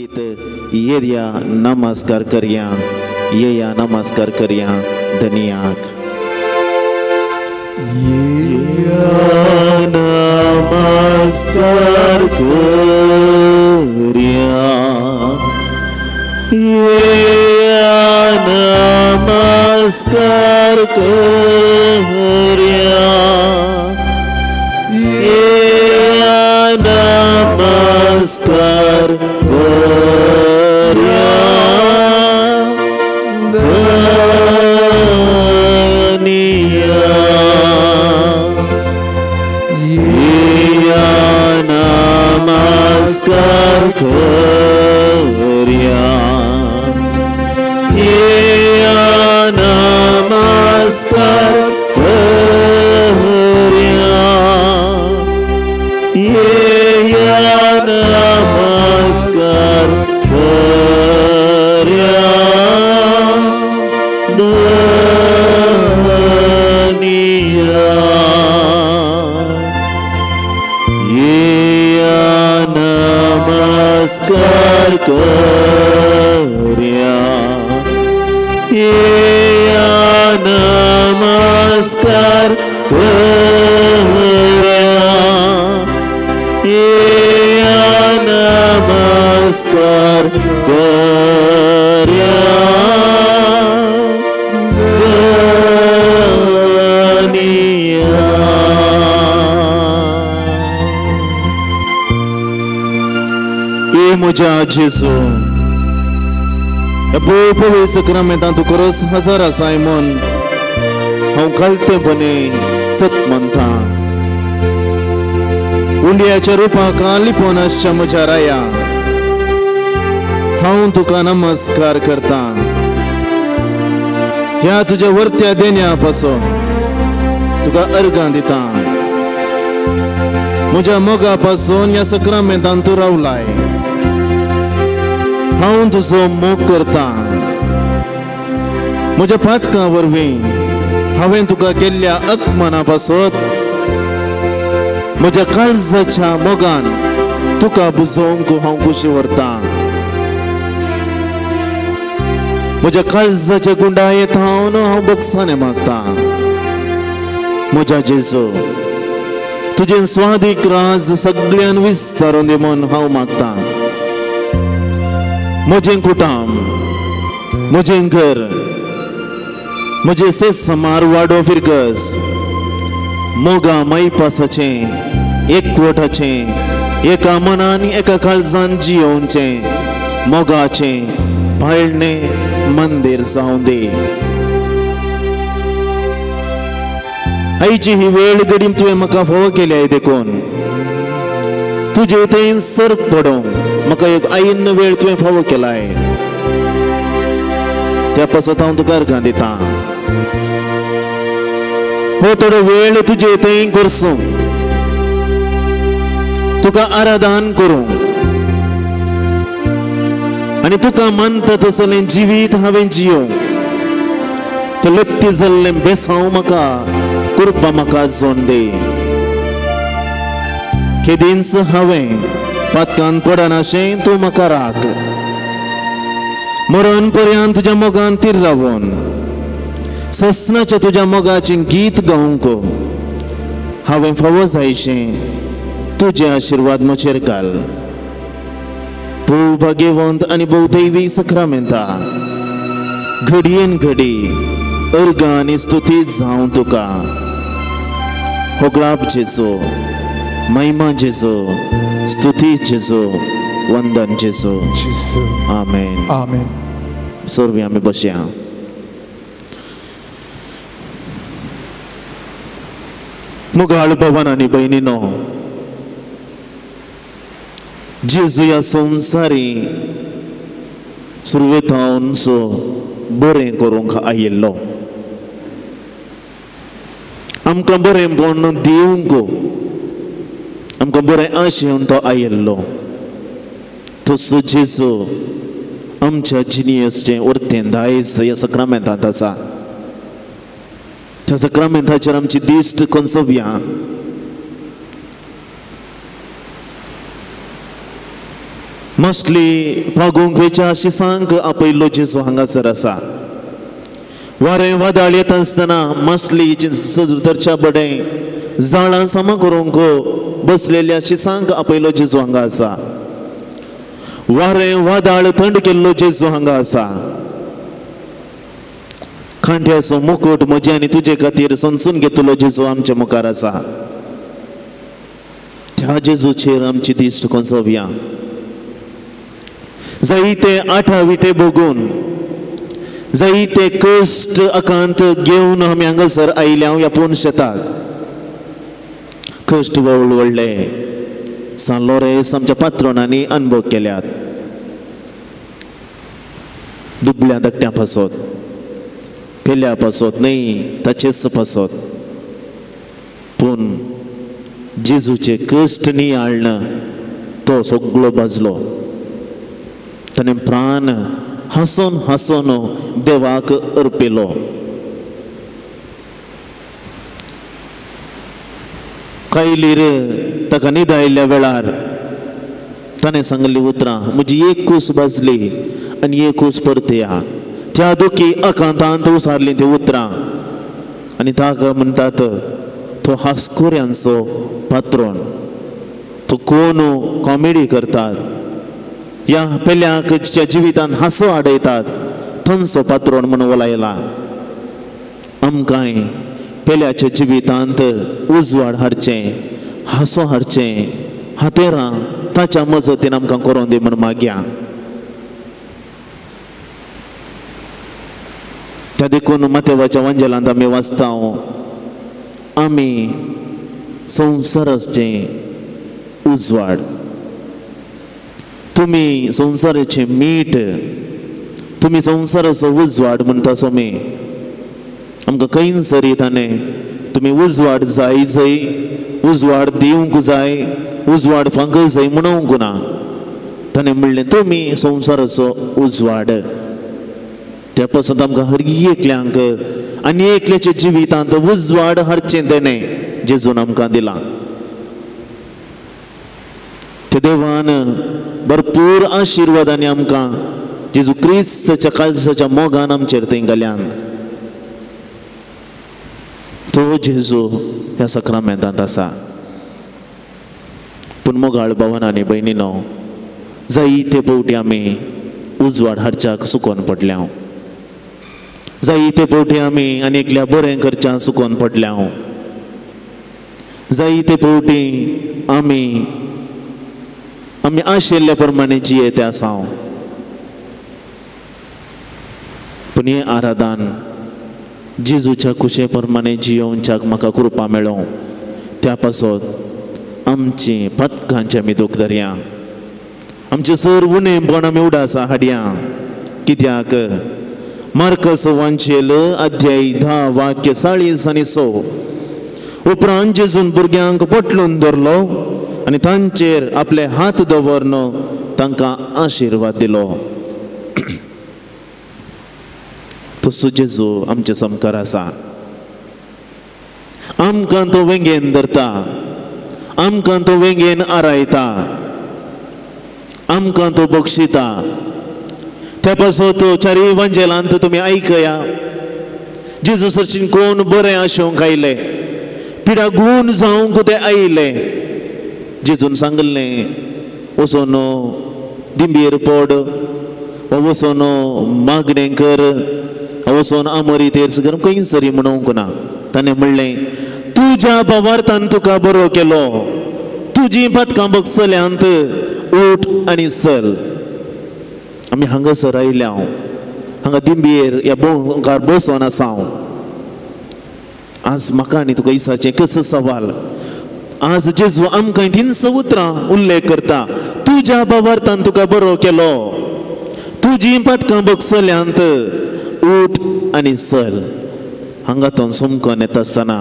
लेगीत येया नमस्कार करया, येया नमस्कार करया धनियाक। येया नमस्कार करया, येया नमस्कार करया, येया नमस्कार करया धनिया। येया नमस्कार करया, येया नमस्कार करया, येया नमस्कार करया धनिया। येया नमस्कार करया, येया नमस्कार करया, येया नमस्कार करया धनिया। ए म्हज्या जेजू, ह्या भोव पवित्र सक्रामेंतांत तूं खरोच हजार आसाय म्हूण हांव खालतेपणे सत मानता। उंडयाच्या रुपाक लिपोवन आसच्या म्हज्या राया, हांव तुका नमस्कार करता। ह्या तुज्या वर्त्या देण्या पासून तुका अर्गां दिता। म्हज्या मोगा पासून ह्या सक्रामेंतान तूं रावलाय, हांव तुजो मोग करता। म्हज्या पातकां वरवीं हांवें तुका केल्ल्या अपमाना पासत म्हज्या काळजाच्या मोगान तुका बुजोवंक हांव खुशी व्हरता। म्हज्या काळजाच्या गुंडायेत हांव हांव बक्षाने मागता। म्हज्या जेजू, तुजें स्वादीक राज सगळ्यान विस्तारून दी म्हूण हांव मागता। म्हजें कुटाम, म्हजें घर, म्हजें सेसमार वाडो फिरगस मोगा मायपासाचें एकवटाचें एका मनान एका काळजान जियोवचें मोगाचें पाळणें मंदीर जावं दी। आयची ही वेळ घडी तुवें म्हाका फावो केल्या देखून तुजे थंय सर पडोवंक म्हाका एक आयिन्न वेळ तुवें फावो केलाय, त्या पासत हांव तुका अर्गां दिता। हो थोडो वेळ तुजे थंय करसूंक, तुका आराधन करूंक आनी तुका मानता तसलें जिवीत हांवें जियोवंक तें लत्ती जाल्लें बेसांव म्हाका कृपा म्हाका जोन दी। केदींच हांवें पातकान पडनाशें तूं म्हाका राख, मरण पर्यंत तुज्या मोगान तीर रावून ससनाच्या तुज्या मोगाचें गीत गावंक हांवें फावो जायशें तुजे आशिर्वाद म्हजेर घाल। भोव भाग्यवंत आनी भोव दैवी सक्रामेंता घडयेन घडी अर्गां आनी स्तुती जावं तुका। होगळाप जेजो, महिमा जेजो, स्तुती जेजो, वंदन जेजो। आमेन. आमेन. सर्व आमी बसया। मुगाळ भवन आनी भयणीनो, जेजू ह्या संवसारी सुरवेतावन सो बरें करूंक आयिल्लो, आमकां बरेंपण दिवंक, आमकां बरें आशेवन तो आयिल्लो। तसो जेजू आमच्या जिनियसचें उरतें दायज ह्या सक्रामेंतांत आसा। त्या सक्रामेंताचेर आमची दिश्ट कोंसोवया। मसली पागूंक वेच्या शिसांक आपयल्लो जेजू हांगासर आसा. वारें वादळ येता आसतना मासली धरच्या बडें जाळां सामा करूंक बसलेल्या शिसांक आपयलो जेजू हांगा आसा. वारें वादळ थंड केल्लो जेजू हांगा आसा. खांट्याचो मुकुट म्हजे आनी तुजे खातीर समजून घेतलो जेजू आमच्या मुखार आसा. त्या जेजूचेर आमची दिश्ट कोंसोवया. जायते आठा विटे भोगून, जायते कश्ट आकांत घेवन आमी हांगासर आयल्या ह्या पूर्ण शेताक. कश्ट व्हड व्हडले सान लोरेस आमच्या पात्रोणांनी अनुभव केल्यात. दुबल्या धाकट्या पासत, पेल्या पासत न्हय, ताचेच पासत. पूण जेजूचे कश्ट नियाळ्ळें तो सगळो भाजलो. ताणें प्राण हांसोन हांसोन देवाक अर्पिलो. कायलीर ताका न्हीद आयिल्ल्या वेळार ताणें सांगली उतरां, म्हजी एक कूस भाजली आनी एक कूस परतया. त्या दुखी आकांतांत उसारलीं ती उतरां आनी ताका म्हणटात तो हांसकुऱ्यांचो पात्रोण, तो कोण कॉमेडी करतात, ह्या पेल्याक जिवितांत हांसो हाडयतात थंयचो पात्रोण म्हणून वलायला. आमकांय पेल्याच्या जिवितांत उजवाड हाडचें, हांसो हाडचें हातेरां ताच्या मजतीन आमकां करोन दी म्हूण मागया. त्या देखून मातेवाच्या वांजेलांत आमी वाचता, आमी संवसाराचें उजवाड, तुमी संवसाराचें मीठ, तुमी संवसाराचो उजवाड म्हणटा स्वामी. आमकां खंय सरी ताणें तुमी उजवाड जाय जय, उजवाड दिवंक जाय, उजवाड फांक जाय म्हणूंक ना. ताणें म्हणलें तुमी संवसाराचो उजवाड. त्या पासून आमकां हर एकल्यांक आनी एकल्याच्या जिवितांत उजवाड हाडचें तेणें जेजून आमकां दिलां. ते देवान भरपूर आशिर्वादांनी आमकां जेजू क्रिस्ताच्या काळजाच्या मोगान आमचेर थंय घाल्यान. तो जेजू ह्या सक्रामेंतांत आसा. पूण मोगाळ भावान आनी भयणीनो, जायते फावटी आमी उजवाड हाडच्याक चुकोन पडल्या, जायते फावटी आमी आनी एकल्या बरें करच्याक चुकोन पडल्या, जायते फावटी आमी आमी आशिल्ल्या प्रमाणे जियेते आसा. पूण हें आराधन जेजूच्या कुशे प्रमाणे जियोवच्याक म्हाका कृपा मेळों. त्या पासत आमची पथकांचे आमी दूख धरया, आमचे सर उणेपण आमी उडासा हाडया. कित्याक मार्कस वांचेल अध्याय 10 वाक्य 40 आनी 100. उपरांत जेजून भुरग्यांक पोटलून धरलो आनी तांचेर आपले हात दवरन तांकां आशिर्वाद दिलो. तसो जेजू आमचे सामकार आसा. आमकां तो वेंगेन धरता, आमकां तो वेंगेन आरायता, आमकां तो बक्षिता. त्या पासत चारी वांजेलांत तुमी आयकया, जेजू सरशीन कोण बरें आशोवंक आयले, पिडा गूण जावंक ते आयले. जेजून सांगलें वचोन दिंबेर पड, वचोन मागणें कर, वचोन आमरी तेर्स कर, खंय सरी म्हणूंक ना. ताणें म्हणलें तुज्या भावार्थान तुका बरो केलो, तुजी पातकां बगसल्यांत, उठ आनी चल. आमी हांगासर आयल्या, हांगा दिंबेर ह्या बोंकार बसोन आसा हांव. आज म्हाका आनी तुका इसाचें कसो सवाल. आज जेजू आमकां तीनसो उतरां उल्लेख करता, तुज्या भावार्थान तुका बरो केलो, तुजी पातकां बगसल्यांत, उठ आनी चल. हांगा तो समकोन येता आसतना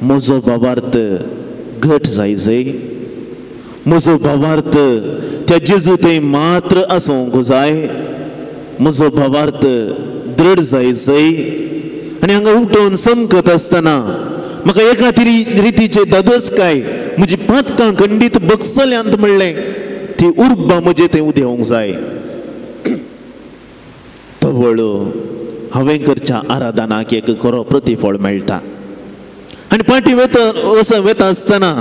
म्हजो भावार्थ घट जाय जय, म्हजो भावार्थ त्या जेजू थंय मात्र आसूंक जाय, म्हजो भावार्थ दृढ जाय जय. आनी हांगा उठोवन समकत आसतना म्हाका एका रितीचे दादोस काय म्हजी पातकां खंडीत बगसल्यांत म्हणलें. ती उर्बा म्हजे थंय उदेवंक जाय. तवळ हांवें करच्या आराधनाक एक खरो प्रतिफळ मेळटा. आनी पाटी वेता वता आसतना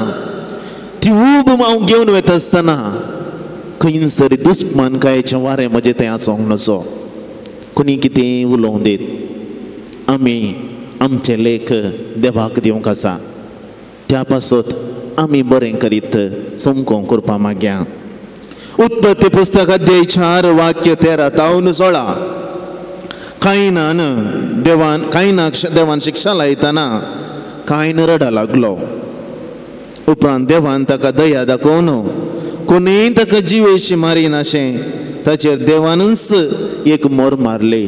ती ऊब हांव घेवन वता आसतना खंयसर दुस्मानकायेचें वारें म्हजें थंय आसूंक नजो. कोणी कितें उलोवंक दीत, आमी आमचें लेख देवाक दिवंक आसा, त्या पासत आमी बरें करीत चमको करपा मागया. उत्पत्ती पुस्तक अध्याय 4 वाक्य 13 तावन 16. कायनान देवान कायनाक देवान शिक्षा लायतना कायन रडा लागलो. उपरांत देवान ताका दया दाखोवन कोणीय ताका जिवेशी मारिनाशें ताचेर देवानूच एक मोर मारली.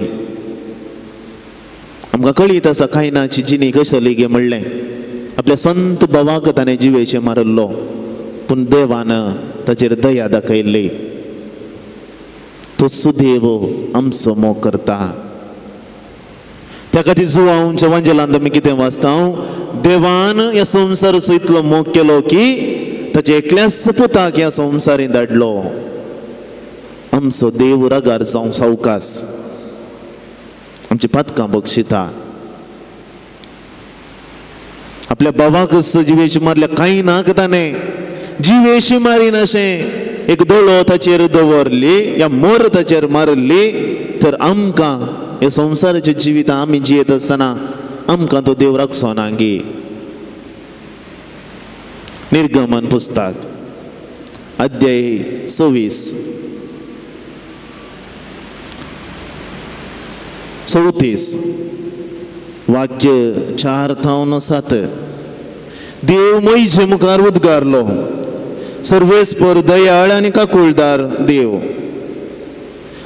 आमकां कळीत आसा कायनाची जिणी कसली गे म्हणलें. आपल्या संत भावाक ताणें जिवेशें मारिल्लो, पूण देवान ताचेर दया दाखयल्ली. तो सुदेव आमचो मोग करता. त्या खातीर जुवांच्या वांजेलांत आमी कितें वाचता, देवान ह्या संवसाराचो इतलो मोग केलो की ताच्या एकल्याच पुताक ह्या संवसारींत धाडलो. आमचो देव रागार जावंक सावकास, आमची पातकां बक्षिता. आपल्या भावाक जिवेशी मारल्या कांय नाक ताणें जिवेशी मारिनाशें एक दोळो ताचेर दवरली या मोर ताचेर मारली तर आमकां ह्या संवसाराच्या जिवितां आमी जियेत आसतना आमकां तो देव राखचो ना गी. निर्गमन पुस्तक अध्याय 26 34 वाक्य 4 थावन 7. देव मोयजे मुखार उद्गारलो, सर्वेस्पर दयाळ आनी काकुळदार देव,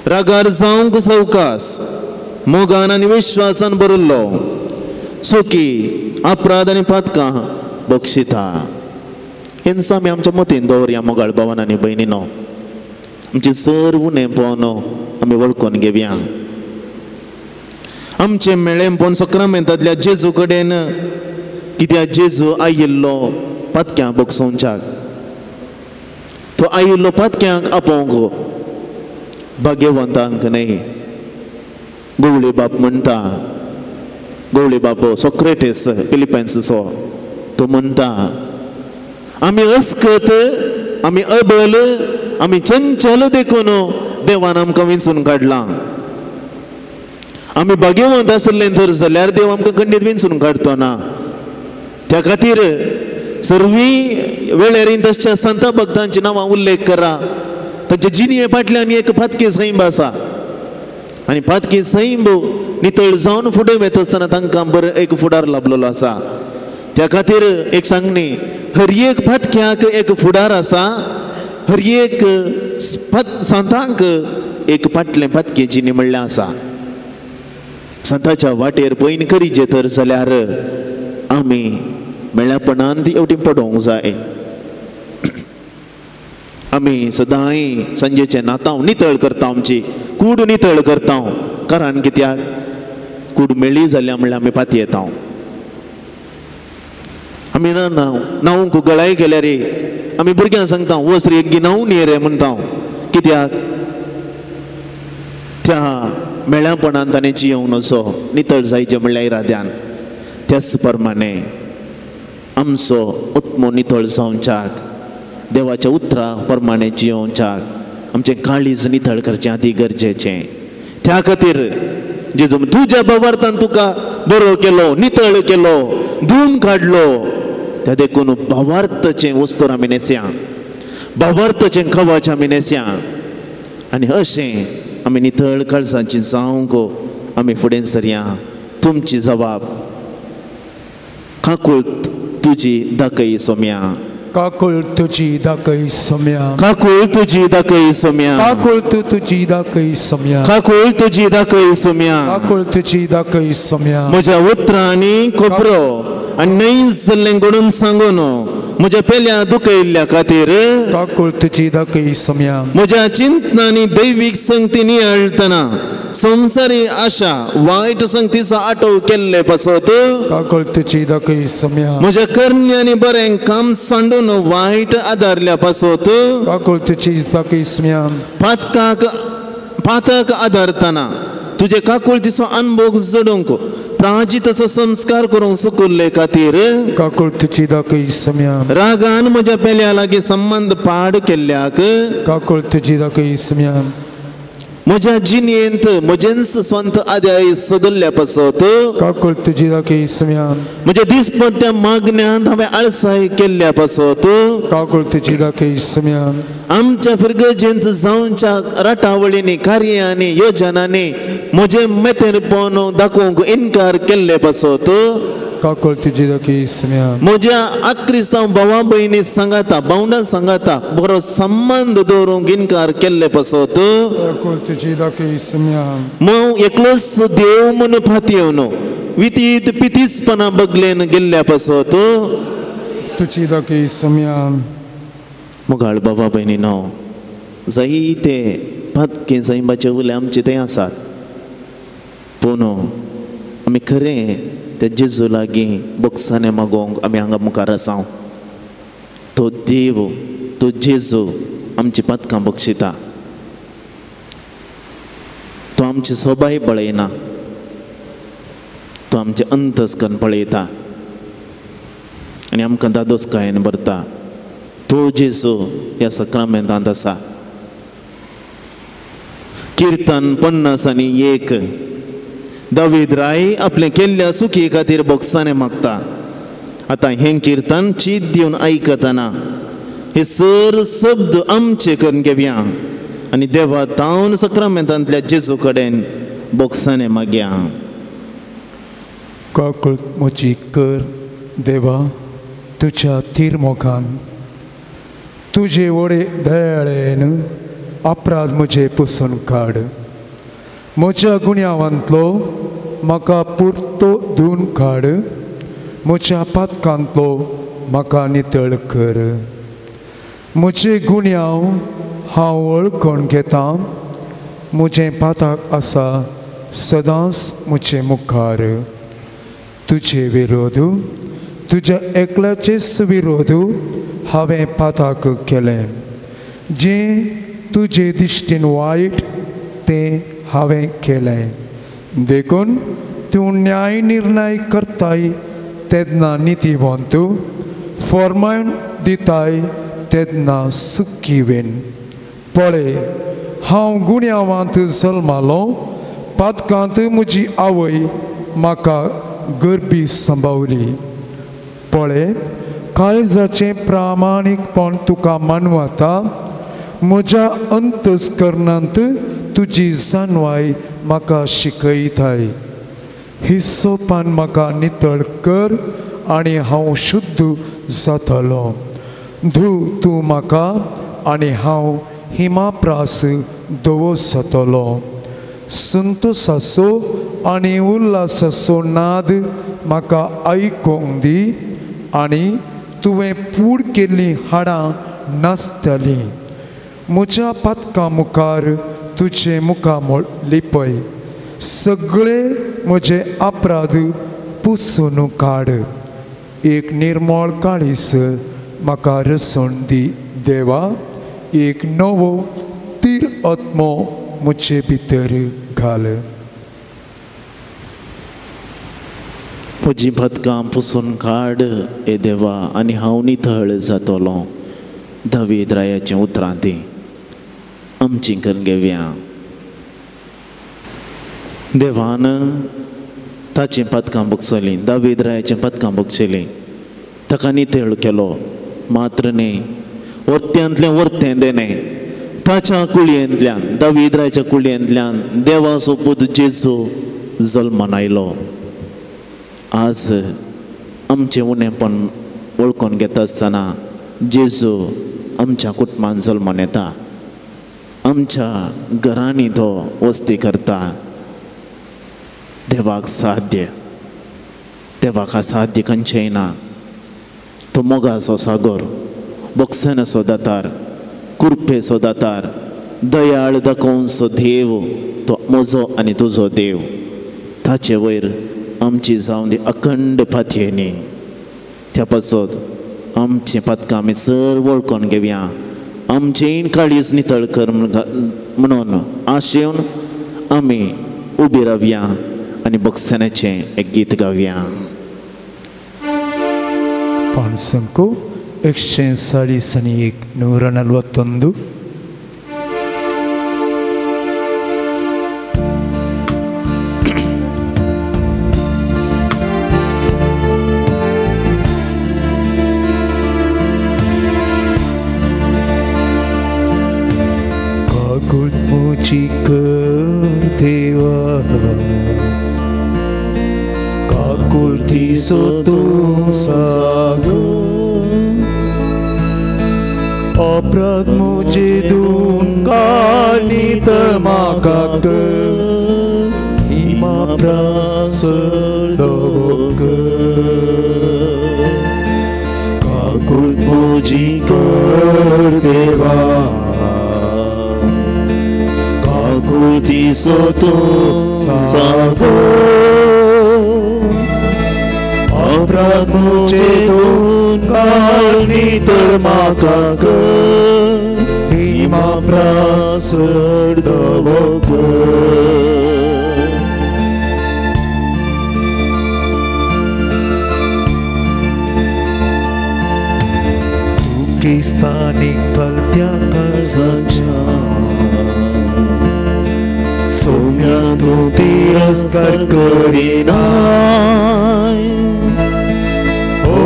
रागार जावंक सवकास, मोगान आनी विश्वासान भरिल्लो, सुखी अपराध आनी पातकां बक्षिता. हेंच आमी आमच्या मतीन दवरया मोगाळ भावान आनी भयणीनो. आमचे सर्व उणेपण आमी वळखून घेवया. आमचें मेळेंपण सक्रामेंतांतल्या जेजू कडेन, कित्याक जेजू आयिल्लो पातक्यां बक्षोवच्याक, तो आयिल्लो पातक्यांक आपोवंक, भाग्यवंतांक न्हय. गवळी बाप म्हणटा, गवळी बाप सोक्रेटीस फिलिपायन्सचो, तो म्हणटा आमी अस्कत, आमी अबल, आमी चंचल देखून देवान आमकां विंचून काडलां. आमी भाग्यवंत आसले तर जाल्यार देव आमकां खंडीत विंचून काडतो ना. त्या खातीर सर्वी वेळेरीन तशें संत भक्तांची नांवां उल्लेख करा. तांच्या जिणये फाटल्यान एक पातकी सैंब आसा आनी पातकी सैंब नितळ जावन फुडें वता आसतना तांकां बरें एक फुडार लाभलेलो आसा. त्या खातीर एक सांगणी, हर एक पातक्याक एक फुडार आसा, हर एक संतांक एक फाटलें पातकी जिणी म्हणलें आसा. संताच्या वाटेर पयन करीचे तर जाल्यार आमी मेळ्यापणान ती एवटी पडोवंक जाय. आमी सदांय सांजेचें नातांव नितळ करता, आमची कूड नितळ करता. कारण कित्याक कूड मेळ्ळी जाल्यार म्हणल्यार आमी पाती येता. आमी ना न्हावंक गळाय केल्यार आमी भुरग्यांक सांगता वच रे एक न्हांवून ये रे म्हणटा. कित्याक त्या मेळ्यापणान ताणें जियोवंक नजो, नितळ जायचें म्हणल्यार इराद्यान. त्याच प्रमाणे आमचो आत्मो नितळ जावच्याक, देवाच्या उतरा प्रमाणे जियोवच्याक आमचें काळीज नितळ करचें अती गरजेचें. त्या खातीर जेजू तुज्या भावार्थान तुका बरो केलो, नितळ केलो, धुवन काडलो. त्या देखून भावार्थाचें वस्तूर आमी न्हेसया, भावार्थाचें कवच आमी न्हेसया आनी अशें आमी नितळ काळजाची जावंक आमी फुडें सरया. तुमची जबाब काकूळ तुजी दाखय सोम्या, काकूळ तुजी दाखय सोम्या, काकूळ तुजी दाखय सोम्या, काकूळ तुजी दाखय सोम्या, काकूळ तुजी दाखय सोम्या, काकूळ तुजी दाखय सोम्या. म्हज्या उतरांनी खबरो आनी न्हय जाल्लें घडून सांगून म्हज्या पेल्या दुखयल्ल्या खातीर काकूळ तुजी दाखय सोम्या. म्हज्या चिंतनांनी दैवीक संगती नियाळटना संवसारी आशा वायट संगतीचो आटोव केल्ले पासत काकूळ तुजी दाखय सोम्या म्हज्या करणी आनी बरें काम सांडून वायट आदारल्या पासत काकूळ तुजी दाखय सोम्या पातकाक पातक आदारतना तुजे काकुळतीचो अनभोग जोडूंक प्राजिताचो संस्कार करूंक सुकुल्ले खातीर काकूळ तुजी दाखय सोम्या रागान म्हज्या पेल्या लागीं संबंद पाड केल्ल्याक काकूळ तुजी दाखय सोम्या म्हज्या जिणेंत म्हजेंच स्वंत आदाय सोदल्ल्या पासत काकूळ तुजी दाखय सोम्या म्हज्या दिसपट्ट्या मागण्यांत हांवें आळसाय केल्ल्या पासत काकूळ तुजी दाखय सोम्या आमच्या फिरगर्जेंत जावच्या राटावळींनी कार्यांनी योजनांनी म्हजें मेतेरपण दाखोवंक इनकार केल्ले पासत काकूळ तुजी दाखय सोम्या म्हज्या आक्रिस्तांव भावा भयणी सांगाता भावंडां सांगाता बरो संबंद दवरूंक इनकार केल्ले पासत काकूळ तुजी दाखय सोम्या मग एकलोच देव म्हूण फातयेवन वितीत पितीसपणा बगलेन गेल्ल्या पासत तुजी दाखय सोम्या मोगाळ बाबा भयणी न्हू जायते पातके सैमाचे उले आमचे थंय आसात पूण आमी खरें त्या जेजू लागीं बोक्साने मागोवंक आमी हांगा मुखार आसा. तो देव तो जेजू आमची पातकां बक्षिता. तो आमची सोबाय पळयना, तो आमचें अंतस्कन पळयता आनी आमकां दादोसकायेन भरता. तो जेजू ह्या सक्रामेंतांत आसा. किर्तन 51. दावीद राय आपले केल्ल्या सुखी खातीर बोक्साने मागता. आतां हें किर्तन चीत दिवन आयकतना हे सर शब्द आमचे करून घेवया आनी देवा तावन सक्रामेंतांतल्या जेजू कडेन बोक्साने मागया. काकूळ म्हजी कर देवा तुज्या थीर मोगान तुजे वडे दयाळेन अपराध म्हजे पुसून काड. म्हज्या गुन्यांवांतलो म्हाका पुरतो धुवन काड. म्हज्या पातकांतलो म्हाका नितळ कर. म्हजे गुन्यांव हांव वळखून घेतां. म्हजें पातक आसा सदांच म्हजे मुखार. तुजे विरोध तुज्या एकल्याचेच विरोध हांवें पातक केलें. जें तुजे दिश्टीन वायट तें हांवें केलें. देखून तूं न्याय निर्णय करताय तेन्ना नितीवंत फॉर्मान दिताय तेन्ना सुखी वेन. पळय हांव गुन्यांवांत जल्मालो. पातकांत म्हजी आवय म्हाका गरबी सांबावली. पळय काळजाचें प्रामाणीकपण तुका मानवता. म्हज्या अंतस्करणांत तुजी जाणवाय म्हाका शिकयताय. हिसोपान म्हाका नितळ कर आनी हांव शुद्ध जातलो. धू तूं म्हाका आनी हांव हिमाप्रास दवो जातलो. संतोसाचो आनी उल्हासाचो नाद म्हाका आयकूंक दी आनी तुवें पूड केल्लीं हाडां नाचतलीं. म्हज्या पातकां मुखार तुजें मुखामळ लिपय. सगळे म्हजे अपराध पुसून काड. एक निर्मळ काळीस म्हाका रसण दी देवा. एक नवो तीर आत्मो म्हजे भितर घाल. म्हजी पदकां पुसून काड ए देवा आनी हांव नितळ जातलो. दावीद रायाचें उतरां तीं आमची करून घेवया. देवान ताचीं पदकां बगसलीं, दावीद रायाचीं पदकां बगसलीं, ताका नितळ केलो. मात्र न्ही वर्त्यांतलें वर्तें देणें ताच्या कुळयेंतल्यान, दावीद रायाच्या कुळयेंतल्यान देवाचो पूत जेजू जल्मान आयलो. आज आमचें उणेपण वळखून घेता आसतना जेजू आमच्या कुटुंबान जल्मान येता, आमच्या घरांनी तो वस्ती करता. देवाक साध्य, देवाक असाध्य खंयचेंय ना. तो मोगाचो सागर, बक्षानाचो दातार, कुरपेचो दातार, दयाळ दाखोवचो देव तो म्हजो आनी तुजो देव. ताचे वयर आमची जावन दी अखंड पातयेनी. त्या पासत आमचें पातकां आमी सर वळखून घेवया, आमचें काळीज नितळ कर म्हणून आशेवन आमी उबी रावया आनी बक्षाण्याचें एक गीत गावया. पाणसंको 141 141. काकुळट म्हजी कर देवा, काकुळटीचो तूं सागर, अपराध म्हजे धुवन काड नितळ म्हाका कर, हिमा प्रासर दवो कर. काकुळट म्हजी कर देवा, काकुळटीचो तूं सागर, अपराध म्हजे धुवन काड नितळ म्हाका कर, हिमा प्रासर दवो कर. तूं क्रिस्तानीक भलत्या काळजाच्या सोम्या तूं तिरस्कार करिनाय, ओ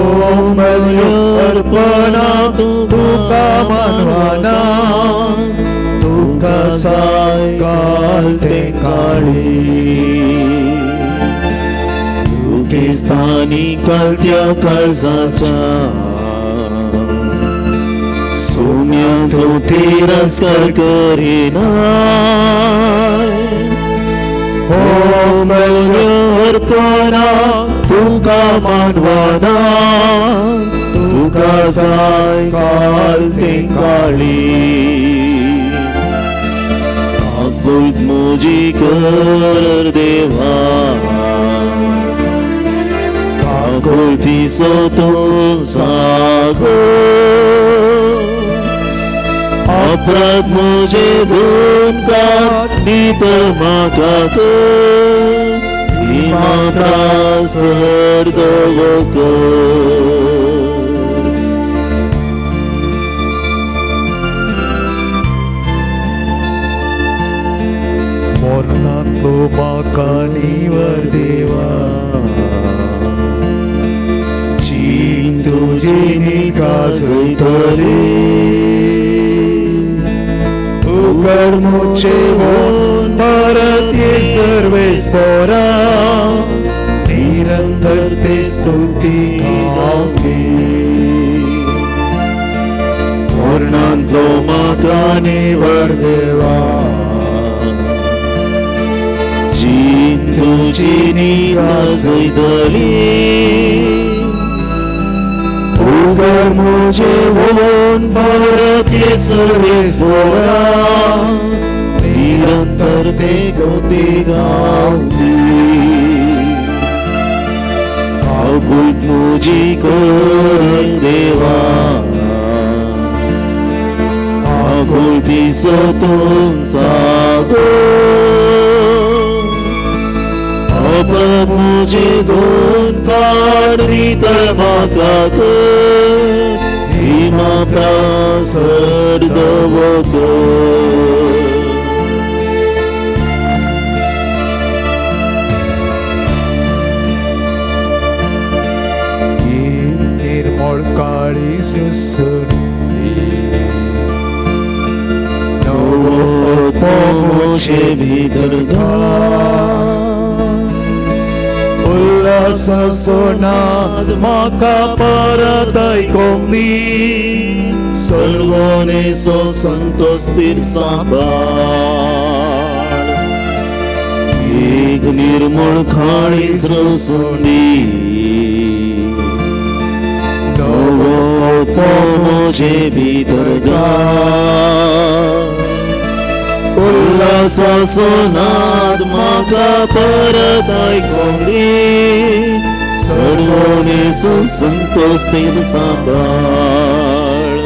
अर्पणा तुका मानवाना, तुका सायकाल ते काळी. तूं क्रिस्तानी कलत्या काळजाच्या सोम्या तूं तिरस्कार करिनाय, ओ अर्पणा तुका मानवाना, तुका सायकाल ते काळी. काकुळट म्हजी कर देवा, काकुळटीचो तूं सागर, अपराध म्हजे धुवन काड नितळ म्हाका कर, हिमा प्रासर दवो कर. मरणांतलो म्हाका निवर देवा, जीण तुजी निकाजयतली, उगड म्हजे वोन परत ये सर्वेस्परा, निरंतर ते स्तुती गावली. मरणांतलो म्हाका निवर देवा, जीण तुजी निकाजयतली, उगड म्हजे वोन परत ये सर्वेस्परा, निरंतर ते स्तुती गावली. काकुळट म्हजी कर देवा, काकुळटीचो तूं सागर, अपराध म्हजे धुवन काड नितळ म्हाका कर, हिमा प्रासर दवो कर. निर्मळ काळीज रुसुंदी, नवो म्हजे भितर घाल, उल्हासाचो नाद म्हाका परत आयकोंक दी, सळवणेचो संतोष स्थिर सांबाळ, एक निर्मळ काळीज रसुंदी, नवो म्हजे भितर घाल, उल्हासाचो नाद म्हाका परत आयकोंक दी सडवणे संतोष सांबाळ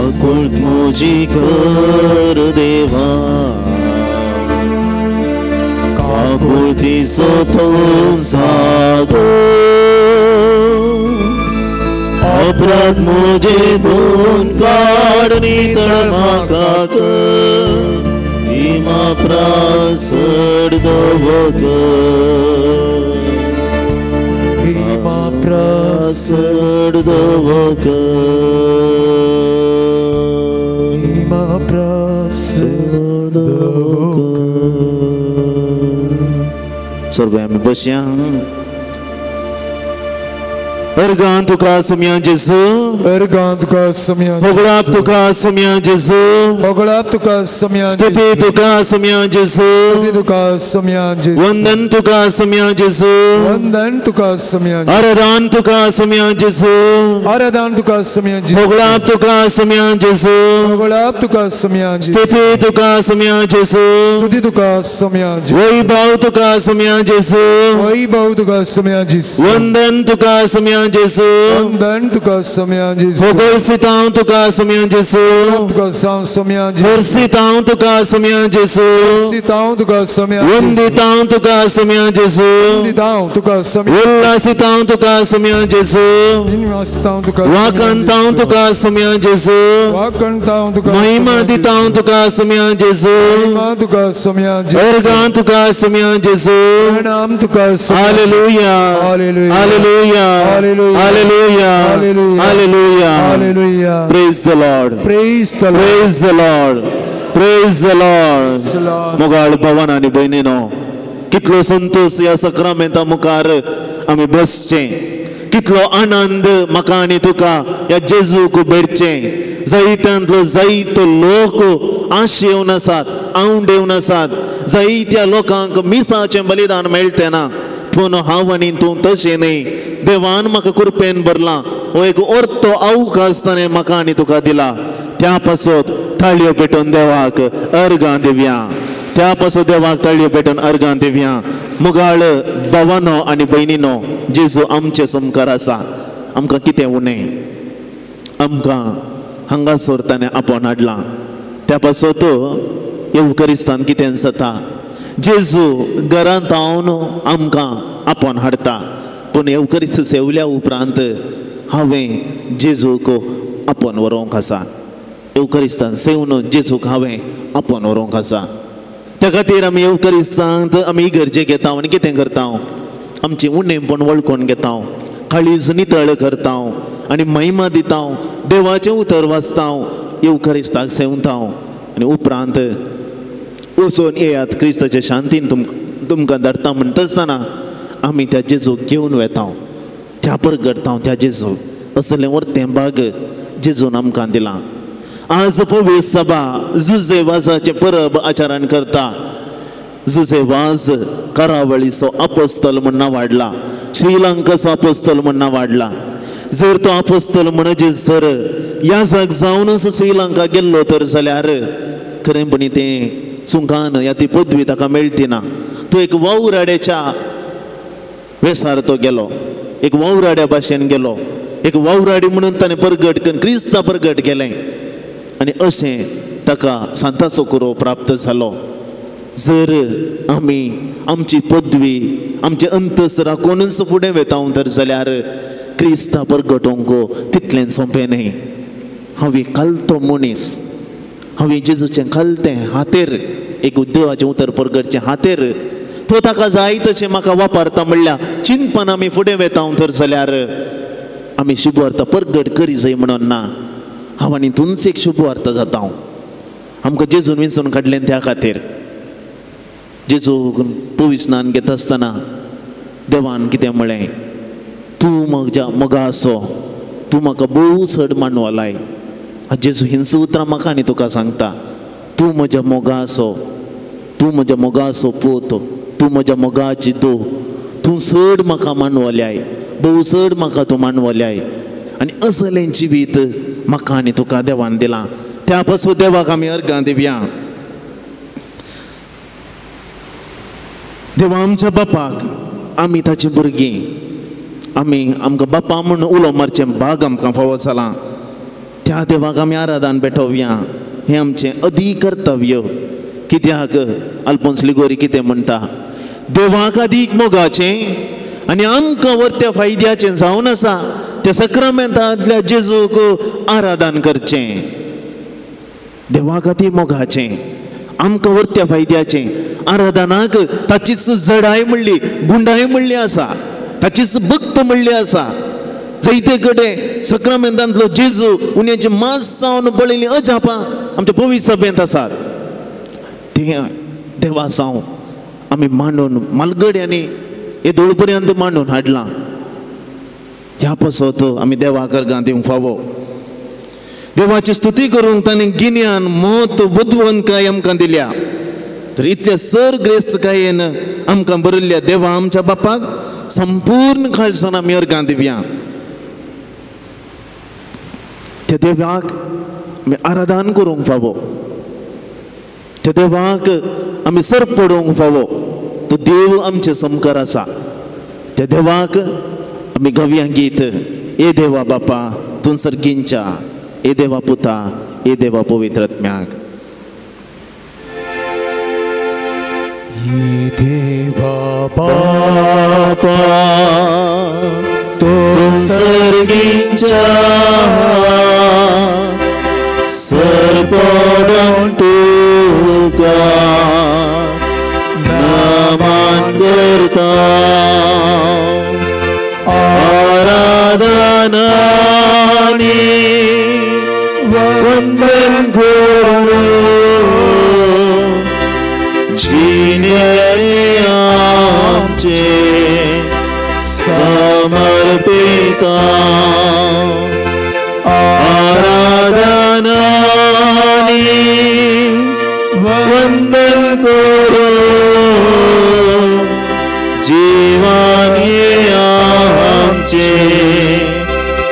आकुळत म्हजी कर देवा काकुळतीचो तो जागो अपराध म्हजे दोन काड नितळ म्हाका कर हिमा प्रासड दवकर हिमा प्रासड दवकर हिमा प्रासड दवकर. सर्व आमी बसया. अर्गां तुका सम्या जेजू अर्गां तुका सम्या होगळाप तुका सम्या जेजू होगळाप तुका सम्या स्तुती तुका सम्या जेजू स्तुती तुका सम्या जेजू वंदन तुका सम्या जेजू वंदन तुका सम्या आराधन तुका सम्या जेजू आराधन तुका सम्या जेजू होगळाप तुका सम्या जेजू होगळाप तुका सम्या जेजू स्तुती तुका सम्या जेजू स्तुती तुका सम्या जेजू वैभव तुका सम्या जेजू वैभव तुका सम्या जेजू वंदन तुका सम्या जेजू वंदन तुका सम्या जेजू होगळसितांव तुका सम्या जेजू तुका सम्या जेजू हर्षितांव तुका सम्या जेजू हर्षितांव तुका सम्या वंदितांव तुका सम्या जेजू वंदितांव तुका सम्या उल्लासितांव तुका सम्या जेजू उल्लासितांव तुका वाकंतांव तुका सम्या जेजू वाकंतांव तुका महिमा दितांव तुका सम्या जेजू महिमा तुका सम्या जेजू अर्गां तुका सम्या जेजू प्रणाम तुका. Hallelujah hallelujah hallelujah hallelujah hallelujah hallelujah. Praise the Lord praise the Lord praise the Lord praise the Lord. मोगाळ भवन आनी भयणीनो कितलो संतोष ह्या सक्रामेंता मुखार आमी बसचें कितलो आनंद म्हाका आनी तुका ह्या जेजूक भेटचें. जायत्यांतलो जायतो लोक आशेवन आसात आवंडेवन आसात जायत्या लोकांक मिसाचें बलिदान मेळटें ना पूण हांव आनी तूं तशें न्हय. देवान म्हाका कृपेन भरला हो एक अर्थ अवकाश ताणें म्हाका आनी तुका दिला. त्या पासत ताळयो पेटोवन देवाक अर्गां दिवया त्या पासत देवाक ताळयो पेटोवन अर्गां दिवया. मुगाळ भावानो आनी भयणीनो जेजू आमचे समकार आसा. आमकां कितें उणें आमकां हांगासर ताणें आपोवन हाडलां. त्या पासत येवकरिस्तान कितें जाता जेजू घरांत हांव आमकां आपोवन हाडटा पूण येवकरिस्त सेवल्या उपरांत हांवें जेजूक आपोवन व्हरूंक आसा. येवकरिस्तान सेवन जेजूक हांवें आपोवन व्हरूंक आसा. त्या खातीर आमी येवकरिस्तांत आमी इगर्जेक येता आनी कितें करता आमचें उणेंपण वळखून घेता काळीज नितळ करता आनी महिमा दिता देवाचें उतर वाचता येवकरिस्ताक सेवता आनी उपरांत वचून येयात क्रिस्ताचे शांतीन तुमकां धाडटा म्हणटा आसतना आमी त्या जेजूक घेवन वेता त्या परगडटा त्या जेजू असलें वर्तें भाग जेजून आमकां दिलां. आज पवित्र सभा जुजे वाजाचें परब आचरण करता. जुजे वाज करावळीचो अपोस्तल म्हण नांव वाडला श्रीलंकाचो अपोस्तल म्हण नांव वाडला. जर तो अपोस्तल म्हणजे जर ह्या जाग जावनच श्रीलंका गेल्लो तर जाल्यार खरेंपणी तें चुंकान या ती पदवी ताका मेळटी ना. तो एक वावराड्याच्या वेसार तो गेलो एक वावराड्या भाशेन गेलो एक वावराडी म्हणून ताणें परगट करून क्रिस्ता परगट केलें आनी अशें ताका सांताचो कुरो प्राप्त जालो. जर आमी आमची पदवी आमचें अंतस राखूनच फुडें वेता तर जाल्यार क्रिस्ता परगटोवंक तितलें सोंपें न्हय. हांवें कालतो मनीस हांवें जेजूचें खालतें हातेर एक देवाचें उतर परगटचें हातेर तो ताका जाय तशें म्हाका वापरता म्हणल्यार चिंतपान आमी फुडें वेता तर जाल्यार आमी शुभवार्ता परगट करी जाय म्हणून ना. हांव आनी तुमच एक शुभवार्ता जाता. आमकां जेजून विंचून काडलें त्या खातीर जेजू पवित्र स्नान घेता आसतना देवान कितें म्हळें तूं म्हज्या मोगा आसो तूं म्हाका भोव चड मांडवलाय. जेजू हिंच उतरां म्हाका आनी तुका सांगता तूं म्हज्या मोगा आसो तूं म्हज्या मोगाचो पूत तूं म्हज्या मोगाची दो तूं चड म्हाका मांडवल्याय भोव चड म्हाका तूं मांडवल्याय. आनी असलें जिवीत म्हाका आनी तुका देवान दिलां. त्या पासून देवाक आमी अर्गां दिवया. देवा आमच्या बापाक आमी ताची भुरगीं, आमी आमकां बापा म्हूण उलो मारचें भाग आमकां फावो जालां. त्या देवाक आमी आराधन भेटोवया, हें आमचें अदी कर्तव्य. कित्याक अल्फोन्स लिगोरी कितें म्हणटा, देवाक अदीक मोगाचें आनी आमकां वरत्या फायद्याचें जावन आसा त्या सक्रामेंतांतल्या जेजूक आराधन करचें. देवाक अती मोगाचें आमकां वरत्या फायद्याचें आराधनाक ताचीच जडाय म्हणली, गुंडाय म्हणली आसा, ताचीच भक्त म्हणली आसा. जैते कडेन सक्रामेंतांतलो जेजू उण्याचे मांस जावन पळयली अजापां आमच्या पवित्र सभेंत आसात. ते देवा जावं आमी मांडून मालगड्यांनी हे धोळ पर्यंत मांडून हाडलां. ह्या पासत आमी देवाक अर्गां दिवंक फावो. देवाची स्तुती करूंक ताणें गिन्यान, मत, बुदवंतकाय आमकां दिल्या. तर इतल्या सर ग्रेस्तकायेन आमकां बरयल्ल्या देवा आमच्या बापाक संपूर्ण खालसान आमी अर्गां दिवया. त्या देवाक आमी आराधन करूंक फावो, त्या देवाक आमी सर पडोवंक फावो. तो देव आमचे समकार आसा. त्या देवाक आमी गावया गीत, ए देवा बापा तूं सर्गींच्या, ए देवा पुता, ए देवा पवित्र आत्म्याक. ए देवा बापा तूं सर्गींच्या, सर पडोवन तुका नमन करता. आराधनानी वंदन करूं जिने आमचे समर्पिता. आराधनानी वंदन करूं जीवानी आमचे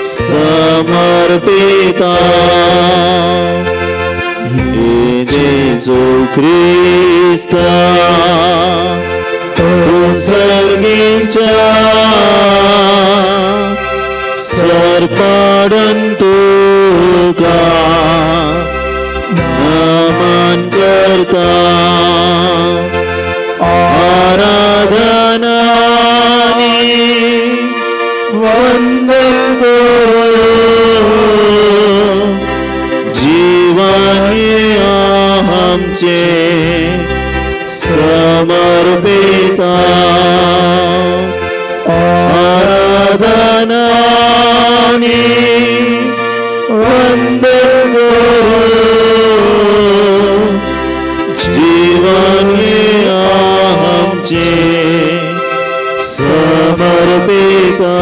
समर्पिता. जेजू क्रिस्ता तूं सर्गींच्या, सर पाडन तुका नमन करता. आराधनानी वंदन करूं जीवानी आमचे समर्पिता. आराधनानी वंदन करूं जीवानी आमचे समर्पिता.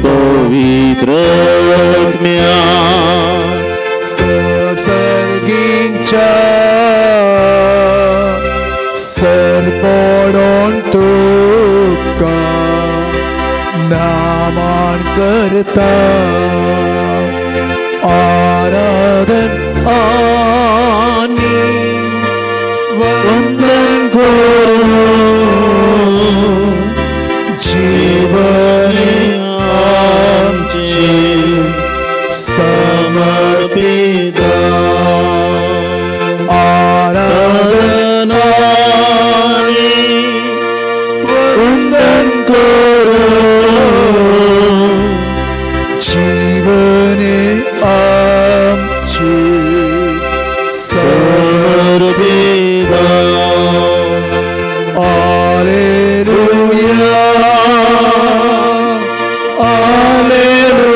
पवित्र आत्म्या सर्गींच्या, सर पडोवन तुका नमन करता. आराधन आनी वंदन करूं जीवन आमचे समर्पिता. आराधनानी वंदन करूं जीवन आमचे समर्पिता. Hallelujah, hallelujah, hallelujah,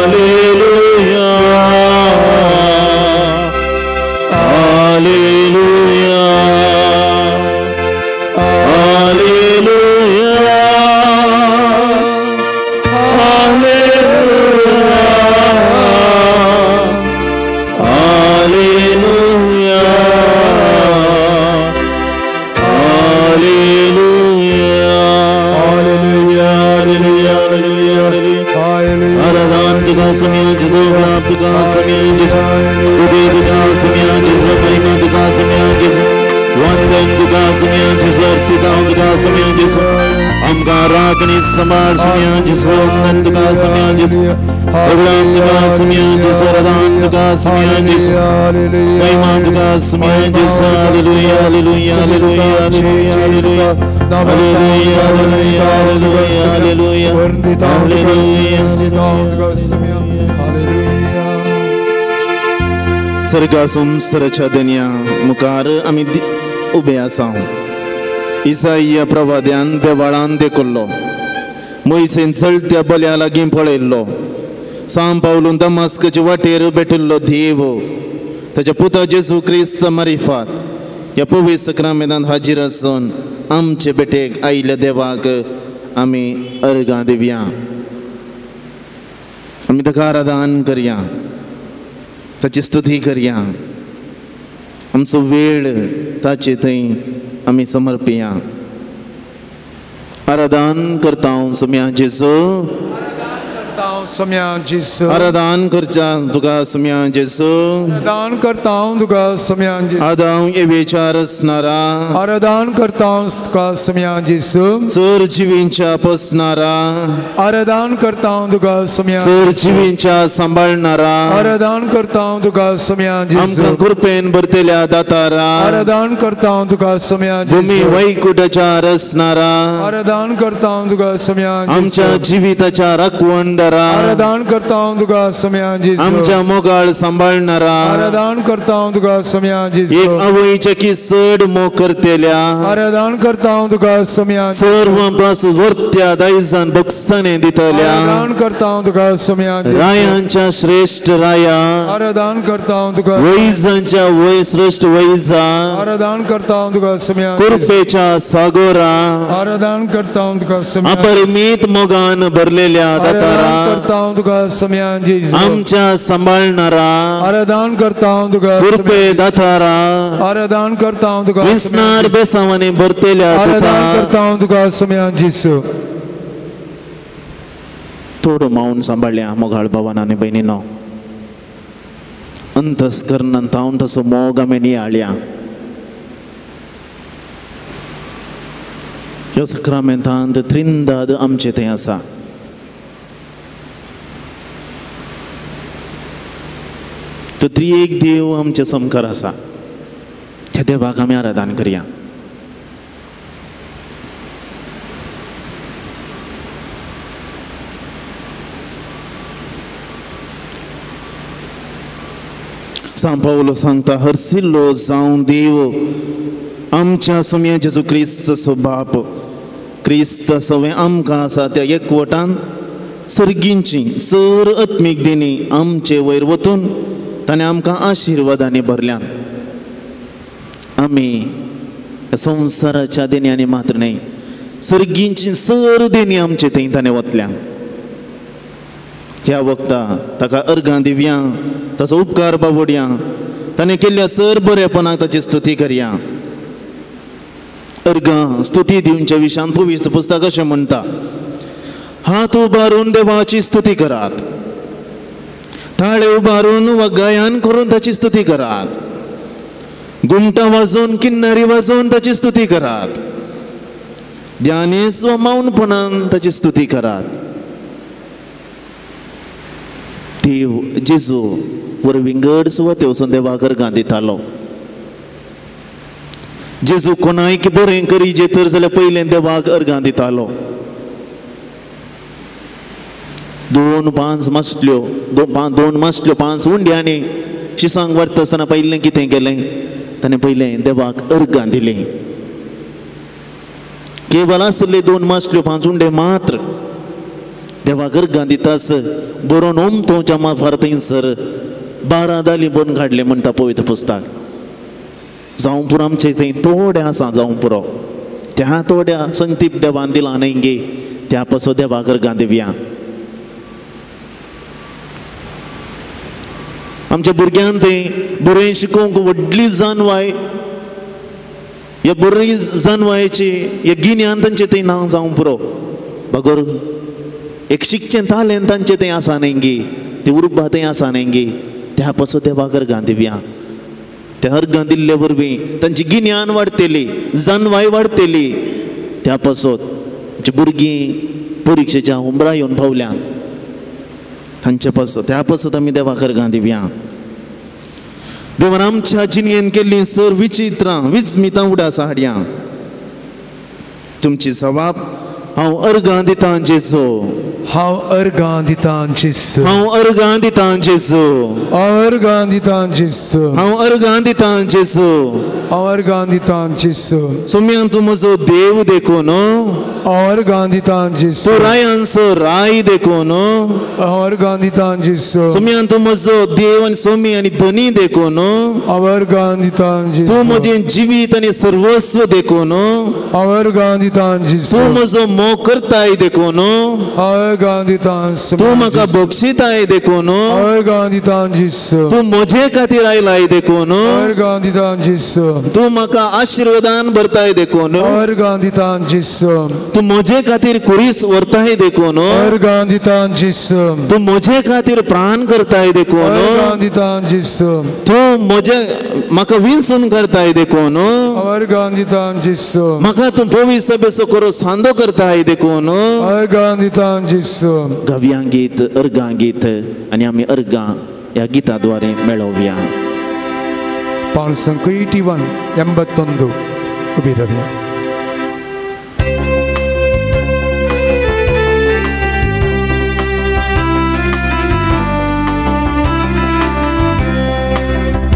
hallelujah, hallelujah, hallelujah, hallelujah, hallelujah, hallelujah, hallelujah. जेजू, गुलाब तुका सम्या जेजू, स्तुती तुका सम्या जेजू, महिमा तुका सम्या जेजू, वंदन तुका सम्या जेजू, अर्सितांव तुका सम्या जेजू, आमकां राखणी सांबाळ सम्या जेजू, वंदन तुका सम्या जेजू, गुलाब तुका सम्या जेजू, आराधन तुका सम्या जेजू, महिमा तुका सम्या जेजू. Hallelujah, hallelujah, hallelujah, hallelujah, hallelujah, hallelujah, hallelujah, hallelujah, hallelujah. सर्गा संवसाराच्या दन्या मुखार आमी उबे आसा. इसाईया प्रवाद्यान देवाळान देखल्लो, मोयसेन चलत्या बल्या लागीं पळयल्लो, सांव पावलून दमास्काचे वाटेर भेटिल्लो देव ताच्या पुता जेजू क्रिस्त मारिफात ह्या पवित्र सक्रामेंतांत हाजीर आसून आमचे भेटेक आयिल्ल्या देवाक आमी अर्गां दिवया, आमी ताका आराधन करया, ताची स्तुती करया, आमचो वेळ ताचे थंय आमी समर्पिया. आराधन करता हांव सम्या जेजू, सम्या जेजू, आराधन करच्या तुका सम्या जेजू, आराधन करता हांव तुका सम्या जेजू, आदांव एवेच्या रसणारा, आराधन करता हांव तुका सम्या जेजू, चर जिवींच्या पोसणारा, आराधन करता हांव तुका सम्या, चर जिवींच्या सांबाळणारा, आराधन करता हांव तुका सम्या जेजू, आमकां कृपेन भरतेल्या दातारा, आराधन करता हांव तुका सम्या जेजू, भूमी वैकुटाच्या रसणारा, आराधन करता हांव तुका सम्या जेजू, आमच्या जिविताच्या राखवणदारा, आराधन करता हांव तुका सम्या जेजू, आमच्या मोगाळ सांबाळणारा, आराधन करता हांव तुका सम्या जेजू, एक आवयच्या की चड मोग करतेल्या, आराधन करता हांव तुका सम्या, सर्व वरत्या दायजान बक्षाने दितल्या, आराधन करता हांव तुका सम्या, रायांच्या श्रेष्ठ राया, आराधन करता हांव तुका, वैजांच्या वय श्रेष्ठ वैजा, आराधन करता हांव तुका सम्या, कृपेच्या सागोरा, आराधन करता हांव तुका सम्या, अपरिमित मोगान भरलेल्या दातारा, करता हांव तुका सम्या जेजू, आमच्या सांबाळणारा, आराधन करता हांव तुका, कृपे दातारा, आराधन करता हांव तुका, विसनार बेसावानी भरतेल्या, आराधन करता हांव तुका सम्या जेजू. थोडो मावन सांबाळ्या मोगाळ भावान आनी भयणीनो, अंतस्करणान तावन तसो मोग आमी नियाळ्या. ह्या सक्रामेंतांत त्रिंदाद आमचे थंय आसा. तो त्रिएक देव आमच्या सामकार आसा, त्या देवाक आमी आराधन करया. सांव पावलो सांगता, हरसिल्लो जावं देव आमच्या सोम्या जेजू क्रिस्ताचो बाप, क्रिस्त सवें आमकां आसा त्या एकवटान सर्गींची सर आत्मीक देणी आमचे वयर वतून ताणें आमकां आशिर्वादांनी भरल्यान. आमी संवसाराच्या देण्यांनी मात्र न्हय, सर्गींची सर देणी आमचे थंय ताणें वतल्यान. ह्या वखता ताका अर्गां दिवया, ताचो उपकार बावडया, ताणें केल्ल्या सर बरेपणाक ताची स्तुती करया. अर्गां स्तुती दिवच्या विशयान पवित्र पुस्तक अशें म्हणटा, हात उबारून देवाची स्तुती करात, ताळे उबारून वा गायन करून ताची स्तुती करात, घुमटां वाजोवन किन्नरी वाजोवन ताची स्तुती करात, ध्यानेस वा मौनपणान ताची स्तुती करात. देव जेजू वर विंगड सुवाते वचून देवाक अर्गां दितालो. जेजू कोणायक बरें करीजे तर जाल्यार पयलें देवाक अर्गां दितालो. दोन पांच मासल्यो, दोन मासल्यो पांच उंड्यांनी शिसांक वाडटा आसतना पयलें कितें केलें, ताणें पयलें देवाक अर्गां दिलीं. केवल आसले दोन मासल्यो पांच उंडे मात्र देवाक अर्गां दितास बरोवन ओमतोच्या माफार थंयसर 12 दाली बरोवन काडले म्हणटा पवित्र पुस्तक. जावं पुरो आमचे थंय थोडें आसा, जावं पुरो त्या थोड्या संगतीप देवान दिला न्हय गे, त्या पासून देवाक अर्गां दिवया. आमच्या भुरग्यान थंय बरें शिकोवंक व्हडली जानवाय, ह्या बरी जानवायेची हे गिन्यान तांचे थंय ना जावं पुरो, बगर एक शिकचें तालेंत तांचे थंय आसा न्हय गे, ती उर्बा थंय आसा न्ही गे, त्या पासून देवाक अर्गां दिवया. त्या अर्गां दिल्ले वरवीं तांची गिन्यान वाडटली, जानवाय वाडटली. त्या पासत आमची भुरगीं परिक्षेच्या हुमरा येवन पावल्यान तांचे पासत, त्या पासत आमी देवाक अर्गां दिवया. देवान आमच्या जिणेन केल्लीं सर विचित्रां विस्मितां उडास हाडया. तुमची सवाब हांव अर्गां दितां जेजू, हांव अर्गां दितां जेजू, हांव अर्गां दितां जेजू, हांव अर्गां दितां जेजू, हांव अर्गां दितां जेजू, हांव अर्गां दितां जेजू. सोम्यान तूं म्हजो देव देखून हांव अर्गां दितां जेजू, तूं रायांचो राय देखून हांव अर्गां दितां जेजू. सोम्यान तूं म्हजो देव आनी सोमी आनी धनी देखून हांव अर्गां दितां जेजू, तूं म्हजें जिवीत आनी सर्वस्व देखून हांव अर्गां दितां जेजू, तूं म्हजो मोग करताय देखून हांव अर्गां दितां, तूं म्हाका बक्षिताय देखून हांव अर्गां दितां जेजू, तूं म्हजे खातीर आयलाय देखून हांव अर्गां दितां जेजू, तूं म्हाका आशिर्वादान भरताय देखून हांव अर्गां दितां जेजू, तूं म्हजे खातीर कुरीस व्हरताय देखून हांव अर्गां दितां जेजू, तूं म्हजे खातीर प्राण करताय देखून हांव अर्गां दितां जेजू, तूं म्हजे म्हाका विंचून करताय देखून हांव अर्गां दितां जेजू, म्हाका तूं पवित्र सभेचो करो सांदो करताय देखून हांव अर्गां दितां जेजू. गव्यां गीत अर्गां गीत आनी आमी अर्गां ह्या गिता द्वारे मेळोवया. 581 81 उबी रावया.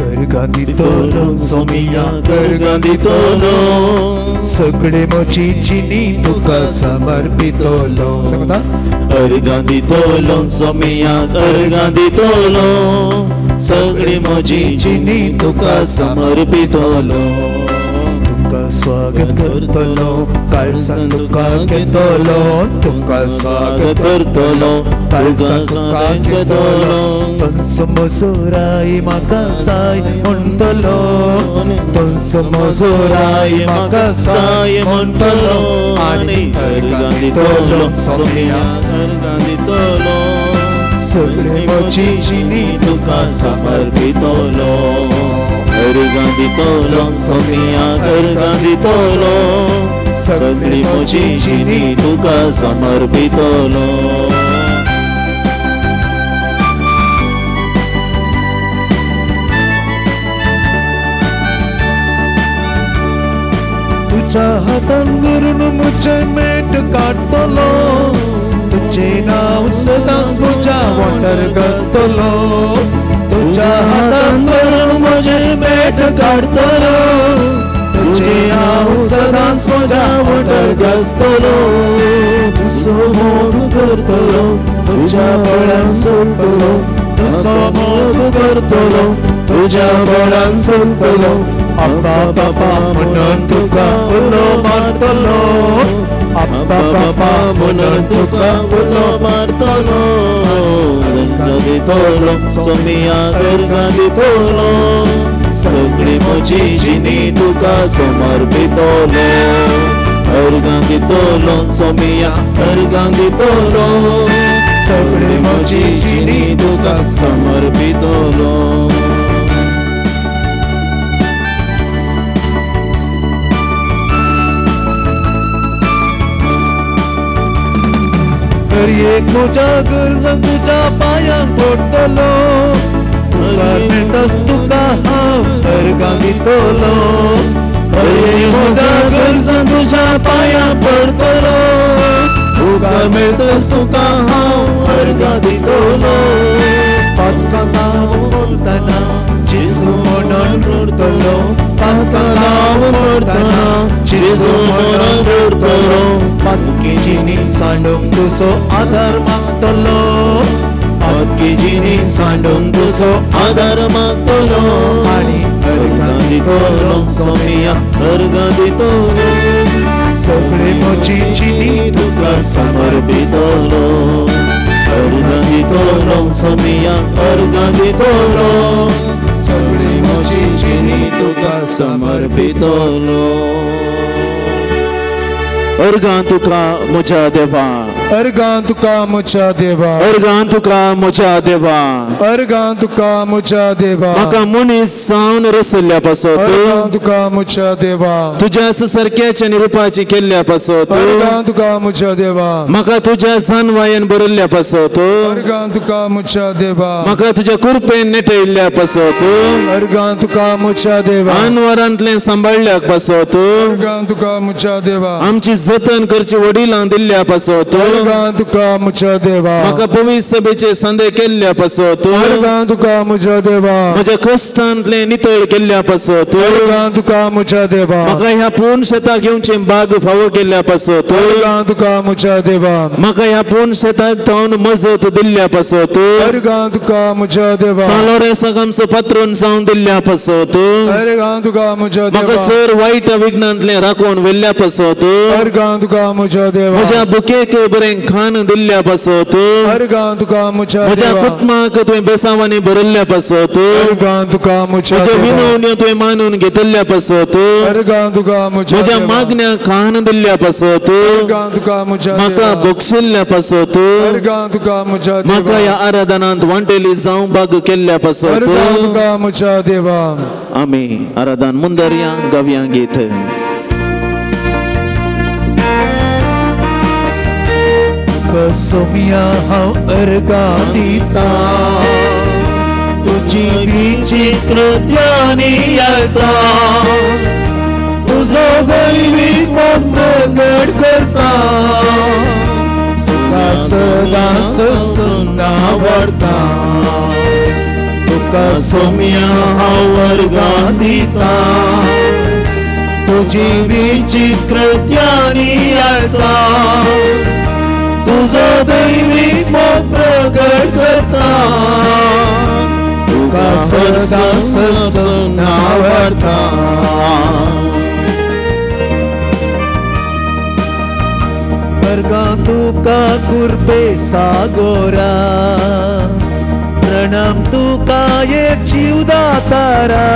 अर्गां दितलो सोमिया, अर्गां दितलो, सगळे म्हजी जिणी तुका समर्पितलो. सांगता अर्गां दितलो सोमिया, अर्गां दितलो, सगळी म्हजी जिणी तुका समर्पितलो. तुका स्वागत करतलो, काळजान तुका घेतलो, तुका स्वागत करतलो, काळजान तुका घेतलो. तंचो म्हजो राय म्हाका जाय म्हणटलो, तंचो म्हजो राय म्हाका जाय म्हणटलो. आनी अर्गां दितलो सोमिया, अर्गां दितलो, सगळे म्हजी जिणी तुका समर्पितलो. अर्गां दितलो सोमिया, अर्गां दितलो, सगळी म्हजी जिणी तुका समर्पितलो. तुज्या हातान धरून म्हजें मेट काडटलो, तुजें नांव सदांच म्हज्या वोंठार गाजतलो. तुज्या हातान धरून म्हजें मेट काडटलो, तुजें नांव सदांच म्हज्या वोंठार गाजतलो. तुजो मोग करतलो, तुज्या बळान सोदतलो, तुजो मोग करतलो, तुज्या बळान सोदतलो. अब्बा बाबा म्हणून तुका उलो मारतलो, अब्बा बाबा म्हणून तुका उलो मारतलो. अर्गां दितलो सोमिया, अर्गां दितलो, सगळी म्हजी जिणी तुका समर्पितलो. अर्गां दितलो सोमिया, अर्गां दितलो, सगळी म्हजी जिणी तुका समर्पितलो. तर एक म्हज्या गरजांक तुज्या पांयांक पडटलो, तुका मेळटाच तुका हांव अर्गां दितलो. तर एक म्हज्या गरजांक तुज्या पांयांक पडटलो, तुका मेळटाच तुका हांव अर्गां दितलो. पातकां हांव मोडटना जेजू म्हणून रडटलो, पातकां हांव मोडटना जेजू म्हणून रडटलो. पातकी जिणी सांडूंक तुजो आदार मागतलो, पातकी जिणी सांडूंक तुजो आदार मागतलो. आनी अर्गां दितलो सोमिया, अर्गां दितलो, सगळे म्हजी जिणी तुका समर्पितलो. अर्गां दितलो सोमिया, अर्गां दितलो, सगळी म्हजी जिणी तुका समर्पितलो. अर्गां तुका म्हज्या देवा, अर्गां तुका म्हज्या देवा, अर्गां तुका म्हज्या देवा, अर्गां तुका म्हज्या देवा. म्हाका मनीस जावन रचल्ल्या पासत, अर्गां तुका म्हज्या देवा. तुज्या सारक्याची आनी रुपाची केल्ल्या पासत, अर्गां तुका म्हज्या देवा. म्हाका तुज्या जानवायेन भरिल्ल्या पासत, अर्गां तुका म्हज्या देवा. म्हाका तुज्या कृपेन नेटयल्ल्या पासत, अर्गां तुका म्हज्या देवा. आनवरांतलें सांबाळ्ळ्या पासत, अर्गां तुका म्हज्या देवा. आमची जतन करची वडिलां दिल्ल्या पासत, अर्गां तुका म्हज्या देवा. म्हाका पवित्र सभेचे संदे केल्ल्या पासत, अर्गां तुका म्हज्या देवा. म्हज्या कश्टांतलें नितळ केल्ल्या पासत, अर्गां तुका म्हज्या देवा. म्हाका ह्या पूर्ण शेताक येवचें बाग फावो केल्ल्या पासत, अर्गां तुका म्हज्या देवा. म्हाका ह्या पूर्ण शेताक जावन मजत दिल्ल्या पासत, अर्गां तुका म्हज्या देवा. सालोरेसाक आमचो पात्रोन जावन दिल्ल्या पासत, अर्गां तुका म्हज्या देवा. म्हाका सर वायट विघ्नांतलें राखून व्हेल्ल्या पासत, अर्गां तुका म्हज्या देवा. म्हज्या बुकेक बरें खाण दिल्ल्या पासत, अर्गां तुका म्हज्या म्हज्या देवा. कुटुंबाक तुवें बेसावांनी भरिल्ल्या पासत, अर्गां तुका म्हज्या म्हज्या देवा. विनवण्यो तुवें मानून घेतिल्ल्या पासत, अर्गां तुका म्हज्या म्हज्या देवा. मागण्यांक खाण दिल्ल्या पासत, अर्गां तुका म्हज्या म्हाका देवा. बक्षिल्ल्या पासत, अर्गां तुका म्हज्या म्हाका देवा. ह्या आराधनांत वांटेली जावं बाग केल्ल्या पासत. अर्गां तुका म्हज्या देवा. आमी आराधन मुंदरया गावया गीत. सोमिया हांव अर्गां दिता, तुजी विचित्र ज्ञानी तुजो दैवीक मोग प्रगट करता, तुका सदां ससून आवडटा. तुका सोमिया हांव अर्गां दिता, तुजी विचित्र ज्ञानी तुजो दैवीक मोग प्रगट करता, तुका सदां ससून आवडटा. अर्गां तुका कुर्बे सागोरा, प्रणाम तुका एक जीवदातारा.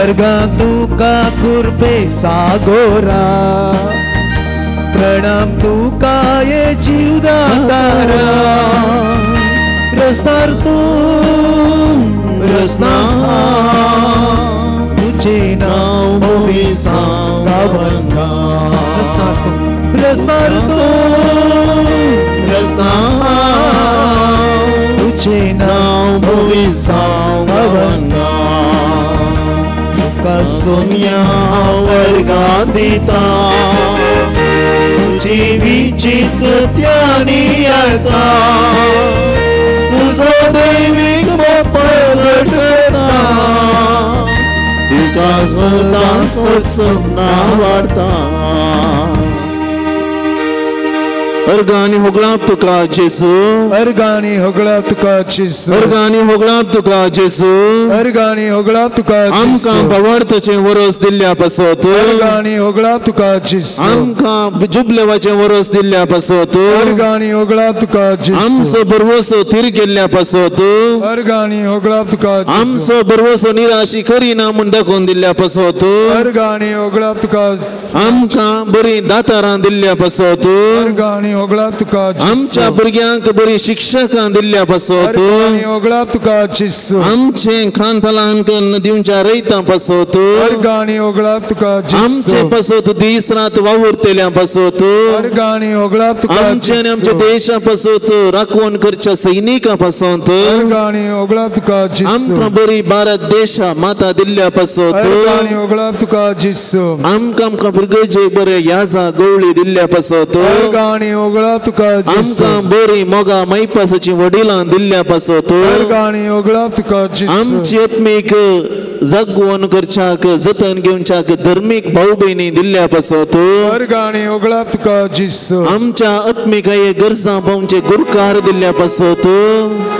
अर्गां तुका कुर्बे सागोरा, प्रणाम तुका ये जीवदातारा. रस्तार तूं रसना तुझे नाव मोविसां गावना. रस्तार तूं रस्तार तूं रसना तुझे नाव मोविसां गावना. तुका सोमिया वर्गां दिता, तुजी विचित्र ज्ञानी तुजो दैवीक मोग प्रगट करता, तुका सदां ससून आवडटा. अर्गांनी होगळाप तुका जेजू, अर्गांनी होगळाप तुका जेजू, अर्गांनी होगळाप तुका जेजू, अर्गांनी होगळाप तुका. आमकां भावार्थाचें वरस दिल्ल्या पासत, अर्गांनी होगळाप तुका जेजू. आमकां जुबलेवाचें वरस दिल्ल्या पासत, अर्गांनी होगळाप तुका जेजू. आमचो भरवसो थीर केल्ल्या पासत, अर्गांनी होगळाप तुका. आमचो भरवसो निराशी करिना म्हूण दाखोवन दिल्ल्या पासत, अर्गांनी होगळाप तुका. आमकां बरीं दातारां दिल्ल्या पासत, अर्गांनी होगळाप तुका. आमच्या भुरग्यांक बरी शिक्षकां दिल्ल्या पासत, होगळाप तुका जेजू. आमचें खानथलांक दिवच्या रयतां पासत, अर्गांनी होगळाप तुका. आमचे पासत दीस रात वावुरतेल्या पासत, अर्गांनी होगळाप तुका. आमचे आनी आमच्या देशा पासत राखवण करच्या सैनिकां पासत, अर्गांनी होगळाप तुका जेजू. आमकां बरी भारत देशा माता दिल्ल्या पासत, अर्गांनी होगळाप तुका जेजू. आमकां आमकां भुरगे बरे याजा गवळी दिल्ल्या पासत, अर्गांनी होगळाप तुका. आमकां बरी मोगा मायपासाची वडिलां दिल्ल्या पासत, अर्गांनी होगळाप तुका. आमची आत्मीक जगवण करच्याक जतन घेवच्याक धर्मीक भाऊ भयणी दिल्ल्या पासत, अर्गांनी होगळाप तुका जेजू. आमच्या आत्मिकाये गरजां पावचे गुरकार दिल्ल्या पासत,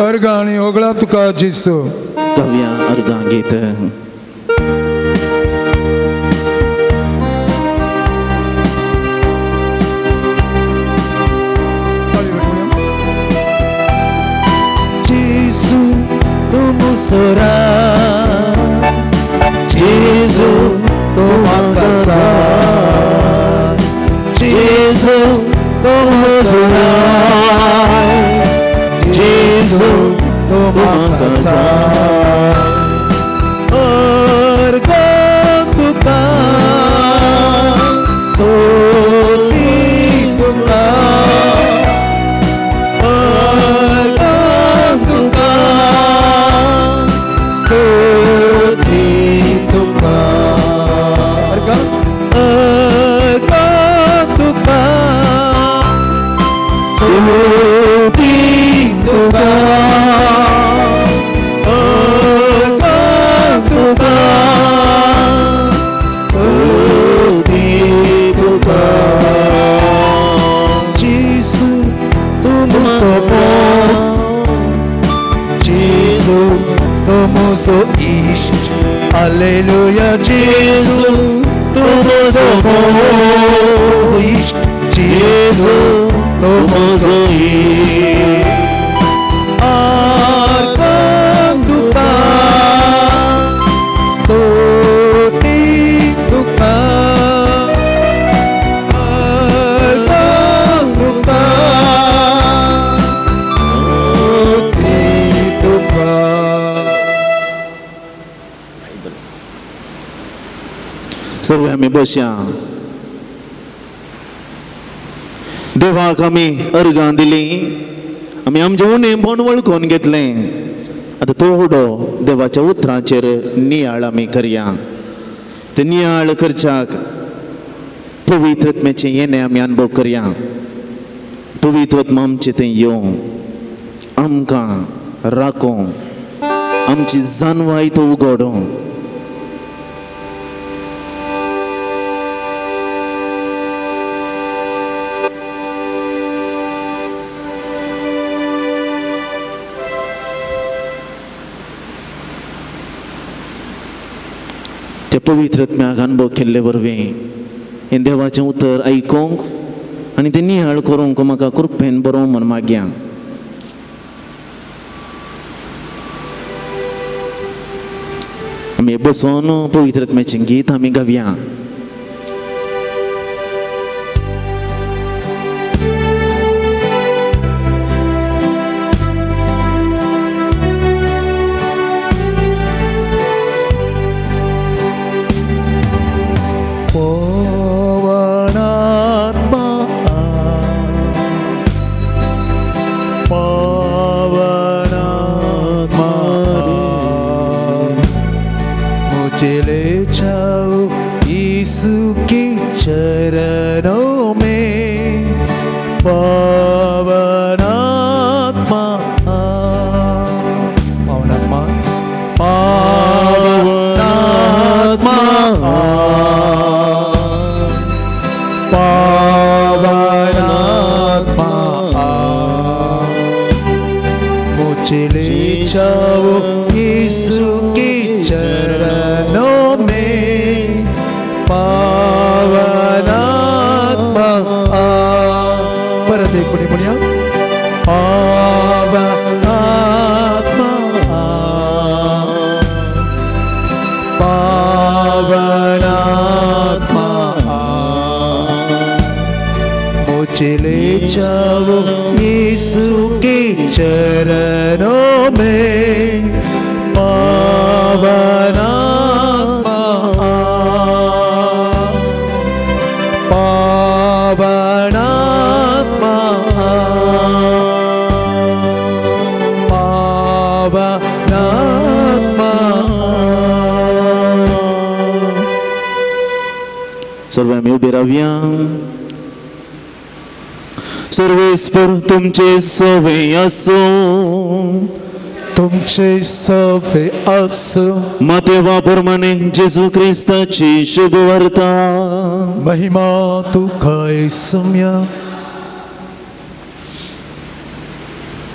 अर्गांनी होगळाप तुका जेजू. गावया अर्गां गीत. सोरा जेजू तूं म्हाका सांग, जेजू तो म्हजो राय, जेजू तूं म्हाका जाय. अर्गां तुका, स्तुती तुका, अर्गां तुका, स्तुती तुका, अर्गां तुका, स्तुती तुका, अर्गां तुका, स्तुती तुका. जेजू तूं म्हजो मोग, जेजू तूं म्हजो इश्ट, हालेलुया. जेजू तूं म्हजो मोग, इश्ट, जेजू तूं म्हजो इश्ट. अर्गां तुका, स्तुती तुका, अर्गां तुका, स्तुती तुका. सर्व आमी बसया. देवाक आमी अर्गां दिली, आमी आमचें उणेंपण वळखून घेतलें. आतां थोडो देवाच्या उतरांचेर नियाळ आमी करया. ते नियाळ करच्याक पवित्र आत्म्याचें येणें आमी अनुभव करया. पवित्र आत्मा आमचें तें येवं, आमकां राखूं, आमची जानवाय तो उगडूं. त्या पवित्र आत्म्याक अनुभव केल्ले वरवीं हें देवाचें उतर आयकूंक आनी तें नियाळ करूंक म्हाका कृपेन बरोवंक म्हूण मागया. आमी बसून पवित्र आत्म्याचें गीत आमी गावया. चरणों में पावनात्मा, पावनात्मा, पावनात्मा, पावनात्मा, मुझे ले जाओ यीशु के चरणों में पावनात्मा. परत एक पुणे पुण्या पावनात्मा, पावनात्मा, मुझे ले जाओ यीशु के चरणों में पावनात्मा, पावनात्मा, पावनात्मा. सर्व आमी उबे रावया. सर्वेस्पर तुमचे सवे आसूं, तुमचे सवे आसूं. मातेवा प्रमाणे जेजू क्रिस्ताची शुभ वार्ता. महिमा तुका येसुम्या.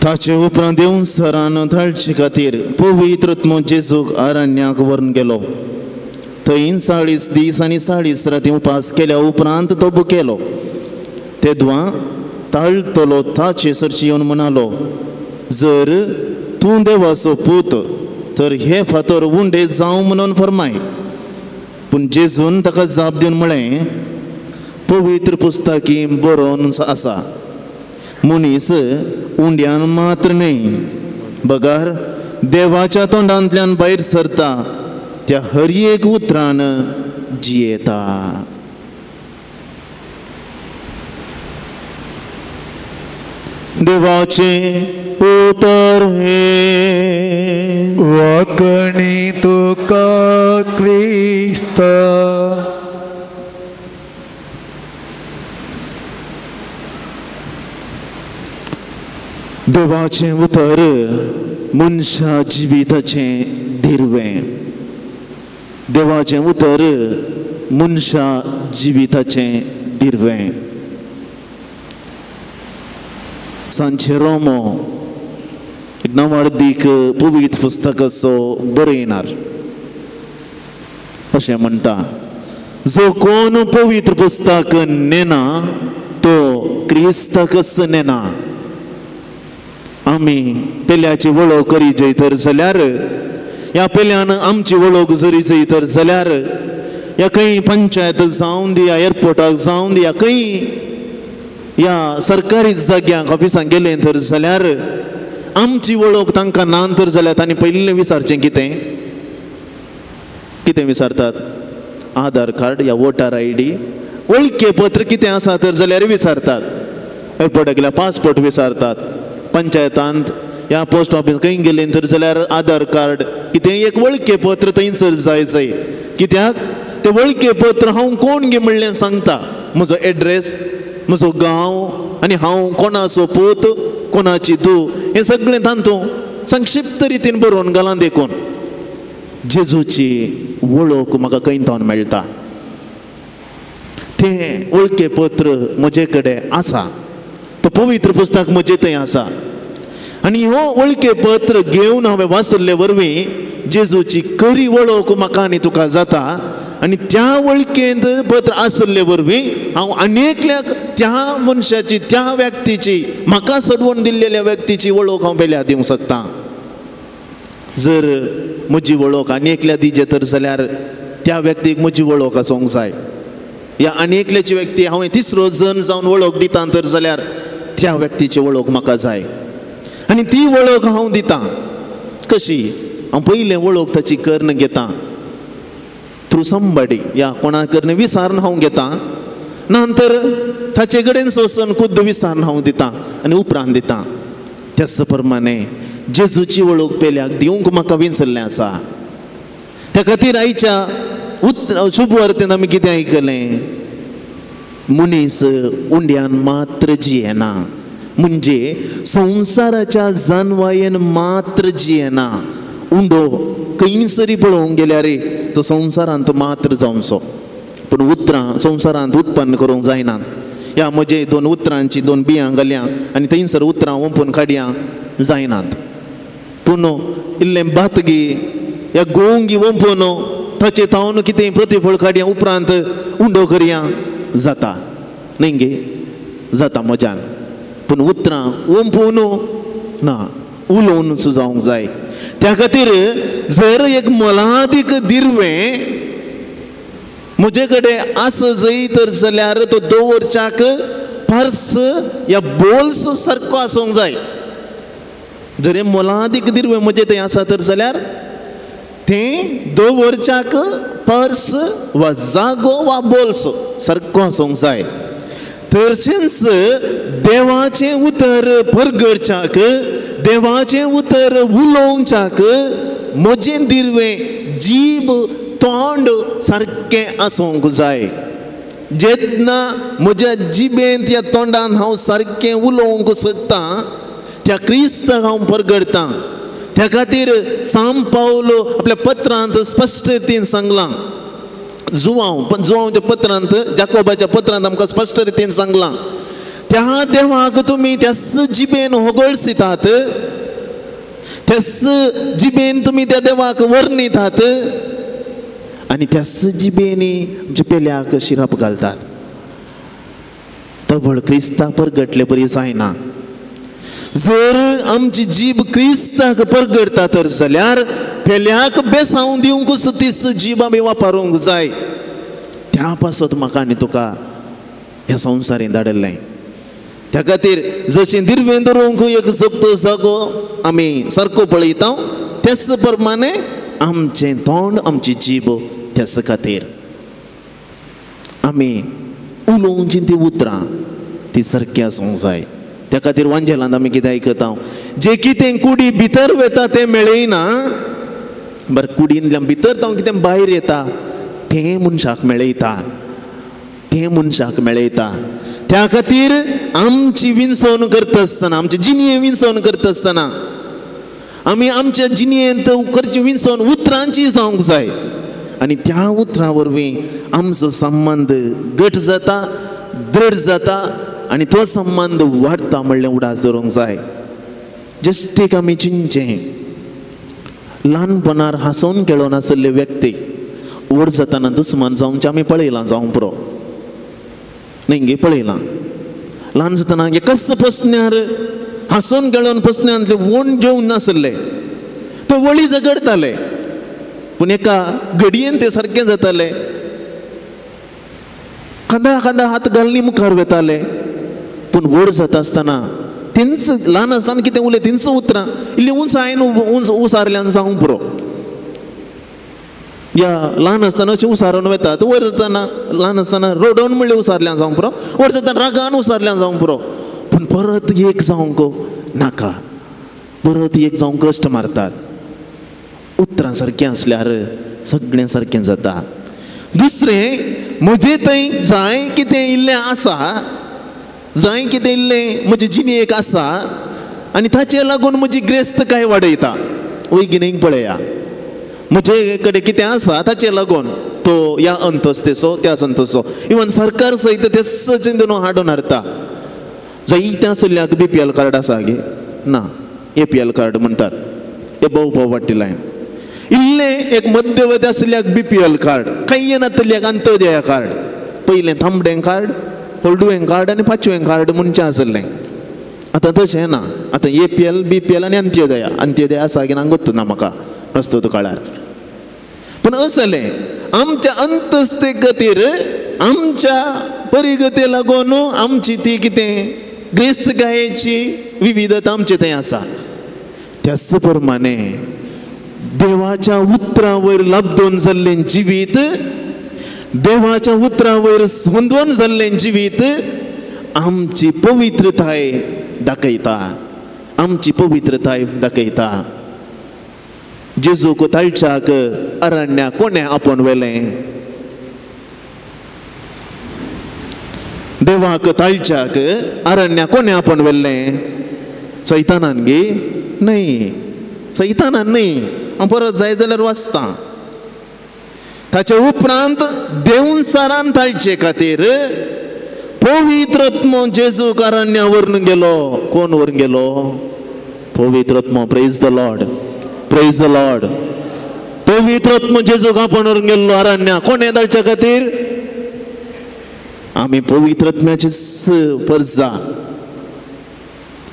ताचे उपरांत देवसरान धाडचे खातीर पवित्र आत्मो जेजूक अरण्याक व्हरून गेलो. थंय 40 दीस आनी 40 राती उपास केल्या उपरांत तो भुकेलो. तेदवा ताळटलो ताचे सरशी येवन म्हणालो, जर तूं देवाचो पूत तर हे फातर उंडे जावं म्हणून फरमाय. पूण जेजून ताका जाप दिवन म्हळें, पवित्र पुस्तकी बरोवन आसा, मनीस उंड्यान मात्र न्हय बगर देवाच्या तोंडांतल्यान भायर सरता त्या हर एक उतरान जियेता. देवाचें उतर हें. वाकणी तुका क्रिस्ता. देवाचें उतर मनशा जिविताचें दिर्वें. देवाचें उतर मनशा जिविताचें दिर्वें. सांचे रोमो एक नवार्दीक पवित्र पुस्तकाचो बरयणार अशें म्हणटा, जो कोण पवित्र पुस्तक नेना तो क्रिस्ताकच नेना. आमी पेल्याची वळख करी जय तर जाल्यार, ह्या पेल्यान आमची वळख जरी जय तर जाल्यार, ह्या खंय पंचायत जावन दी, ह्या एअरपोर्टाक जावन दी, ह्या खंय ह्या सरकारी जाग्यांक ऑफिसांक गेलें तर जाल्यार आमची वळख तांकां ना तर जाल्यार तांणी पयलीं विचारचें कितें? कितें विचारतात? आधार कार्ड या वोटर I D, वळखे पत्र कितें आसा तर जाल्यार विचारतात. एअरपोर्टाक गेल्यार पासपोर्ट विचारतात, पंचायतांत ह्या पोस्ट ऑफिस खंय गेलें तर जाल्यार आधार कार्ड कितें एक वळखे पत्र थंयसर जाय जाय. कित्याक तें वळखे पत्र हांव कोण गे म्हणलें सांगता, म्हजो एड्रेस, म्हजो गांव आनी हांव कोणाचो पूत, कोणाची धूव, हें सगळें तातूंत संक्षिप्त रितीन बरोवन घालां. देखून जेजूची वळख म्हाका खंय थावन मेळटा? तें वळखे पत्र म्हजे कडेन आसा, तो पवित्र पुस्तक म्हजे थंय आसा. आनी हो वळखे पत्र घेवन हांवें वाचल्ले वरवीं जेजूची खरी वळख म्हाका आनी तुका जाता. आनी त्या वळखेंत पत्र आसल्ले वरवीं हांव आनी एकल्याक त्या मनशाची, त्या व्यक्तीची, म्हाका सोडवून दिल्लेल्या व्यक्तीची वळख हांव पेल्या दिवंक शकता. जर म्हजी वळख आनी एकल्या दिजे तर जाल्यार त्या व्यक्तीक म्हजी वळख आसूंक जाय. ह्या आनी एकल्याची व्यक्ती हांवें तिसरो जण जावन वळख दिता तर जाल्यार त्या व्यक्तीची वळख म्हाका जाय. आनी ती वळख हांव दितां कशी? हांव पयलें वळख ताची करून घेता थ्रू समबडी, या कोणा करून विचारून हांव घेता, नंतर ताचे कडेन सोसन खुद्द विचारून हांव दितां आनी उपरांत दितां. त्याच प्रमाणे जेजूची वळख पेल्याक दिवंक म्हाका विंचल्लें आसा. त्या खातीर आयच्या शुभवार्तेन आमी कितें आयकलें? मनीस उंड्यान मात्र जियेना, म्हणजे संवसाराच्या जानवायेन मात्र जियेना. उंडो खंयसरी पळोवंक गेल्यार तो संवसारांत मात्र जावचो, पूण उतरां संवसारांत उत्पन्न करूंक जायना. ह्या म्हजे दोन उतरांची दोन बियां घालया आनी थंयसर उतरां ओंपून काडया जायनात. पूण इल्लें भातगी ह्या गोंगी ओंपून ताचे थावन कितें प्रतिफळ काडया उपरांत उंडो करया जाता न्ही गे? जाता म्हज्यान. पूण उतरां ओंपून ना, उलोवनूच जावंक जाय. त्या खातीर जर एक मोलादीक दिर्वें म्हजे कडेन आस जय तर जाल्यार तो दवरच्याक पर्स या बोल्स सारको आसूंक जाय. जर मोलादीक दिर्वें म्हजें थंय आसा तर जाल्यार तें दवरच्याक पर्स वा जागो वा बोल्स सारको आसूंक जाय. तशेंच देवाचें उतर परगडच्याक, देवाचें उतर उलोवच्याक म्हजें दिर्वें जीब तोंड सारकें आसूंक जाय. जेन्ना म्हज्या जिबेंत या तोंडान हांव सारकें उलोवंक शकता त्या क्रिस्ताक हांव परगडटां. त्या खातीर सांत पावल आपल्या पत्रांत स्पश्ट रितीन सांगलां, जुवांव पण जुवांवच्या पत्रांत, जाकोबाच्या पत्रांत आमकां स्पश्ट रितीन सांगलां, त्या देवाक तुमी त्याच जिबेन होगळसितात, त्याच जिबेन तुमी त्या देवाक वर्णितात आनी त्याच जिबेनी आमच्या पेल्याक शिरप घालतात. तवळ क्रिस्ताक परगटले बरी जायना. जर आमची जीब क्रिस्ताक परगडटा तर जाल्यार पेल्याक बेसांव दिवंकूच तीच जीब आमी वापरूंक जाय. त्या पासत म्हाका आनी तुका ह्या संवसारीन धाडिल्लें. त्या खातीर जशें दिर्वें दवरूंक एक जगतो जागो आमी सारको पळयता त्याच प्रमाणे आमचें तोंड आमची जीब त्याच खातीर आमी उलोवची ती उतरां ती सारकी आसूंक जाय. त्या खातीर वांजेलांत आमी कितें आयकता, जें कितें कुडी भितर वता तें मेळयना, बरें कुडींतल्यान भितर जावन कितें भायर येता तें मनशाक मेळयता, तें मनशाक मेळयता. त्या खातीर आमची विंचवण करता आसतना, आमची जिणये विंचवण करता आसतना आमी आमच्या जिणयेंत करची विंचवण उतरांची जावंक जाय आनी त्या उतरां वरवीं आमचो संबंद घट जाता, दृढ जाता आनी तो संबंद वाडटा म्हणलें उडास दवरूंक जाय. जस्ट एक आमी चिंतचें, ल्हानपणार हांसोवन खेळोन आशिल्ले व्यक्ती व्हड जाताना दुस्मान जावंचे आमी पळयलां जावंक पुरो न्ही गे, पळयलां. ल्हान जातना एकाच पसन्यार हांसोवन खेळोवन पसन्यांतले वोण जेवन नासले तो वळी झगडताले, पूण एका घडयेन ते सारकें जाताले, खांदा खांदा हात घालनी मुखार वताले. पूण व्हड जाता आसतना तेंच ल्हान आसतना कितें उलय तेंच उतरां इल्ली उंचायन उंच उसारल्यान जावंक पुरो, या ल्हान आसतना अशें उसारून वतात, वयर जातना ल्हान आसतना रडोवन म्हणलें उसारल्यान जावंक पुरो, व्हड जातना रागान उसारल्यान जावंक पुरो, पूण परत एक जावंक नाका, परत एक जावंक कश्ट मारतात. उतरां सारकें आसल्यार सगळें सारकें जाता. दुसरें, म्हजे थंय जाय कितें इल्लें आसा, जाय कितें इल्लें म्हजे जिणेक आसा आनी ताचे लागून म्हजी ग्रेस्तकाय वाडयता. वैगिनीक पळया, म्हजे कडेन कितें आसा ताचे लागून तो ह्या अंतस्तेचो त्या अंतस्तेचो, इवन सरकार सयत तेच चिंतून हाडून हाडटा. जायते आशिल्ल्याक बी पी एल कार्ड आसा गे ना, ए पी एल कार्ड म्हणटात, एबोव पॉवर्टी लायन. इल्लें एक मध्यवर्ती आशिल्ल्याक बी पी एल कार्ड, कांय नातल्याक अंत्योदया कार्ड, पयलें तांबडें कार्ड, हळडुवें कार्ड आनी पाचवें कार्ड म्हणचें आशिल्लें. आतां तशें ना, आतां A P L, B P L आनी अंत्योदया. अंत्योदया आसा की ना गोत्त ना म्हाका प्रस्तुत काळार, पूण असलें आमच्या अंतस्ते खातीर आमच्या परिगते लागून आमची ती कितें ग्रेस्तकायेची विविधता आमचे थंय आसा. त्याच प्रमाणे देवाच्या उतरां वयर लब्दोन जाल्लें जिवीत, देवाच्या उतरां वयर संदोवन जाल्लें जिवीत आमची पवित्रताय दाखयता, आमची पवित्रताय दाखयता. जेजूक ताळच्याक अरण्या कोणें आपोवन व्हेलें? देवाक ताळच्याक अरण्या कोणें आपोवन व्हेलें? सैतानान गे? न्हय, सैतानान न्हय. हांव परत जाय जाल्यार वाचतां. ताचे उपरांत देवसारान ताळचे खातीर पवित्रत्म जेजूक अरण्या व्हरून गेलो. कोण व्हरून गेलो? पवित्रत्म. Praise the Lord, praise the Lord. पवित्रत्म जेजूक आपोवन व्हरून गेल्लो अरण्या. कोणें ताळचे खातीर? आमी पवित्रत्म्याचीच परजा.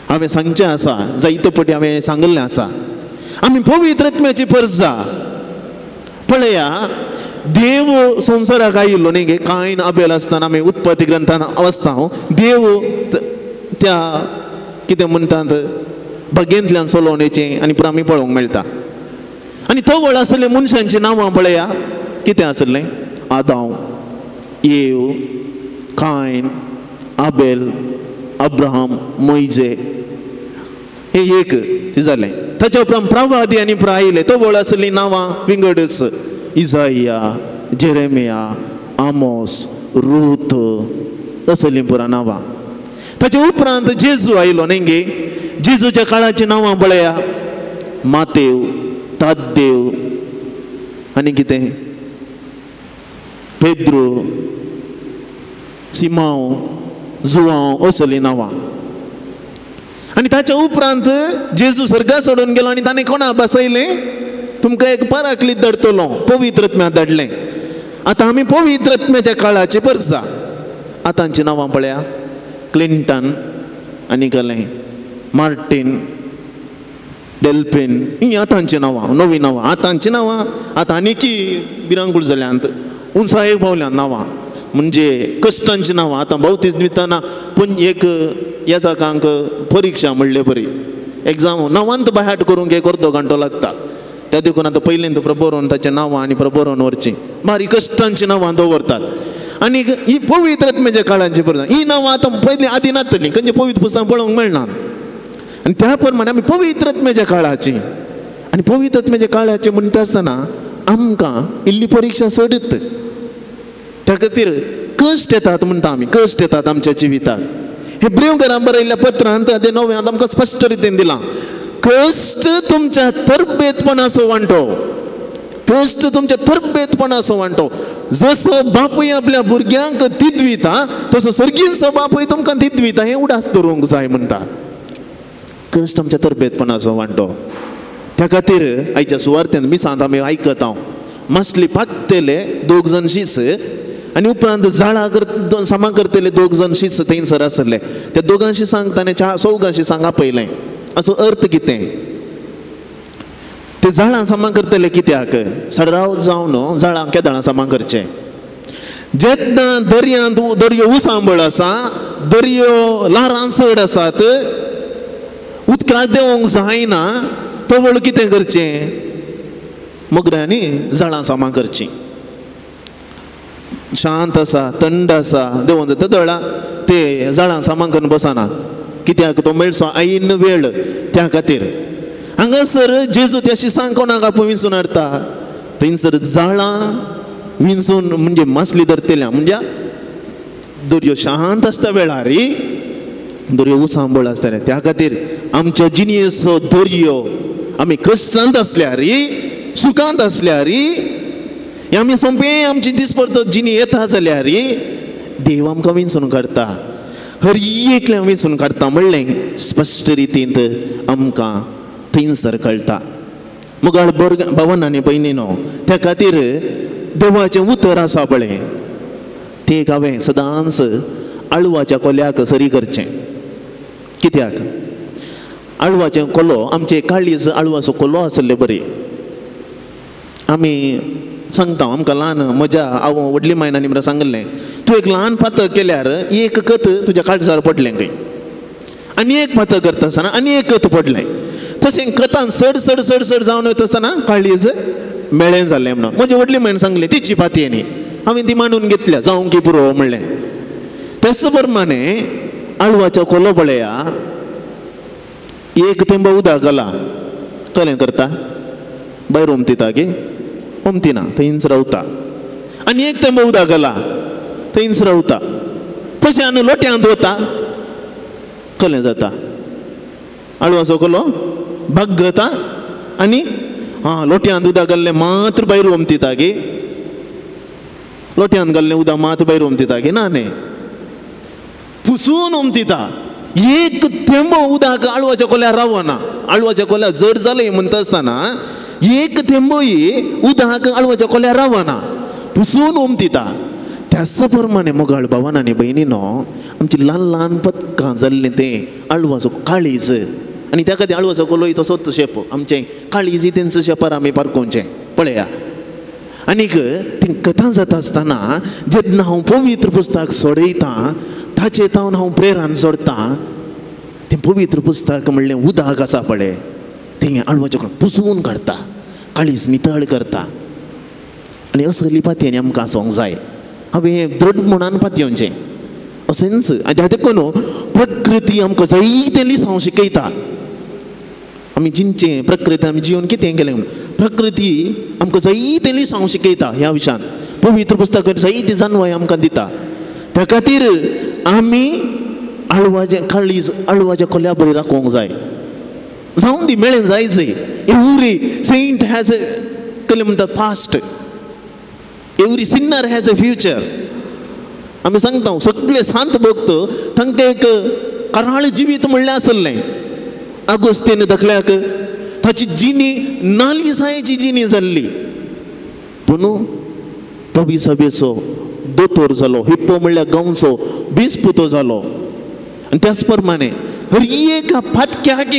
हांवें सांगचें आसा, जायते पटी हांवें सांगिल्लें आसा, आमी पवित्रत्म्याची परजा. पळया, देव संवसाराक आयिल्लो न्ही गे, कांय आबेल आसतना आमी उत्पत्ती ग्रंथान वाचता, देव त्या कितें म्हणटात बागेंतल्यान सोलोवणेचें आनी पुरो आमी पळोवंक मेळटा. आनी तवळ आसले मनशांचीं नांवां पळया, कितें आसलें? आदांव, येव, कायन, आबेल, अब्राहम, मोयजे, हे एक ते जालें. ताच्या उपरांत प्रवादी आनी प्रा आयले, तवळ आसलीं नांवां विंगडच, इजाया, जेरेमिया, आमोस, रूथ, असलीं पुरा नांवां. ताच्या उपरांत जेजू आयलो न्ही गे, जेजूच्या काळाचीं नांवां पळया, मातेव, ताद्देव आनी कितें, पेद्रो, सिमांव, जुवांव, असलीं नांवां. आनी ताच्या उपरांत जेजू सर्गा सोडून गेलो आनी ताणें कोणा बसयलें? तुमकां एक पराकलीत धाडटलो, पवित्रत्म्या धाडलें. आतां आमी पवित्रत्म्याच्या काळाची परसा. आतांची नांवां पळया, क्लिंटन आनी कसलें, मार्टीन, डेल्फीन, हीं आतांची नांवां, नवीं नांवां, आतांची नांवां. आतां आनीकी भिरांकूळ जाल्यांत, उंचायेक पावल्यात नांवां. म्हणजे कश्टांची नांवां. आतां बावतीज दितना पूण एक येसाकांक परिक्षा म्हणले बरी एग्जाम नांवांत बायहाट करूंक एक अर्दो घंटो लागता. त्या देखून आतां पयलीं प्रबोरोन ताचें नांवां आनी प्रबोरोन व्हरचीं बारीक कश्टांची नांवां दवरतात. आनी ही पवित्र आत्म्याच्या काळांची बरोबर ही नांवां आतां पयलीं आदी नातलीं खंयचे पवित्र पुस्तकां पळोवंक मेळना. आनी त्या प्रमाणे आमी पवित्र आत्म्याच्या काळाची आनी पवित्र आत्म्याच्या काळाचें म्हणटा आसतना आमकां इल्ली परिक्षा चडत. त्या खातीर कश्ट येतात म्हणटा आमी, कश्ट येतात आमच्या जिविताक. हेब्रेव बरयल्ल्या पत्रांत ते नव्यांत आमकां स्पश्ट रितीन दिलां, कश्ट तुमच्या तरबेतपणाचो वांटो, कश्ट तुमच्या तरबेतपणाचो वांटो. जसो बापूय आपल्या भुरग्यांक तिदविता तसो सर्गींचो बापूय तुमकां तिदविता हें उडास दवरूंक जाय म्हणटा. कश्ट आमच्या तरबेतपणाचो वांटो. त्या खातीर आयच्या सुवार्थेन मिसांत आमी आयकत हांव मासली पाकतले दोग जाण शीस आनी उपरांत जाळां कर सामा करतले दोग जाण शीस थंयसर आसले. त्या दोगांशी सांग ताणें चौगांशी सांग आपयलें. असो अर्थ कितें? ते जाळां सामा करतले कित्याक? सडराव जावन जाळां केदळां सामा करचें. जेन्ना दर्यांत दर्यो उसांबळ आसा, दर्यो ल्हारां चड आसात, उदकांत देंवोंक जायना, तवळ कितें करचें? मोगऱ्यांनी जाळां सामा करचीं. शांत आसा, थंड आसा, देंवोन जाता दळां ते जाळां सामान करून बसना कित्याक? तो मेळचो ऐन वेळ. त्या खातीर हांगासर जेजू त्या शिसांक कोणाक आपूण विंचून हाडटा? थंयसर जाळां विंचून म्हणजे मासली धरतल्या म्हणजे दर्यो शांत आसता वेळार, दर्यो उसांबळ आसता. त्या खातीर आमच्या जिणेचो दर्यो आमी कश्टांत आसल्यार, सुखांत आसल्यार, आमी सोंपें आमची दिसपडतो जिणी येता जाल्यार देव आमकां विंचून काडटा, हर एकल्याक विंचून काडटा म्हणलें स्पश्ट रितींत आमकां थंयसर कळटा. मुगाळ भावन आनी भयणीनो, त्या खातीर देवाचें उतर आसा पळय तें हांवें सदांच आळवाच्या कोल्याक सरी करचें. कित्याक? आळवाचें कोलो आमचे काळीज आळवाचो कोलो आसले बरी. आमी सांगता आमकां ल्हान म्हज्या हांव व्हडली मायन आनी म्हाका सांगलें, तूं एक ल्हान पातक केल्यार एक कत तुज्या काळजार पडलें खंय, आनी एक पातक करता आसतना आनी एक कत पडलें. तशें कथान चड चड चड चड जावन वयता आसतना काळीज मेळें जालें म्हणून म्हजी व्हडली मायन सांगलें. तिची पाती न्ही हांवें ती मांडून घेतल्या, जावंक की पुरो म्हणलें. तेच प्रमाणे आळवाचो कोलो पळया, एक थेंब उदक घाला, कलें करता भायर उमतिता की उमतिना, थंयच रावता. आनी एक थेंब उदक घाला, थंयच रावता. तशें आनी लोट्यांत वता, कलें जाता. आळवाचो कोलो भागता आनी आं लोट्यांत उदक घाल्लें मात्र भायर उमतिता की, लोट्यांत घाल्लें उदक मात्र भायर उमतिता की ना न्ही, पुसून उमतिता. एक थेंबो उदक आळवाच्या कोल्यार रावना. आळवाच्या कोल्यार जड जालें म्हणटा आसतना एक थेंबोय उदक आळवाच्या कोल्यार रावना, पुसून उमतिता. त्याच प्रमाणे मोगाळ भावान आनी भयणीनो, आमची ल्हान ल्हान पदकां जाल्लीं तें आळवाचो काळीज आनी त्या खातीर आळवाचो कोलोय तसोच शेप आमचें काळीज तेंचो शेपार आमी पारकोवचें पळया. आनीक ती कथा जाता आसतना जेन्ना हांव पवित्र पुस्तक सोडयतां ताचे तावन हांव प्रेरण सोडतां. तें पवित्र पुस्तक म्हणलें उदक आसा पळय तें आळवाचें पुसून काडटा, काळीज नितळ करता. आनी असली पातयेन आमकां आसूंक जाय. हांवें दृढ म्हणान पातयेवचें अशेंच. आनी त्या देखून प्रकृती आमकां जायतें लिसांव शिकयता. आमी जिंचें प्रकृती आमी जिवन कितें केलें म्हणून प्रकृती आमकां जायतें लिसांव शिकयता. ह्या विशयान पवित्र पुस्तक जायती जाणवाय आमकां दिता. त्या खातीर आमी आळवाचें काळीज आळवाच्या कोल्या बरी राखूंक जाय. जावन दी मेळें जायच. एवरी सेंट हॅज अ कले म्हणटा past, every sinner has a future. आमी सांगता सगळे सांत भक्त तांकां एक कराळ जिवीत म्हणलें आसलें. आगोस्तेन धाकल्याक ताची जिणी नालिसायेची जिणी जाल्ली, पूण तो सभेचो दोतोर जालो, हिप्पो म्हणल्यार गांवचो बिस्पुतो जालो. आनी त्याच प्रमाणे हर एका फाटक्याक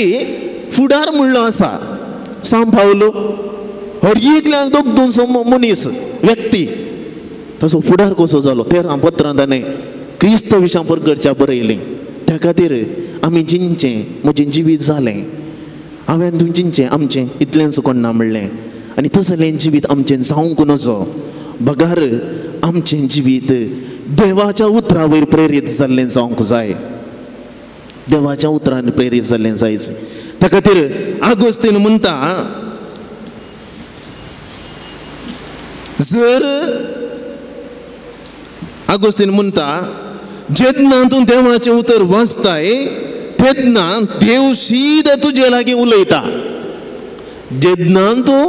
फुडार म्हणलो आसा. सांव पावलो हर एकल्याक दोग दोनसो मनीस व्यक्ती तसो फुडार कसो जालो 13 पत्रां ताणें क्रिस्त विशां परगटच्या बरयलीं. त्या खातीर आमी जिंचें म्हजें जिवीत जालें हांवें तूं जिंचें आमचें इतलेंच कोण ना म्हणलें आनी तसलें जिवीत आमचें जावंक नजो बगार आमचें जिवीत देवाच्या उतरा वयर प्रेरीत जाल्लें जावंक जाय देवाच्या उतरान प्रेरीत जाल्लें जायच. त्या खातीर आगोस्तीन म्हणटा जर आगोस्तीन म्हणटा जेन्ना तूं देवाचें उतर वाचताय तेन्ना देव सीद तुजे लागीं उलयता. जेन्ना तूं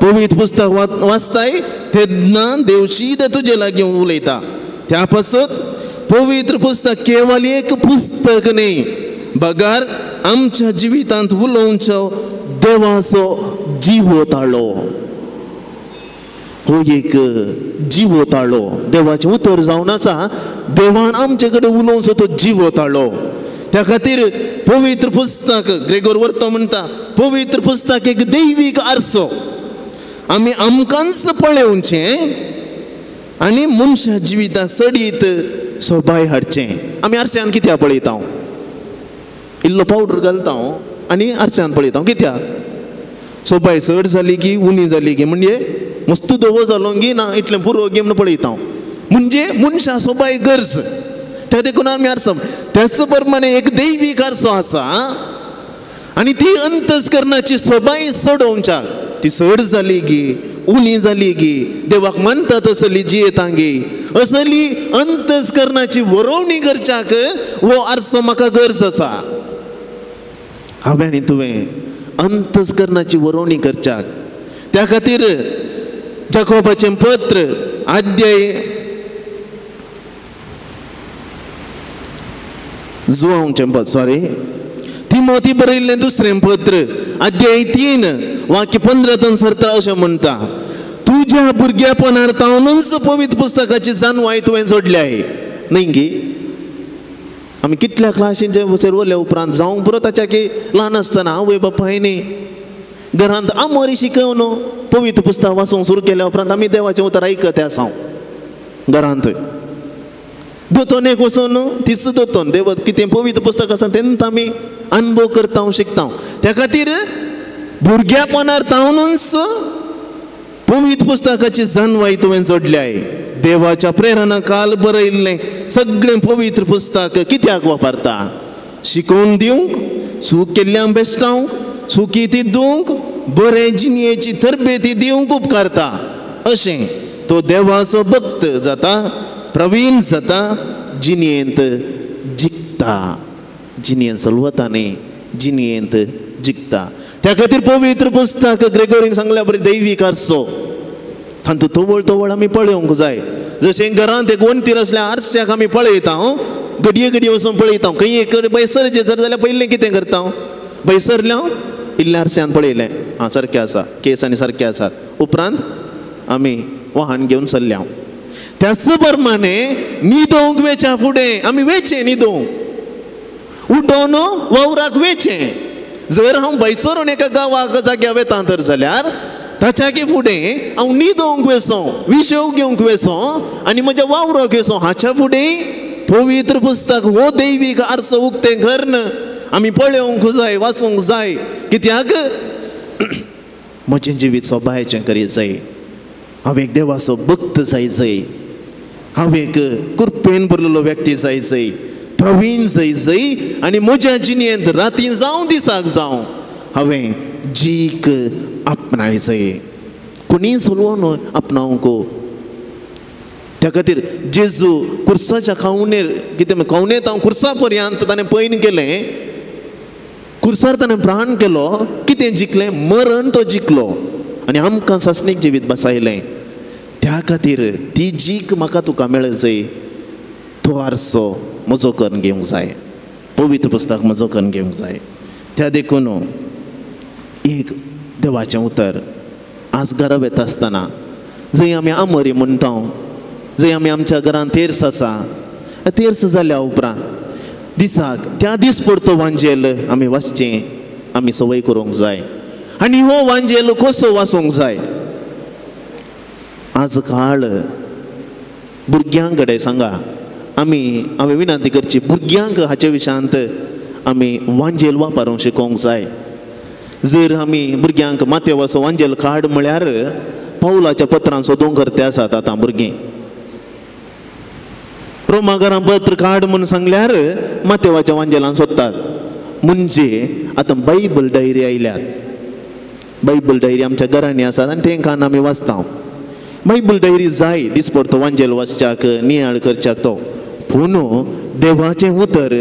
पवित्र पुस्तक वाचताय तेन्ना देव सीद तुजे लागीं उलयता. त्या पासत पवित्र पुस्तक केवल एक पुस्तक न्ही बगार आमच्या जिवितांत उलोवचो देवाचो जिवो ताळो हो एक जिवो ताळो देवाचें उतर जावन आसा देवान आमचे कडेन उलोवचो तो जिवो ताळो. त्या खातीर पवित्र पुस्तक ग्रेगोर वर्तो म्हणटा पवित्र पुस्तक एक दैवीक आरसो आमी आमकांच पळोवचें आनी मनशा जिविता सडीत सोबाय हाडचें. आमी आरश्यान कित्याक पळयता इल्लो पावडर घालता आनी आरश्यान पळयता कित्याक सोबाय चड जाली की उणी जाली की म्हणजे मस्त धवो जालो गी ना इतलें पुरो गी म्हणून पळयता म्हणजे मनशा सोबाय गरज त्या देखून आमी आरसो त्याच प्रमाणे एक दैवीक आरसो आसा आनी ती अंतस्करणाची सोबाय चडोवच्याक ती चड जाली गी उणी जाली गी देवाक मानता तसली जियेता गी असली अंतस्करणाची वरोवणी करच्याक हो आरसो म्हाका गरज आसा. हांवें आनी तुवें अंतस्करणाची वरोवणी करच्याक त्या खातीर जाकोबाचें पत्र अध्याय जुआंवचें पत्र सॉरी तिमोती बरयल्लें दुसरें पत्र अध्याय 3 वाक्य 15 17 अशें म्हणटा तुज्या भुरग्यापणार तावनूच पवित्र पुस्तकाची जाणवाय तुवें जोडल्या न्ही गी. आमी कितल्या क्लासींचे वयल्या उपरांत जावंक पुरो ताच्या की ल्हान आसतना आवय बापायनी घरांत आमोरी शिकोवन पवित्र पुस्तक वाचूंक सुरू केल्या उपरांत आमी देवाचें उतर आयकत आसा घरांत दोतोनेक वचून तीच दोतोन देव कितें पवित्र पुस्तक आसा तेन्ना आमी अनुभव करता शिकता. त्या खातीर भुरग्यापणार तावनूच पवित्र पुस्तकाची जाणवाय तुवें जोडल्या देवाच्या प्रेरणा काल बरयल्लें सगळें पवित्र पुस्तक कित्याक वापरता शिकोवन दिवंक चूक केल्ल्यांक बेश्टावंक चुकी ती दिवंक बरें जिणयेची तरबेती दिवंक उपकारता अशें तो देवाचो भक्त जाता प्रवीण जाता जिणयेंत जिखता जिणयेंत चलवता न्ही जिणयेंत जिखता. त्या खातीर पवित्र पुस्तक ग्रेगोरीन सांगल्या बरें दैवीक आरसो तांतूं तवळ तवळ आमी पळोवंक जाय. जशें घरांत एक वणटीर आसल्या आरश्याक आमी पळयता घडये घडये वचून पळयता खंय एक बैसरचें जर जाल्यार पयलें कितें करता बैसरलें हांव इल्लें आरश्यान पळयलें आं सारकें आसा केस आनी सारके आसात उपरांत आमी वाहन घेवन सरले हांव. त्याच प्रमाणे न्हिदोवंक वेच्या फुडें आमी वेचें न्हिदोवंक उठोवन वावराक वेचें जर हांव बैसरून एका गांवाक जाग्या वेता तर जाल्यार ताच्या फुडें हांव न्हिदोवंक वेसो विशेव घेवंक वेसो आनी म्हज्या वावराक वेसो हाच्या फुडें पवित्र पुस्तक हो दैवीक आरसो उक्तें करून आमी पळोवंक जाय वाचूंक जाय कित्याक म्हजें जिवीत सोबायचें करीत जाय हांव एक देवाचो भक्त जाय जाय हांव एक कृपेन भरलेलो व्यक्ती जाय जाय प्रवीण जाय जाय आनी म्हज्या जिणेंत राती जावं दिसाक जावं हांवें जीक आपणाय जाय कोणीय चलोवन आपणावंक. त्या खातीर जेजू कुर्साच्या खावणेर कितें खावणेंत हांव कुर्सा पर्यंत ताणें पयन केलें कुर्सार ताणें प्राण केलो कितें जिखलें मरण तो जिखलो आनी आमकां सासणीक जिवीत बसायलें. त्या खातीर ती जीक म्हाका तुका मेळ जाय तो आरसो म्हजो करून घेवंक जाय पवित्र पुस्तक म्हजो करून घेवंक जाय. त्या देखून एक देवाचें उतर आज घरा वेता आसतना जंय आमी आमोरी म्हणटा जंय आमी आमच्या घरांत तेर्स आसा तेर्स जाल्या उपरांत दिसाक त्या दीस पडतो वांजेल आमी वाचचें आमी संवय करूंक जाय आनी हो वांजेल कसो वाचूंक जाय. आज काळ भुरग्यां कडेन सांगा आमी हांवें विनंती करची भुरग्यांक हाचे विशयांत आमी वांजेल वापरूंक शिकोवंक जाय. जर आमी भुरग्यांक मातेवाचो वांजेल काड म्हळ्यार पावलाच्या पत्रां सोदूंक करते आसात आतां भुरगीं. रोमागरां पत्र काड म्हूण सांगल्यार मातेवाच्या वांजेलान सोदतात. म्हणजे आतां बायबल डायरी आयल्यात. बायबल डायरी आमच्या घरांनी आसात आनी तेंकां आमी वाचता. बायबल डायरी जाय दिसपडतो वांजेल वाचच्याक नियाळ करच्याक तो. पूण देवाचें उतर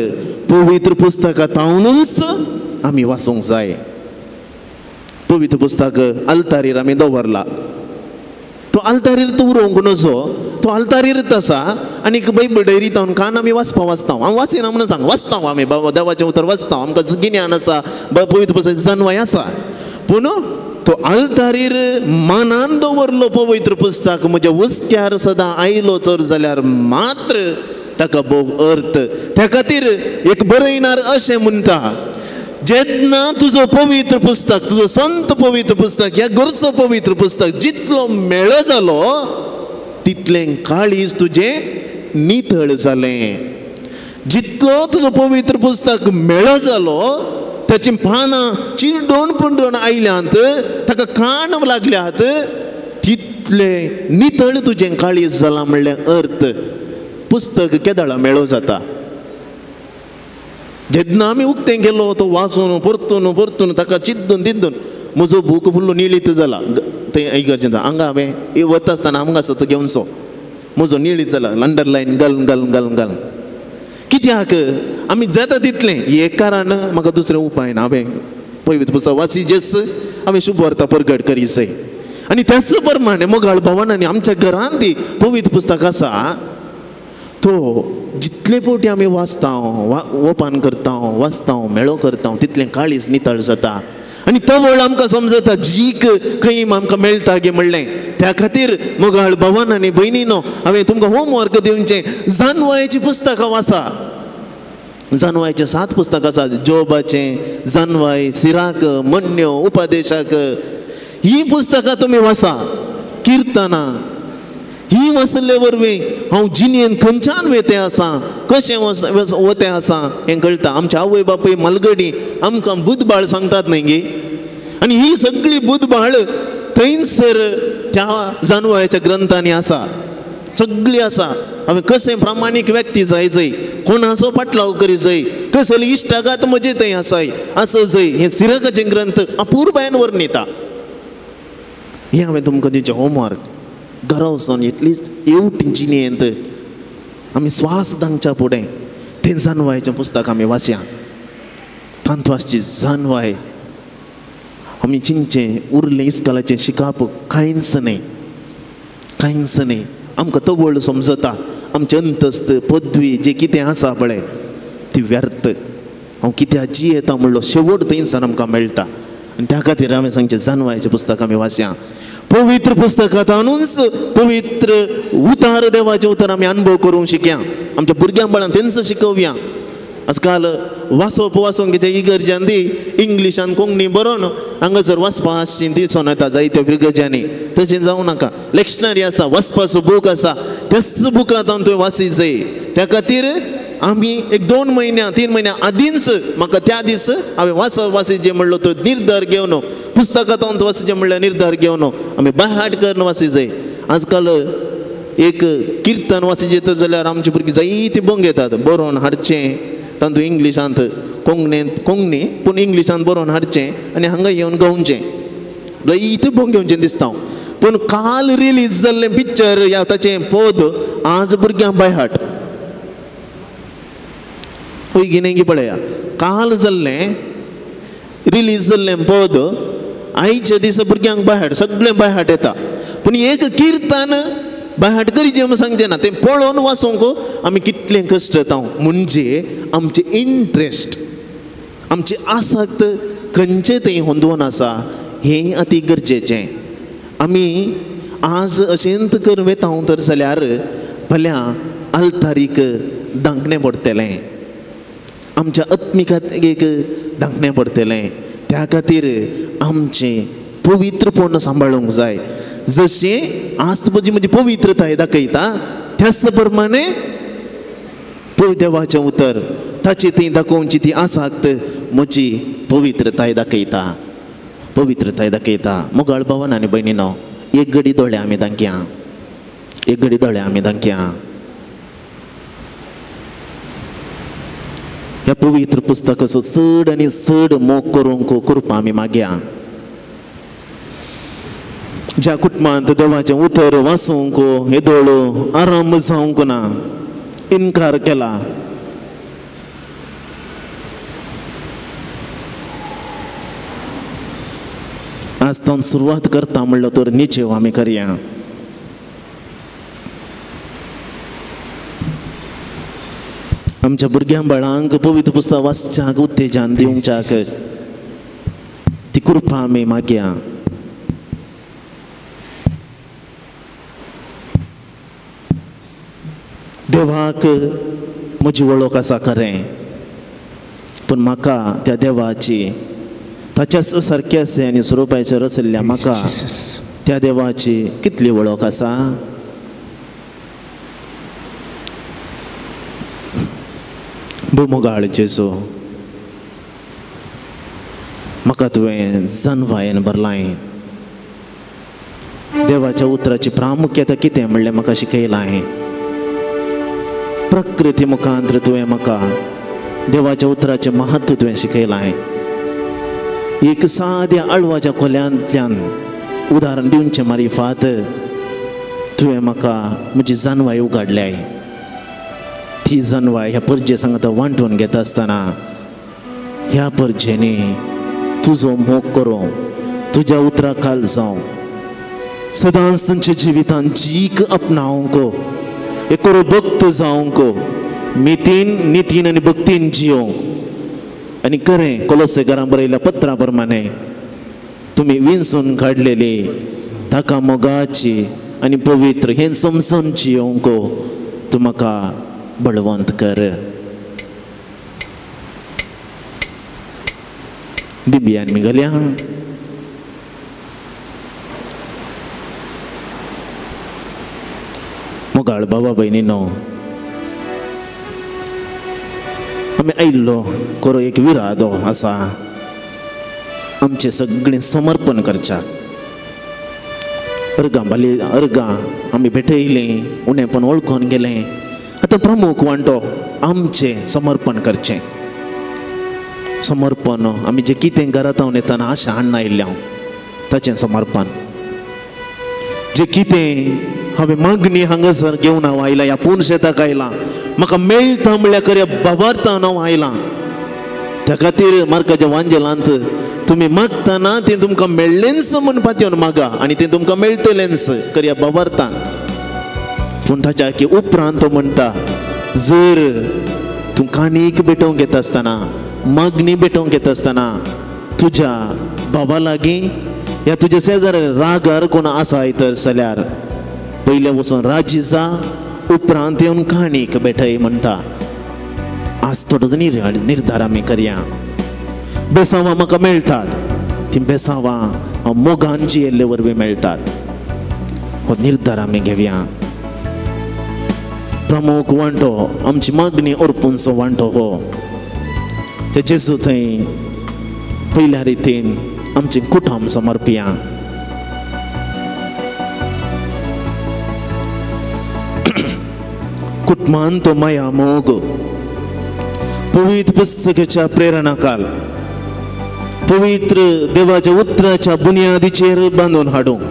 पवित्र पुस्तकां तावनूच आमी वाचूंक जाय. पवित्र पुस्तक आल्तारीर आमी दवरला, तो आल्तारीर तो उरोवंक नजो, तो आल्तारीरच आसा. आनी बायबल डायरी तावन कान आमी वाचपा वाचता. हांव वाचिना म्हणून सांग, वाचता आमी देवाचें उतर वाचता, आमकां गिन्यान आसा, पवित्र पुस्तक जानवाय आसा. पूण तो आल्तारीर मानान दवरलो पवित्र पुस्तक म्हज्या हुस्क्यार सदां आयलो तर जाल्यार मात्र ताका भोव अर्थ. त्या खातीर एक बरयणार अशें म्हणटा, जेन्ना तुजो पवित्र पुस्तक, तुजो स्वंत पवित्र पुस्तक, ह्या घरचो पवित्र पुस्तक जितलो मेळो जालो तितलें काळीज तुजें नितळ जालें. जितलो तुजो पवित्र पुस्तक मेळो जालो ताचीं पानां चिरडोन पुंडोन आयल्यांत, ताका कान लागल्यात, तितलें नितळ तुजें काळीज जालां म्हणलें अर्थ. पुस्तक केदळा मेळो जाता. जेन्ना आमी उक्तें केलो तो वाचून परतून परतून ताका चिद्दून तिद्दून म्हजो बूक फुल्लो निळीत जाला. थंय इगर्जेंत हांगा हांवें वता आसतना हांगा आसा तो घेवचो, म्हजो निळीत जाला, अंडरलायन घालून घालून घालून घालून. कित्याक आमी जाता तितलें एक कारण म्हाका दुसरें उपाय ना. हांवें पवित्र पुस्तक वाचिजेच, हांवें शुभ वार्ता परगट करीजय. आनी त्याच प्रमाणे मोगाळ भवनांनी आमच्या घरांत ती पवित्र पुस्तक आसा तो जितले फावटी आमी वाचता, ओपन करता, वाचता, मेळो करता, तितलें काळीज नितळ जाता. आनी तवळ आमकां समजता जीक खंय आमकां मेळटा गे म्हणलें. त्या खातीर मोगाळ भवन आनी भयणीनो हांवें तुमकां होमवर्क दिवचें, जानवायचीं पुस्तकां वाचा. जानवायचें 7 पुस्तकां आसात, जोबाचें, जानवाय, सिराक, मन्यो, उपदेशाक, हीं पुस्तकां तुमी वाचा. किर्तनां ही वाचले वरवीं हांव जिणेन खंयच्यान वेतें आसा, कशें वतें आसा हें कळटा. आमच्या आवय बापूय मालगडी आमकां बुदबाळ सांगतात न्हय गे, आनी ही सगळी बुदबाळ थंयसर त्या जानवायाच्या ग्रंथांनी आसा, सगळी आसा. हांवें कशें प्रामाणीक व्यक्ती जाय जय, कोणाचो पाटलाव करी जय, कसली इश्टागात म्हजे थंय आसाय आसा जय, हें सिरकाचें ग्रंथ अपुरबायेन वर्णिता. हें हांवें तुमकां दिवचें होमवर्क. घरा वचून एटलिस्ट एवटी जिणेंत आमी स्वास दांगच्या फुडें तें जानवायचें पुस्तक आमी वाचया. तांतू आसची जानवाय आमी चिंतचें उरलें इस्कालाचें शिकप कांयच न्हय, कांयच न्हय. आमकां तवळ समजता आमचें अंतस्त पदवी जें कितें आसा पळय ती व्यर्थ. हांव कित्याक जियेता म्हणलो शेवट थंयसान आमकां मेळटा. आनी त्या खातीर हांवें सांगचें जानवायचें पुस्तक आमी वाचया. पवित्र पुस्तकांत आणूनच पवित्र उतार देवाचें उतर आमी अनुभव करूंक शिकया. आमच्या भुरग्यां बाळांक तेंच शिकोवया. आजकाल वाचप वाचूंक कितें इगर्जान ती इंग्लिशान कोंकणी बरोवन हांगासर वाचपा आसची दिसून येता जायत्या इगर्जांनी. तशें जावं नाका. लेक्शनरी आसा, वाचपाचो बूक आसा, त्याच बुकांत तुवें वाची जाय. त्या खातीर आमी एक 2 म्हयन्या 3 म्हयन्या आदींच म्हाका त्या दीस हांवें वाचिजे म्हणलो तो निर्धार घेवन, पुस्तकांत वाचिजे म्हणल्यार निर्धार घेवन आमी बायहाट करून वाचिजे. आजकाल एक किर्तन वाचिजे तर जाल्यार आमची भुरगीं जायतीं भंग येतात, बरोवन हाडचें तातूंत इंग्लिशांत कोंकणींत कोंकणी पूण इंग्लिशांत बरोवन हाडचें आनी हांगा येवन गावचें, जायतें भंग घेवचें दिसता. पूण काल रिलीज जाल्लें पिक्चर ह्या ताचें पद आज भुरग्यांक बायहाट पळय न्ही पळया. काल जाल्लें रिलीज जाल्लें पद आयच्या दिसा भुरग्यांक बायहाट, सगळें बायहाट येता. पूण एक किर्तन बायहाट करीचें म्हूण सांगचें ना, तें पळोवन वाचूंक आमी कितलें कश्ट येता. म्हणजे आमचें इंट्रस्ट, आमची आसक्त खंयचें थंय होंदोवन आसा हें अती गरजेचें. आमी आज अशेंच करून वेता तर जाल्यार फाल्यां आल्तारीक दांकणें पडटलें, आमच्या आत्मिकाक धांकणें पडटलें. त्या खातीर आमचें पवित्रपण सांबाळूंक जाय. जशें आज म्हजी म्हजी पवित्रताय दाखयता त्याच प्रमाणे देवाचें उतर ताची थंय दाखोवची ती आसाक्त म्हजी पवित्रताय दाखयता, पवित्रताय दाखयता. मोगाळ भावान आनी भयणीनो, एक घडी दोळे आमी दांकया, एक घडी दोळे आमी दांकया. ह्या पवित्र पुस्तकाचो चड आनी चड मोग करूंक कृपा आमी मागया. ज्या कुटुंबांत देवाचें उतर वाचूंक येदोळ आराम जावंक ना, इनकार केला, आज तावन सुरवात करता म्हणलो तर निचेव आमी करया. आमच्या भुरग्यां बाळांक पवित्र पुस्तक वाचच्याक उत्तेजन दिवच्याक ती कृपा आमी मागया. देवाक म्हजी वळख आसा खरें, पूण म्हाका त्या देवाची ताच्याच सारकें आसा आनी स्वरुपाचेर आशिल्ल्या म्हाका त्या देवाची कितली वळख आसा. भोमोगाळ जेजू, म्हाका तुवें जनवायेन भरलाय. देवाच्या उतराची प्रामुख्यता कितें म्हणलें म्हाका शिकयलां. प्रकृती मुखांतर तुवें म्हाका देवाच्या उतराचें महत्व तुवें शिकयलां. एक साद्या आळवाच्या खोल्यांतल्यान उदाहरण दिवचें मारिफात तुवें म्हाका म्हजी जानवाय उगाडल्याय. ती जानवाय ह्या परजे सांगता वांटून घेता आसतना ह्या परजेनी तुजो मोग करूं, तुज्या उतरा खाल जावं, सदांच तांच्या जिवितान जीक आपणावंक, एक करो भक्त जावंक, मितीन नितीन आनी भक्तीन जियोंक. आनी खरें कोलोसेकारां बरयल्या पत्रा प्रमाणे तुमी विंचून काडलेली ताका मोगाची आनी पवित्र हें समजून जियोंक तूं म्हाका बळवंत कर. दिव्यान मी घालया. मोगाळ बाबा भयणीनो, आमी आयिल्लो करो एक विरादो आसा आमचें सगळें समर्पण करच्याक. अर्गां बाली अर्गां आमी भेटयलीं, उणें पण वळखून गेलें. आतां प्रमुख वांटो आमचें समर्पण करचें. समर्पण आमी जें कितें घरांत हांव येतना आशा हाडून आयिल्लें हांव ताचें समर्पण, जें कितें हांवें मागणी हांगासर घेवन हांव आयलां, ह्या पूर्ण शेताक आयलां, म्हाका मेळटा म्हणल्यार खऱ्या बाबार्थान हांव आयलां. त्या खातीर मार्काच्या वांजेलांत तुमी मागतना तें तुमकां मेळ्ळेंच म्हूण पातयेवन मागा आनी तें तुमकां मेळटलेंच खऱ्या बाबार्थान. पूण ताच्या की उपरांत तो म्हणटा, जर तूं काणीक भेटोवंक येता आसतना, मागणी भेटोवंक येता आसतना तुज्या बाबा लागीं ह्या तुज्या शेजाऱ्या रागार कोण आसा तर जाल्यार पयलें वचून राजी जा, उपरांत येवन काणीक भेटय म्हणटा. आज थोडो निर्धार आमी करया. बेसांवां म्हाका मेळटात, तीं बेसांवां हांव मोगान जियेल्ले वरवीं मेळटात. हो निर्धार आमी घेवया. प्रमुख वांटो आमची मागणी अर्पूनचो वांटो हो ते जेजू थंय पयल्या रितीन आमचें कुटुंब समर्पिया. कुटुंबान तो माया मोग पवित्र पुस्तकाच्या प्रेरणाकाल पवित्र देवाच्या उतराच्या बुनियादीचेर बांदून हाडूंक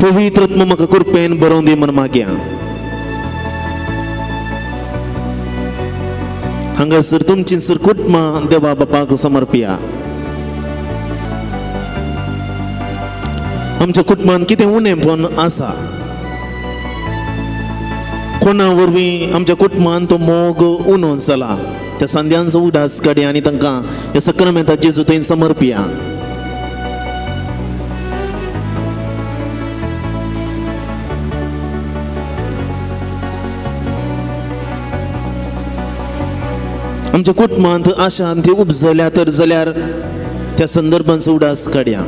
पवित्र आत्मा म्हाका कृपेन बरोवन दी म्हूण मागया. हांगासर तुमची सर कुटुंबां देवा बापाक समर्पिया. आमच्या कुटुंबान कितें उणेंपण आसा, कोणा वरवीं आमच्या कुटुंबान तो मोग उणो जाला, त्या संद्यांचो उडास काडया आनी तांकां ह्या सक्रामेंता जेजू थंय समर्पिया. आमच्या कुटुंबांत आशांती उपजल्या तर जाल्यार त्या संदर्भांचो उडास काडया.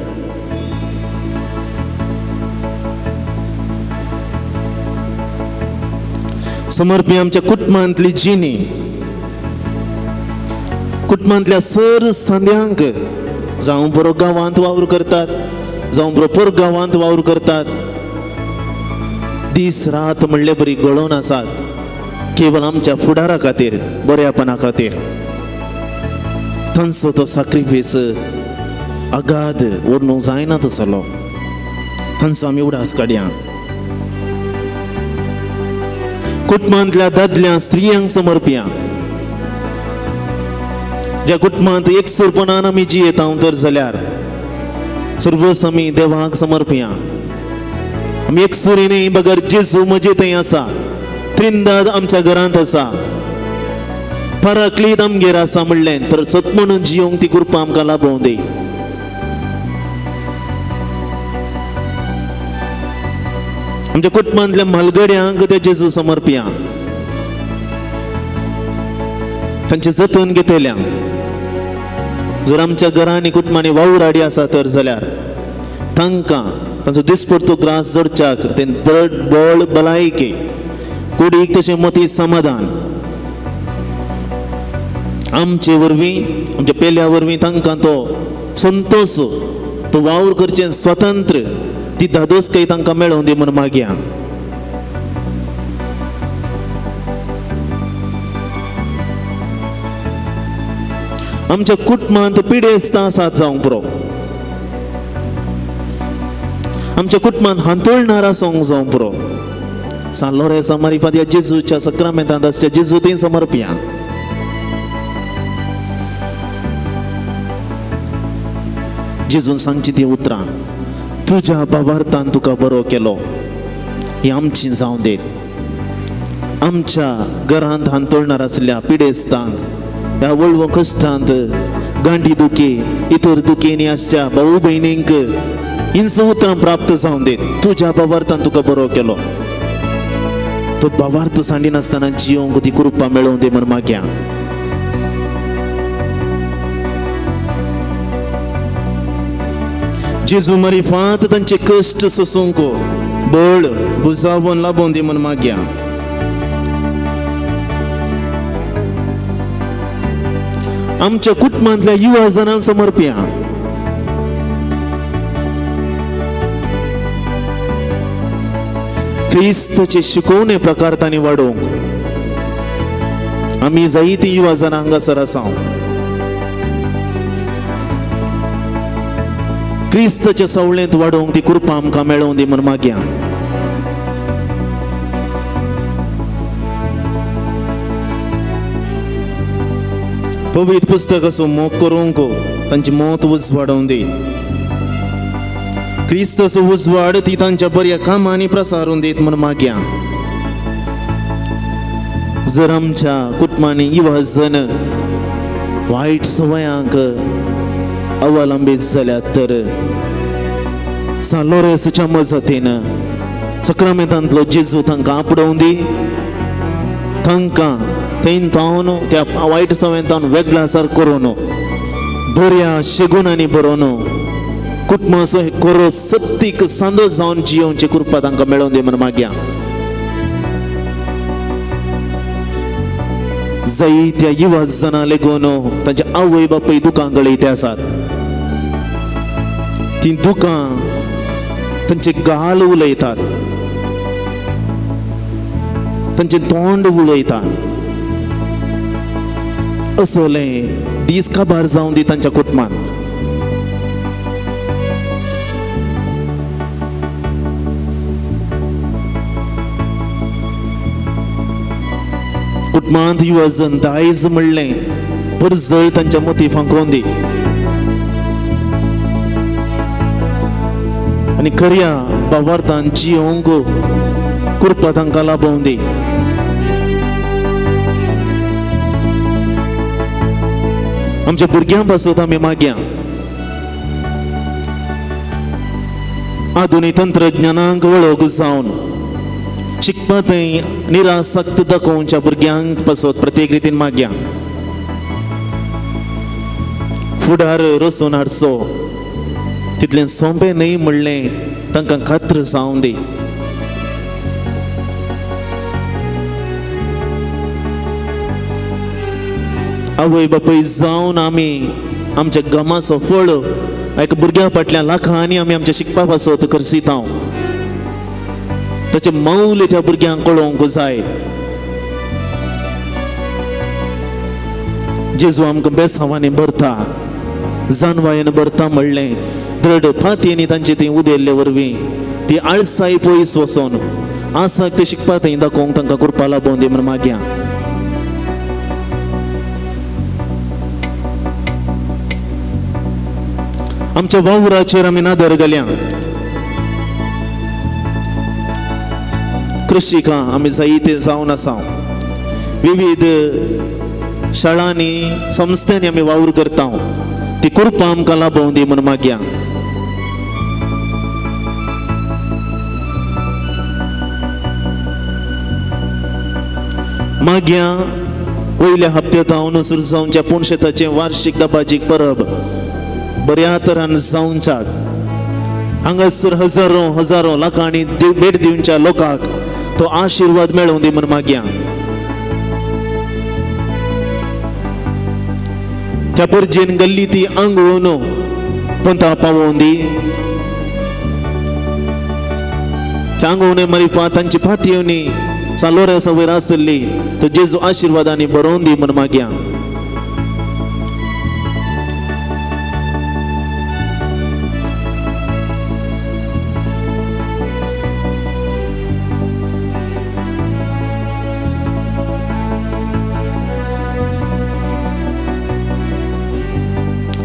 समर्पी आमच्या कुटुंबांतली जिणी, कुटुंबांतल्या सर संद्यांक, जावं बरो गांवांत वावर करतात, जावं बरो परगांवांत वावर करतात, दीस रात म्हणले बरी गळोवन आसात केवळ आमच्या फुडारा खातीर, बऱ्यापणा खातीर. तांचो तो साक्रिफीस अगाध ओडणूक जायना तसलो, तांचो आमी उडास काडया. कुटुंबांतल्या दादल्या स्त्रियांक समर्पया. ज्या कुटुंबांत एकसूरपणान आमी जियेता तर जाल्यार सर्वस आमी देवाक समर्पया. आमी एकसुरी न्ही बगर जेजू म्हजे थंय आसा, त्रिंदाद आमच्या घरांत आसा, पराक्लीत आमगेर आसा म्हणलें तर सत म्हणून जियोंक ती कृपा आमकां लाभोवं दी. आमच्या कुटुंबांतल्या म्हालगड्यांक त्या जेजू समर्पया, तांचें जतन घेतल्या. जर आमच्या घरांनी कुटुंबांनी वावुराडी आसा तर जाल्यार तांकां तांचो दिसपडतो ग्रास जडच्याक तें दृढ बळ भलायकी, कुडीक तशें मती समाधान आमचे वरवीं, आमच्या पेल्या वरवीं तांकां तो संतोष, तो वावर करचें स्वतंत्र ती धादोसकाय तांकां मेळोवन दी म्हूण मागया. आमच्या कुटुंबांत पिडेस्तां आसात जावंक पुरो, आमच्या कुटुंबांत हांतुळणार आसूंक जावंक पुरो. सान लोरेंसा मारिफात ह्या जेजूच्या सक्रामेंतांत आसच्या जेजू थंय समर्पया. जेजून सांगची ती उतरां, तुज्या बाबार्थान तुका बरो केलो, ही आमची जावं देत. आमच्या घरांत हांतुळणार आसल्या पिडेस्तांक, ह्या वळवो कश्टांत गांठी दुखी इतर दुखींनी आसच्या भाऊ भयणींक हिंच उतरां प्राप्त जावं देत. तुज्या बाबार्थान तुका बरो केलो, तो बाबार्थ सांडिनासतना जियोंक ती कृपा मेळोवं दी म्हूण मागया. जेजू मारिफात तांचे कश्ट सोसूंक बळ बुजावन लाभोवं दी म्हूण मागया. आमच्या कुटुंबांतल्या युवा जणांक समर्पया. क्रिस्ताचे शिकोवणे प्रकार तांणी वाडोवंक आमी जायतीं युवा जणां हांगासर आसा. क्रिस्ताच्या सवळेंत वाडोवंक ती कृपा आमकां मेळोवं दी म्हूण मागया. पवित्र पुस्तकाचो मोग करूंक तांची मत उजवाडोवं दी. क्रिस्ताचो उजवाड ती तांच्या बऱ्या कामांनी प्रसारून दीत म्हूण मागया. जर आमच्या कुटुंबांनी युवा जण वायट सवयांक अवलंबीत जाल्यात तर सान लोरेंसाच्या मजतीन सक्रामेंतांतलो जेजू तांकां आपडोवं दी. तांकां थंय तावन त्या वायट सवयांत वेगळा सार करून बऱ्या शेगुणांनी बरोवन कुटुंबाचो कोरो सत्तीक सांदो जावन जियोवची कृपा तांकां मेळोवन दी म्हूण मागया. जायत्या युवा जणां लेगून तांच्या आवय बापूय दुकां गळयते आसात. तीं दुकां तांचे गाल उलयतात, तांचें तोंड उलयता. असलें दीस काबार जावं दी तांच्या कुटुंबांत. कुटुंबांत युवजन दायज म्हणलें परजळ तांच्या मती फांकोवन दी आनी खऱ्या बावार्थान जियोंक कृपा तांकां लाभोवं दी. आमच्या भुरग्यां पासत आमी मागया. आधुनीक तंत्रज्ञानाक वळख जावन शिकपा थंय निरासक्त दाखोवच्या भुरग्यांक पासत प्रत्येक रितीन मागया. फुडार रचून हाडचो तितलें सोंपें न्हय म्हणलें तांकां खात्र जावं दी. आवय बापूय जावन आमी आमच्या गमाचो फळ एका भुरग्या फाटल्यान लाखांनी आमी आमच्या शिकपा पासत करसिता. ताचें मौल्य त्या भुरग्यांक कळोवंक जाय. जेजू आमकां बेसांवांनी भरता, जानवायेन भरता म्हणलें दृढ फातयेनी तांचे थंय उदेल्ले वरवीं ती आळसाय पयस वचोन आसाक ते शिकपा थंय दाखोवंक तांकां कृपा लाबोवन दी म्हूण मागया. आमच्या वावराचेर आमी नदर घाल्या. कृषिका आमी जायते जावन आसा. विविध शाळांनी संस्थांनी आमी वावर करता. ती कृपा आमकां लाबोवन दी म्हूण मागया. मागया वयल्या हप्त्यांत हांव सुरू जावच्या पुणशेताचें वार्षिक दबाजीक परब बऱ्या तरान जावच्याक हांगासर हजारो हजारो लाखांनी भेट दिवच्या लोकांक तो आशिर्वाद मेळोवन दी म्हूण मागया. त्या परजेन गल्ली ती आंगोवन पंता पावोवन दी. त्या आंगोवणे मारिफा तांची फातयेवणी सालोऱ्या वयर आसली तो जेजू आशिर्वादांनी बरोवन दी म्हूण मागया.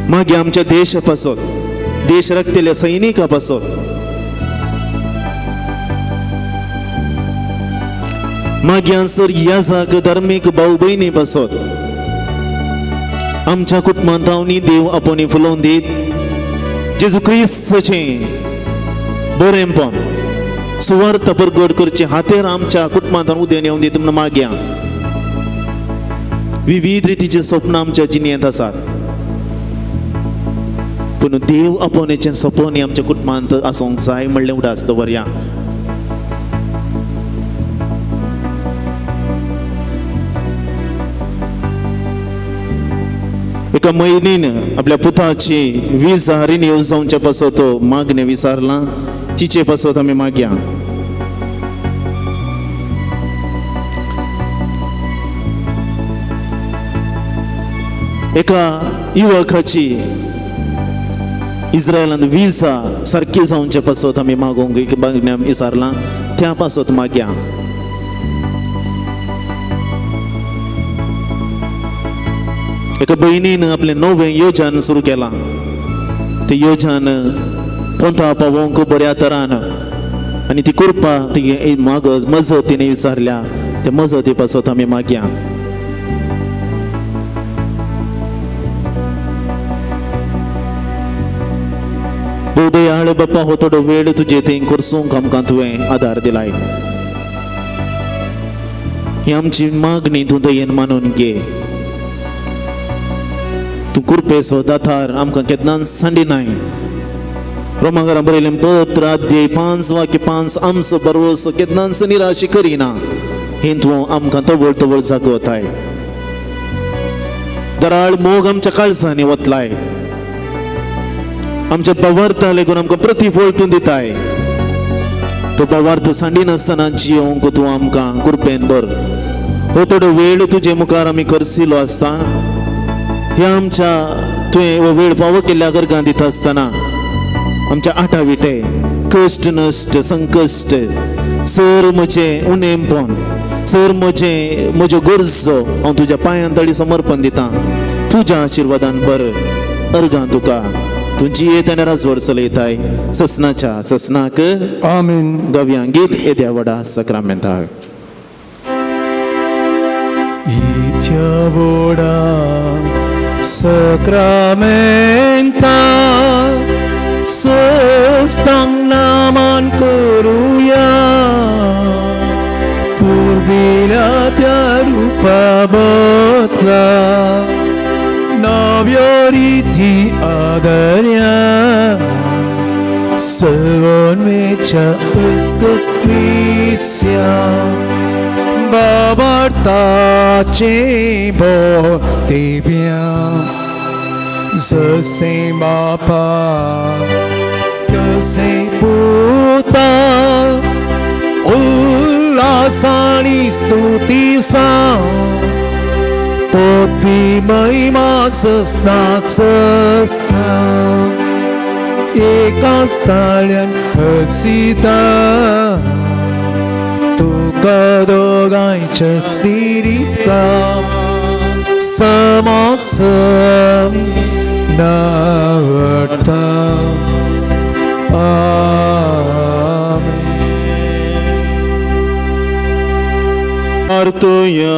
मागीर आमच्या देशा पासत, देश राखतल्या सैनिका पासत, मागीर सर याजाक धार्मीक भाव भयणी पासत आमच्या कुटुंबांत देव आपोवणी फुलोवन दीत. जेजू क्रिस्ताचें बरेंपण सुवार्थ परगट करचे हातेर आमच्या कुटुंबांत उदेवन येवन दीत म्हूण मागया. विविध रितीचें सपन आमच्या जिणेंत आसात, पूण देव आपोवण्याचें सपन आमच्या कुटुंबांत आसूंक जाय म्हणलें उडास दवरया. एका म्हयनीन आपल्या पुताची विजा रिन्यू जावच्या पासत मागणें विचारलां, तिचे पासत आमी मागया. एका युवकाची इस्रायलांत विजा सारकी जावचे पासत आमी मागोवंक एक मागणें विचारलां, त्या पासत मागया. एका भयणीन आपलें नवें योजन सुरू केलां. तें योजन पोंता पावोवंक बऱ्या तरान आनी ती कृपा ती माग मजत तिणें विचारल्या, ते मजती पासत आमी मागया. भोव दयाळ बाप्पा, हो थोडो वेळ तुजे थंय करसूंक आमकां तुवें आदार दिलाय. ही आमची मागणी तूं दयेन मानून घे. तूं कृपेचो दातार आमकां केन्नाच सांडिनाय. रोमांगारा बरयलें पत्र अध्याय 5 वाक्य 5 आमचो भरवसो केन्नाच निराशी करिना. हें तूं आमकां तवळ तवळ जागोवताय. दराळ मोग आमच्या काळजांनी वतलाय. आमच्या भावार्था लेगून आमकां प्रतिफळ तूं दिताय. तो भावार्थ सांडिनासतना जियोवंक तूं आमकां कृपेन भर. हो थोडो वेळ तुजे मुखार आमी करसिलो आसता. ह्या आमच्या तुवें हो वेळ फावो केल्ल्या गर्गां दिता आसतना आमच्या आटाविटे कश्ट नश्ट संकश्ट सर म्हजें उणेंपण सर म्हजें म्हज्यो गरजो हांव तुज्या पांयां तळी समर्पण दिता. तुज्या आशिर्वादान बर अर्गां तुका तूं जियेत आनी राजवड चलयताय ससनाच्या ससनाक आमीन. गव्यां गीत येद्या व्हडा सक्रामेंताक. इथ्या व्हडा सक्रामेंता सस्तांग नामान करुया पुर्विल्या त्या रुपा बदला नव्यो रिती आदर्या सर्वोन्मेच्या पुस्तकविस्या बाबार्थाचे बोतिब्या जसे बापा तसे पुता उल्हासानी स्तुती सा पोथी महिमा ससना ससना एका स्थाल्यान हसिता तुका दोगांयच्या स्पिरिता समासम नावडता. आमेन. आर्तया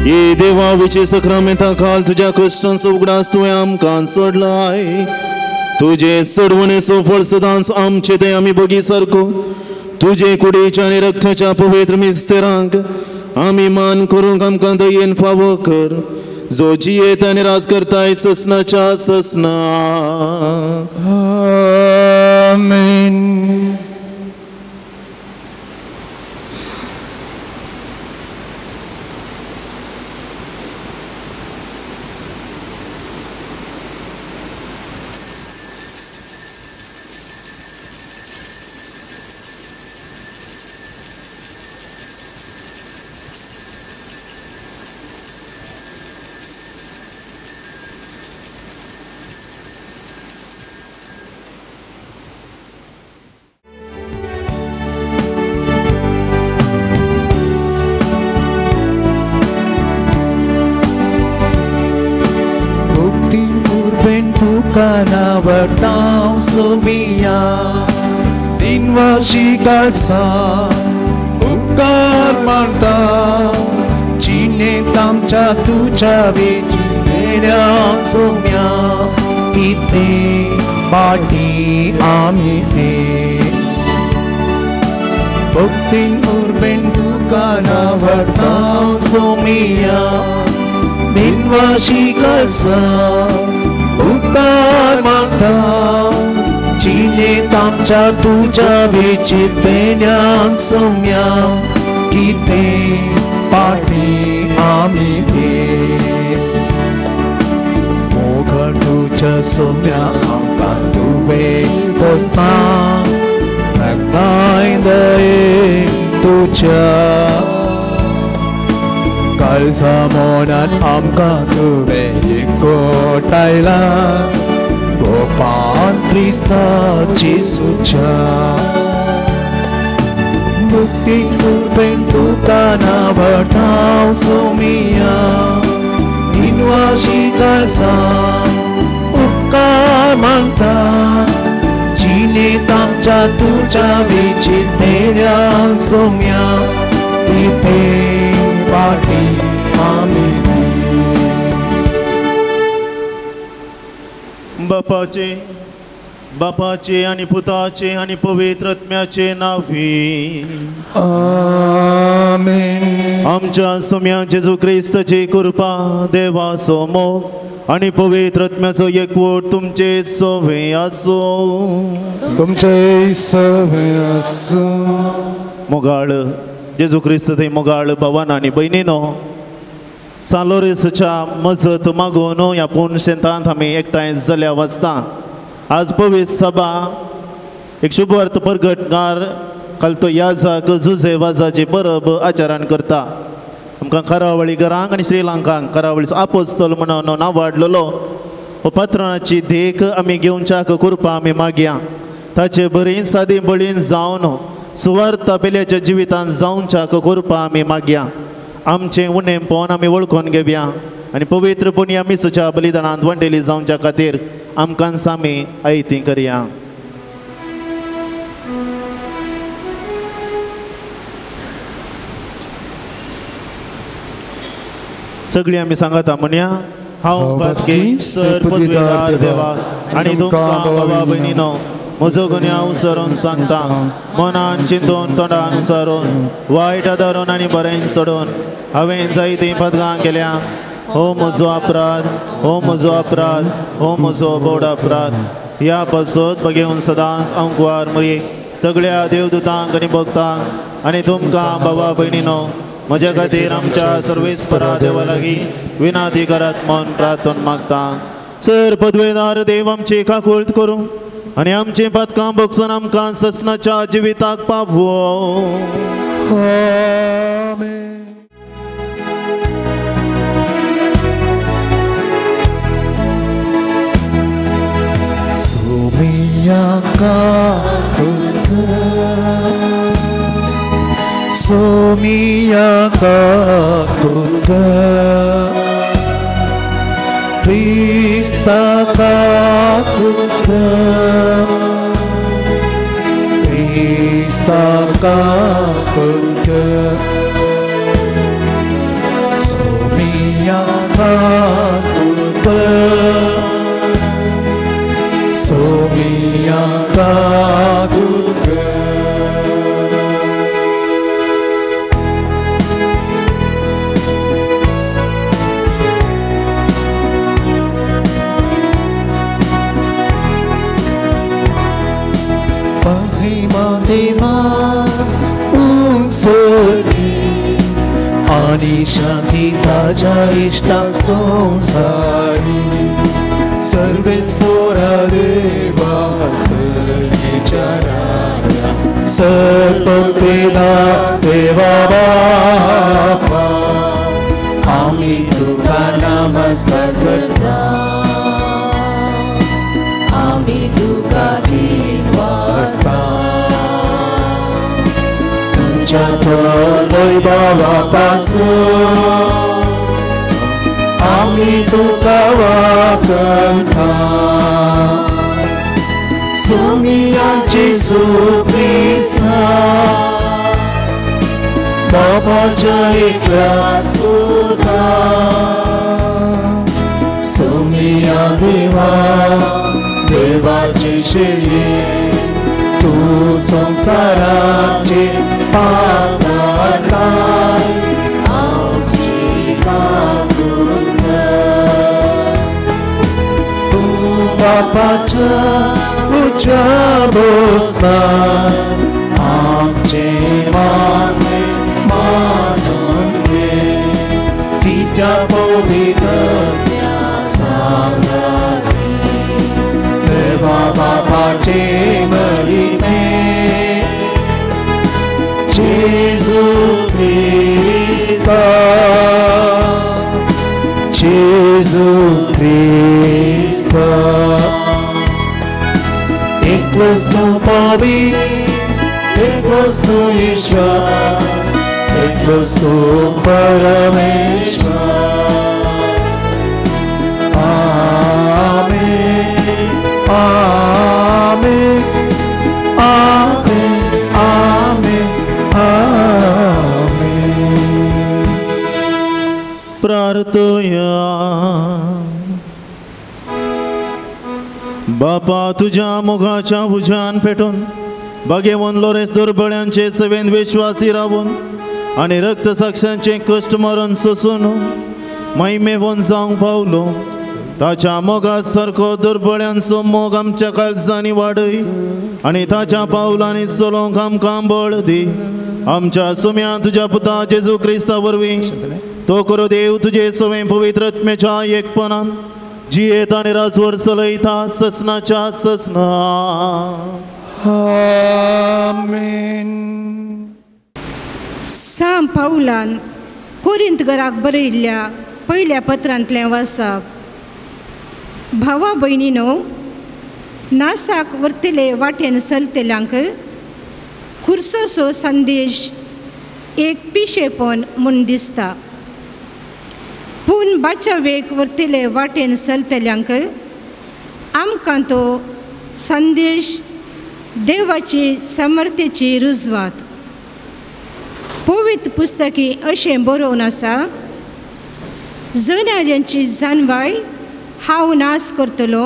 ये देवा विचे सक्रामेंता काल तुज्या कश्टांचो उगडास तुवें आमकां सोडलाय. तुजे सोडवणेचो फळ सदांच आमचे ते आमी बगी सारको तुजे कुडीच्या आनी रक्ताच्या पवित्र मिस्तेरांक आमी मान करूंक आमकां दयेन फावो कर, जो जियेत आनी राज करताय ससनाच्या ससना. आमेन. नावडतां सोमिया दिनवाशी काळसा उपकार मानता जिणेंत आमच्या तुज्या वेच्या सोम्या कितें पाटी आमी ते भक्ती उर्बेन तुका नावडतां सोमिया दिनवाशी काळसा उपकार मागता जिणेंत आमच्या तुज्या वेचितेन्यान सोम्या कितें पाटी आमी ते मोगण तुज्या सोम्या आमकां तुवें पोसता नाय दये तुज्या काळजा मोनान आमकां तुवें एकवटायला गोपान क्रिस्ता जेसूच्या मुक्ती उर्बेन तुका नावडतां सोमिया दिनवाशी काळसा उपकार मानता जिणेंत आमच्या तुज्या वेचितेन्यान सोम्या कितें पाटी आमी. बापाचे बापाचे आनी पुताचे आनी पवित्र आत्म्याचे नांवी आमेन. आमच्या सोम्या जेजू क्रिस्ताची कृपा, देवाचो मोग आनी पवित्र आत्म्याचो एकवट तुमचे सवे आसूं. तुमचे सवे आसूं. मोगाळ जेजू क्रिस्त थंय मोगाळ भावान आनी भयणीनो, सालोरेसच्या मजत मागून ह्या पूर्ण शेतांत आमी एकठांय जाल्या वाचता. आज पवित्र सभा एक शुभवार्त परगटकार काल तो याजाक जुजे वाजाची परब आचरण करता. आमकां करावळी घरांक आनी श्रीलंकांक करावळीचो आपोस्तल म्हणून नांव वाडलेलो हो पात्राची देख आमी घेवच्याक कृपा आमी मागया. ताचे बरीन सादी बळीन जावन सुवार्थ पेल्याच्या जिवितांत जावच्याक कृपा आमी मागया. आमचें उणेंपण आमी वळखून घेवया आनी पवित्रपणी आमी सुच्या बलिदानांत वंडेली जावच्या खातीर आमकां सामी आयती करया. सगळीं आमी सांगता म्हणया, हांव पातकी सर पदवीदार देवा आनी तुमकां बाबा भयणीनो म्हजो गुन्यांव सरून सांगता, मनान चिंतून तोंडान सरून वायट धरून आनी बरें सोडून हांवें जायतीं पदकां केल्या. हो म्हजो अपराध, हो म्हजो अपराध, हो म्हजो बोड अपराध. ह्या पासत बगेवन सदांच अंकवार मुरी सगळ्या देवदूतांक आनी भक्तांक आनी तुमकां बाबा भयणीनो म्हज्या खातीर आमच्या सर्वेस्परा देवा लागीं विनाती करात म्हूण प्रार्थना मागता. सर पदवेदार देव आमची काकुळट करूं आनी आमचीं पातकां भोगसून आमकां ससनाच्या जिविताक पावो. आमेन. सोमिया काकुळट, सोमिया काकुळट, क्रिस्ता काकुळट, क्रिस्ता काकुळट, सोमिया काकुळट, सोमिया काकुळट. देवा उंचली आनी शांती ताज्या इश्टा संवसारी सर्वेस्पोरा देवा सर्गीच्या राया सर्वपेदा देवा बापा आमी तुका नमस्कार करता, आमी तुका दिनवासता. तुज्या थंय बाबापासून आमी तुका वाखणता. सोमिया जेजू क्रिस्ता बाबाच्या एकल्याच पुता, सोमिया देवा देवाची शेये तूं संवसाराचे पाप काडटाय, आमची काकुळट कर. तूं बापाच्या उजव्या बसता, आमचे मागणें मानून घे, तिच्या पवित्र सांगाती देवा बापाचे महिमे जेजू क्रिस्ता, जेजू क्रिस्ता. एकलोच तूं पवित्र, एकलोच तूं ईश्वर, एकलोच तूं परमेश्वर. आमेन, आमेन, आमेन, आमेन, आमेन. प्रार्थया. बापा तुझ्या मोगाच्या उज्यान पेटून बागेवन लोरेस दुर्बळ्यांचे सेवेन विश्वासी रावून आनी रक्तसाक्षांचे कश्ट मरण सोसून महिमेवन जावंक पावलो. ताच्या मोगा सारको दुर्बळ्यांचो मोग आमच्या काळजांनी वाडय आनी ताच्या पावलांनी चलोवंक आमकां बळ दी. आमच्या सुम्या तुज्या पुता जेजू क्रिस्ता वरवीं तो करो देव तुजे सवें पवित्र आत्म्याच्या एकपणान जियेत आनी राजवट चलयता ससनाच्या ससना. आमेन. सां पावलान कोरिंत घराक बरयल्ल्या पयल्या पत्रांतलें वाचप. भावा भयणीनो, नासाक व्हरतले वाटेन चलतल्यांक खुर्सोसो संदेश एक पिशेपण म्हूण दिसता, पूण बाचावेक व्हरतले वाटेन चलतल्यांक आमकां तो संदेश देवाची समर्थेची रुजवात. पवित्र पुस्तकी अशें बरोवन आसा, जनावरांची जानवाय हांव नाश करतलो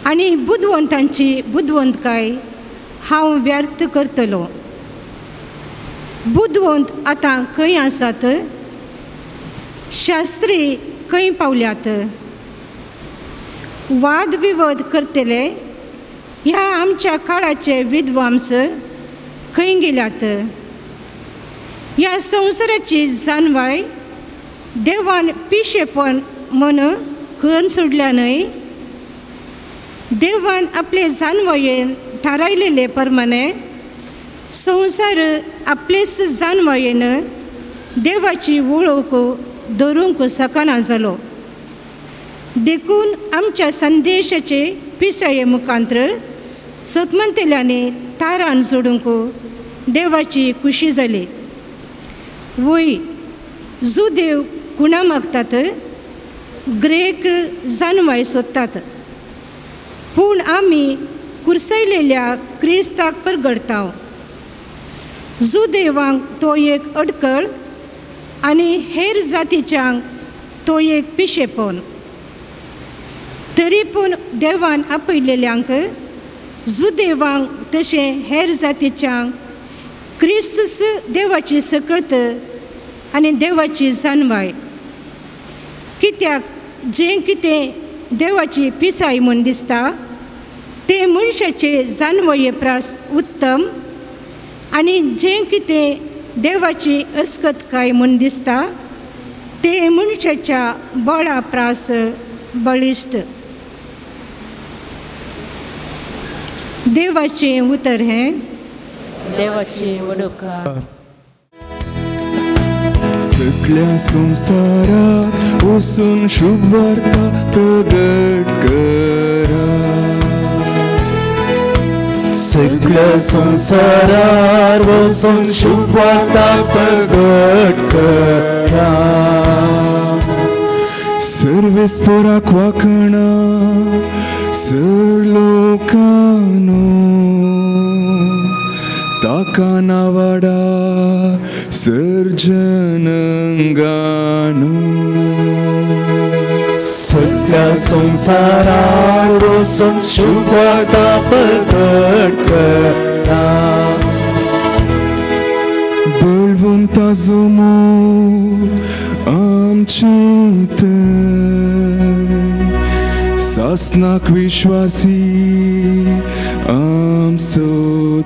आनी बुदवंतांची बुदवंतकाय हांव व्यर्थ करतलो. बुदवंत आतां खंय आसात? शास्त्री खंय पावल्यात? वाद विवाद करतले ह्या आमच्या काळाचे विद्वांस खंय गेल्यात? ह्या संवसाराची जानवाय देवान पिशेपण म्हण खंय सोडल्या न्हय? देवान आपले जानवायेन थारायलेले प्रमाणे संवसार आपलेच जानवायेन देवाची वळख धरूंक शकना जालो. देखून आमच्या संदेशाचे पिसाये मुखांत्र सतमंतेल्यांनी तारान जोडूंक देवाची खुशी जाली. वय जुदेव कुणा मागतात, ग्रेक जानवाय सोदतात, पूण आमी कुर्सयलेल्या क्रिस्ताक परगडता. जुदेवांक तो एक अडकळ आनी हेर जातीच्यांक तो एक पिशेपण. तरी पूण देवान आपयलेल्यांक जुदेवांक तशें हेर जातीच्यांक क्रिस्तस देवाची सकत आनी देवाची जानवाय. कित्याक जें कितें देवाची पिसाय म्हूण दिसता तें मनशाचे जानवाये प्रास उत्तम आनी जें कितें देवाची अस्कतकाय म्हूण दिसता तें मनशाच्या बळा प्रास बळिश्ट. देवाचें उतर हें. देवाचें वडोकार. सगळ्या संवसाराक वचून शुभवार्ता प्रगट करा. सगळ्या संवसारार वचून शुभवार्ता प्रगट करा. सर्वेस्पोराक वाखणा सर लोकांनो, ताका नावाडा सर जनंगानो. सगळ्या संवसारार वचून शुभवार्ता प्रगट करा. बळवंताचो मोग आमचे थंय, सासणाक विश्वासी आमचो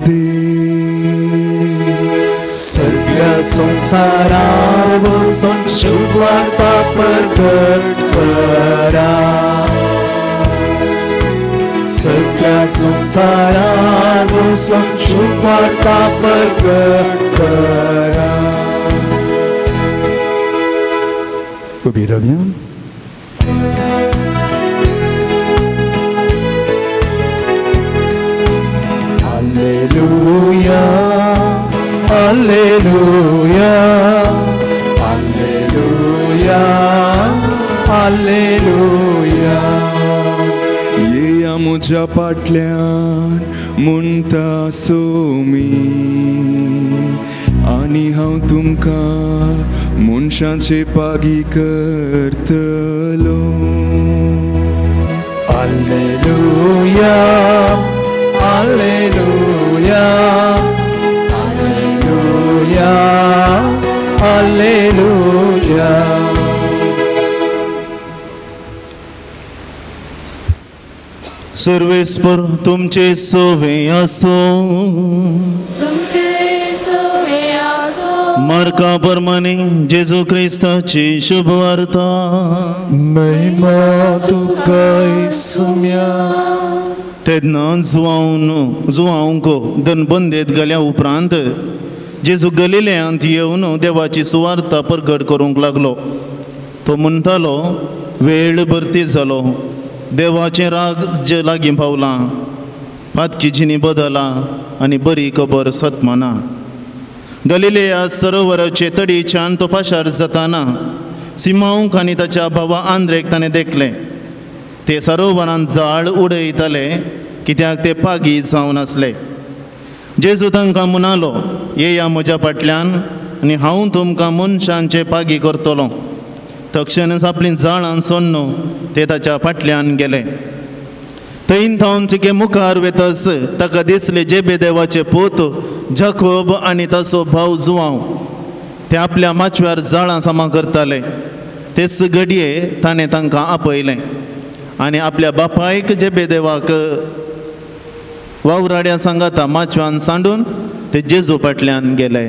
देव. सगळ्या संवसारार वचून शुभवार्ता प्रगट करा. सगळ्या संवसारार वचून शुभवार्ता प्रगट करा. उबी रावया. Alleluia, Alleluia, Alleluia, Alleluia. येया म्हज्या फाटल्यान म्हणटा सोमी, आनी हांव तुमकां मनशांचे पागी करतलो. Alleluia, Alleluia, Alleluia, Alleluia. सर्वेस्पर तुमचे सोवे आसो. तुमचे सोवे आसो. मार्का प्रमाणे जेजू क्रिस्ताची शुभवार्ता. महिमा तुका इसम्या. तेन्ना जुवांक दनबंदेत गेल्या उपरांत जेजू गलिलेयांत येवन देवाची सुवार्ता परगट करूंक लागलो. तो म्हणटालो, वेळ भरती जालो, देवाचें राग जे लागीं पावलां, पातकी जिणी बदला आनी बरी खबर सतमाना. गलिलेया सरोवराचे तडीच्यान तो पाशार जाताना सिमांवक आनी ताच्या भावा आंद्रेक ताणें देखलें. ते सरोवरान जाळ उडयताले कित्याक ते पागी जावन आसले. जेजू तांकां म्हणालो, येया म्हज्या फाटल्यान आनी हांव तुमकां मनशांचे पागी करतलो. तक्षणच आपलीं जाळां सोडून ते ताच्या फाटल्यान गेले. थंय थावन चिके मुखार वेतच ताका दिसले जेबेदेवाचे पूत जाकोब आनी ताचो भाव जुवांव. ते आपल्या माचव्यार जाळां सामा करताले. तेच घडये ताणें तांकां आपयलें आनी आपल्या बापायक जेबेदेवाक वावराड्या सांगाता माचवान सांडून ते जेजू फाटल्यान गेले.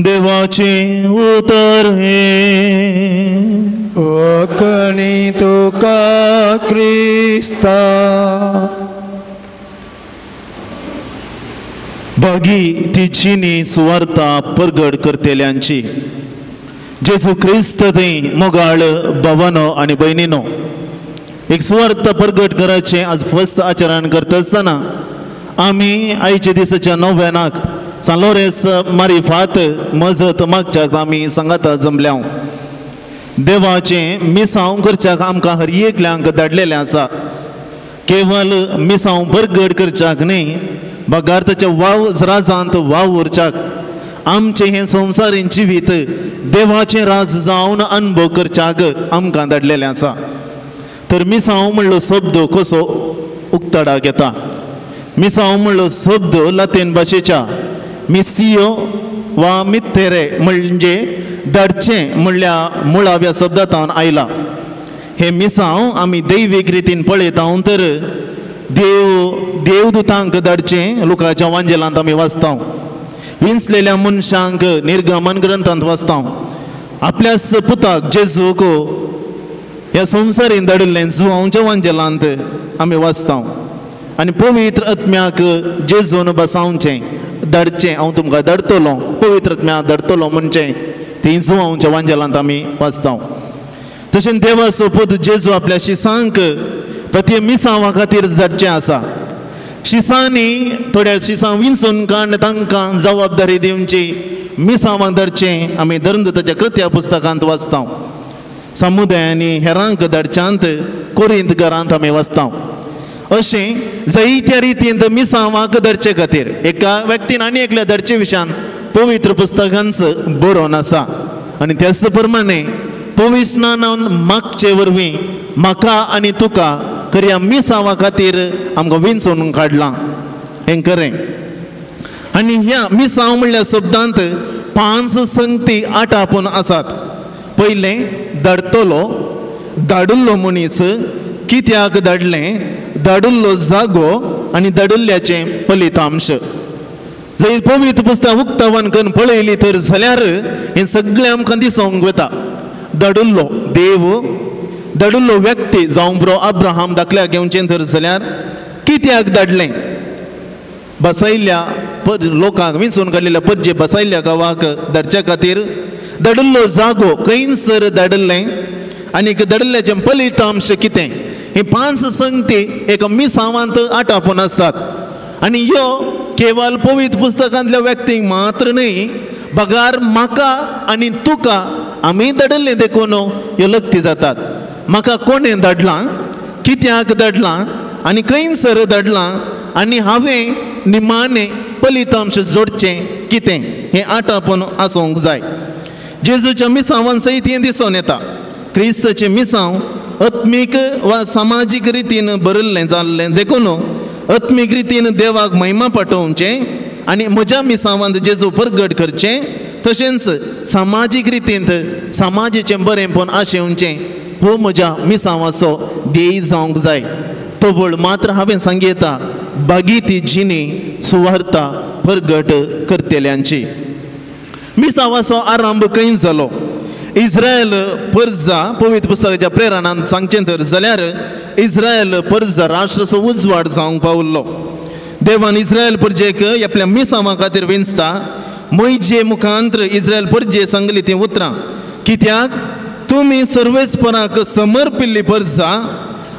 देवाचें उतर हें. वखणी तुका क्रिस्ता. बागी ती चिनी सुवार्ता परगट करतेल्यांची. जेजू क्रिस्त थंय मोगाळ भावानो आनी भयणीनो, एक सुवार्ता परगट कराचें आज फस्त आचरण करता आसतना आमी आयच्या दिसाच्या नव्यानाक सान लोरेंस मारिफात मजत मागच्याक आमी सांगाता जमल्या. देवाचें मिसांव करच्याक आमकां हर एकल्यांक धाडलेलें आसा. केवल मिसांव परगट करच्याक न्हय, बगार ताच्या वाव राजांत वाव उरच्याक आमचें हें संवसारीन जिवीत देवाचें राज जावन अनुभव करच्याक आमकां धाडलेलें आसा. तर मिसांव म्हणलो शब्द कसो उक्ताडाक येता? मिसांव म्हणलो शब्द लातीन भाशेच्या मिसियो वा मित्तेरे म्हणजे धाडचें म्हणल्या मुळाव्या शब्दांत आयला. हे मिसांव आमी दैवीक रितीन पळयता तर देव देवदूतांक धाडचें लुकाच्या वांजेलांत आमी वाचता, विंचलेल्या मनशांक निर्गमन ग्रंथांत वाचता, आपल्याच पुताक जेजूक ह्या संवसारीन धाडिल्लें जुवांवच्या वांजेलांत आमी वाचता आनी पवित्र आत्म्याक जेजून बसावचें धाडचें, हांव तुमकां धाडटलो पवित्र आत्म्याक धाडटलो म्हणचें ती जुवांवच्या वांजेलांत आमी वाचता. तशेंच देवाचो पूत जेजू आपल्या शिसांक प्रति मिसांवा खातीर धाडचें आसा. शिसांनी थोड्या शिसां विंचून काडून तांकां जबाबदारी दिवची मिसांवांक धाडचें आमी धर्मदूताच्या कृत्या पुस्तकांत वाचता. समुदायांनी हेरांक धाडच्यांत कोरिंत घरांत आमी वाचता. अशें जायत्या रितीन मिसांवाक धाडचे खातीर एका व्यक्तीन आनी एकल्या धाडचे विशयान पवित्र पुस्तकांच बरोवन आसा. आनी त्याच प्रमाणे पवित्र मागचे वरवीं म्हाका आनी तुका खऱ्या मिसांवा खातीर आमकां विंचून काडलां हें खरें. आनी ह्या मिसांव म्हणल्या शब्दांत 5 संगती आटापून आसात. पयलें धाडटलो, धाडिल्लो मनीस, कित्याक धाडलें, धाडिल्लो जागो आनी धाडिल्ल्याचें फलितांश. जंय पवित्र पुस्तक उक्तावन करून पळयली तर जाल्यार हें सगळें आमकां दिसूंक वता. धाडिल्लो देव, धाडिल्लो व्यक्ती जावं बरो अब्राहम दाखल्याक घेवचें तर जाल्यार कित्याक धाडलें, बसयल्ल्या लोकांक विंचून काडलेल्या परजे बसयल्ल्या गांवाक धाडच्या खातीर. धाडिल्लो जागो खंयसर धाडिल्लें आनी धाडिल्ल्याचें फलितांश कितें, हे 5 संगती एका मिसांवांत आटापून आसतात. आनी ह्यो केवल पवित्र पुस्तकांतल्या व्यक्तींक मात्र न्हय, बगार म्हाका आनी तुका आमी धाडिल्लें देखून ह्यो लक्ती जातात. म्हाका कोणें धाडलां, कित्याक धाडलां आनी खंयसर धाडलां आनी हांवें निमाणें फलितांश जोडचें कितें, हें आटापून आसूंक जाय. जेजूच्या मिसांवान सयत हें दिसून येता. क्रिस्ताचें मिसांव आत्मीक वा समाजीक रितीन भरिल्लें जाल्लें देखून आत्मीक रितीन देवाक महिमा पाठोवचें आनी म्हज्या मिसांवांत जेजू परगट करचें, तशेंच समाजीक रितींत समाजेचें बरेंपण आशेवचें हो म्हज्या मिसांवाचो ध्येय जावंक जाय. तवळ मात्र हांवें सांगयता बागी ती जिणी सुवार्ता परगट करतेल्यांची. मिसांवाचो आरंभ खंय जालो? इस्रायल परजा पवित्र पुस्तकाच्या प्रेरणान सांगचें तर जाल्यार इस्रायल परजा राष्ट्राचो उजवाड जावंक पावल्लो. देवान इस्रायल परजेक आपल्या मिसांवा खातीर विंचता. मोयजे मुखांत्र इस्रायल परजे सांगली तीं उतरां, कित्याक तुमी सर्वेस्पराक समर्पिल्ली परजा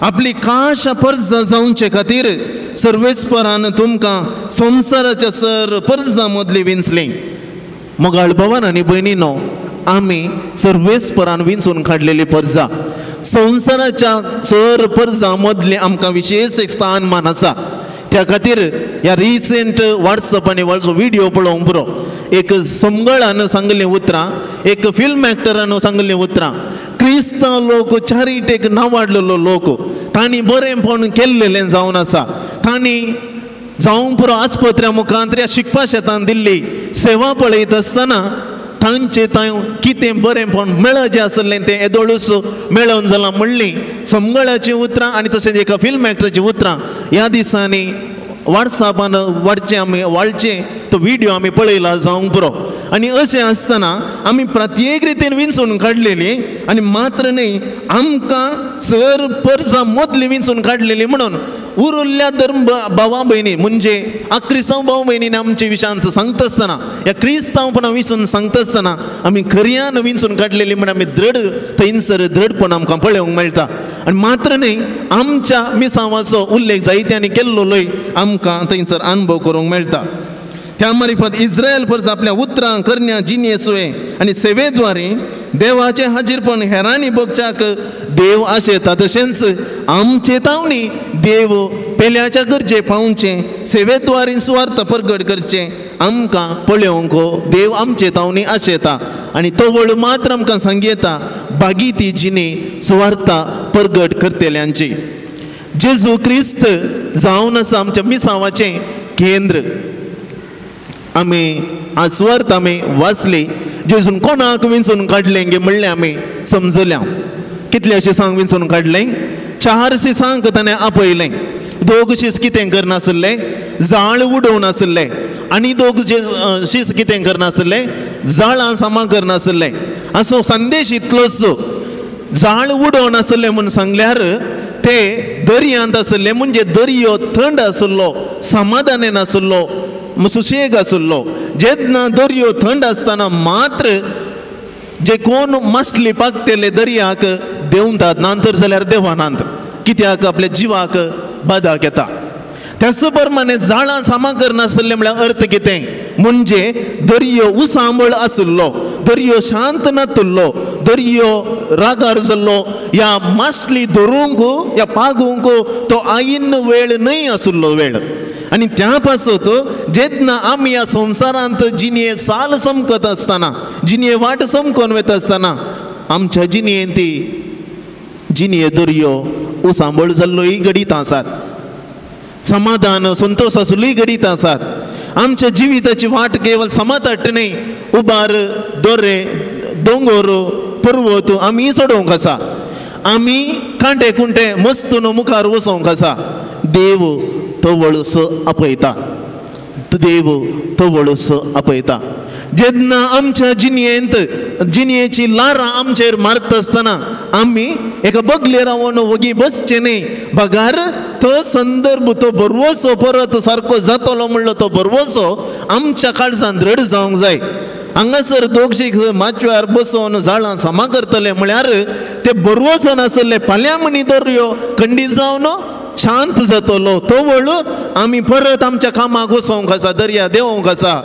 आपली खाशा परजा जावचे खातीर सर्वेस्परान तुमकां संवसाराच्या सर परजा मदली विंचली. मोगाळ भावान आनी भयणीनो, आमी सर्वेस्परान विंचून काडलेली परजा, संवसाराच्या सर परजा मदलें आमकां विशेश एक स्थान मान आसा. त्या खातीर ह्या रिसेंट वॉट्सएप आनी व्हॉट्सएप व्हिडियो पळोवंक पुरो, एक समगळान सांगलीं उतरां, एक फिल्म एक्टरान सांगलीं उतरां, क्रिस्तांव लोक चॅरिटेक नांवाडलेलो लोक तांणी बरेंपण केल्लेलें जावन आसा. तांणी जावंक पुरो आस्पत्र्या मुखांत ह्या शिकपा शेतान दिल्ली सेवा पळयत आसतना तांचे तांय कितें बरेंपण मेळचें आसलें तें येदोळूच मेळोवन जालां म्हणली समगळाचीं उतरां आनी तशेंच एका फिल्म एक्टराचीं उतरां ह्या दिसांनी वॉट्सॅपान वाडचें आमी वाळचें तो व्हिडियो आमी पळयला जावंक पुरो. आनी अशें आसतना आमी प्रत्येक रितीन विंचून काडलेली आनी मात्र न्हय आमकां सर परजा मदली विंचून काडलेली म्हणून उरिल्ल्या धर्म भावा भयणी म्हणजे क्रिस्तांव भाव भयणीन आमचे विशांत सांगता आसतना ह्या क्रिस्तांवपणा विसून सांगता आसतना आमी खऱ्यान विंचून काडलेली म्हण आमी दृढ थंयसर दृढपण आमकां पळोवंक मेळटा. आनी मात्र न्हय आमच्या मिसांवाचो उल्लेख जायत्यांनी केल्लोय आमकां थंयसर अनुभव करूंक मेळटा. त्या मारिफत इस्रायल परस आपल्या उतरां करण्या जिणेसुवे आनी सेवेद्वारे देवाचें हाजीरपण हेरांनी बगच्याक देव आशेता तशेंच आमचे तावणी देव पेल्याच्या गरजे पावचें सेवेद्वारे सुवार्थ परगट करचें आमकां पळोवंक देव आमचे तावणी आशेता. आनी तो वळ मात्र आमकां सांगयता बागी ती जिणे सुवार्थ परगट करतल्यांची. जेजू क्रिस्त जावन आसा आमच्या मिसांवाचें केंद्र. आमी आज सुवार्थ आमी वाचली जेजून कोणाक विंचून काडलें गे म्हणलें आमी समजल्या. कितले शिसांक विंचून काडलें? 4 शिसांक ताणें आपयलें. 2 शीस कितें करनासले? जाळ उडोवन आसले. आनी 2 शीस कितें करनासले? जाळां सामा करनासले. असो संदेश इतलोच जाळ उडोवन आसले म्हूण सांगल्यार ते दर्यांत आसले म्हणजे दर्यो थंड आसलो, समाधानेन आसलो, सुशेग आसलो. जेन्ना दर्यो थंड आसतना मात्र जे कोण मासली पाकतले दर्याक देंवतात नातर जाल्यार देवनात कित्याक आपल्या जिवाक बादाक येता. त्याच प्रमाणे जाळां सामा करनासले म्हळ्यार अर्थ कितें म्हणजे दर्यो उसांबळ आसलो, दर्यो शांत नातुल्लो, दर्यो रागार जाल्लो. ह्या मासली धरूंक ह्या पागूंक तो आयिन्न वेळ न्हय आसलो वेळ. आनी त्या पासत जेन्ना आमी ह्या संवसारांत जिणये साल समकत आसतना जिणये वाट समकोन वता आसतना आमच्या जिणयेंत ती जिणये दर्यो उसांबळ जाल्लोय घडीत आसात, समाधान संतोश आसलोय घडीत आसात. आमच्या जिविताची वाट केवळ समाताट न्हय, उबार दोरे दोंगोर पर्वत आमी चडोवंक आसा, आमी कांटे कुंटे मस्तून मुखार वचोंक आसा. देव तवळस आपयता, देव तवळस आपयता. जेन्ना आमच्या जिणयेंत जिणयेची लारां आमचेर मारता आसतना आमी एका बगले रावन वगी बसचें न्हय, बगार तो संदर्भ तो भरवसो परत सारको जातलो म्हणलो तो भरवसो आमच्या काळजान दृढ जावंक जाय. हांगासर दोगशीक माचव्यार बसोवन जाळां सामा करतले म्हळ्यार ते भरवसो नासले फाल्यां म्हणी दर्यो खंडीत जावन शांत जातलो. तवळ आमी परत आमच्या कामाक वचोंक आसा, दर्या देंवोंक आसा.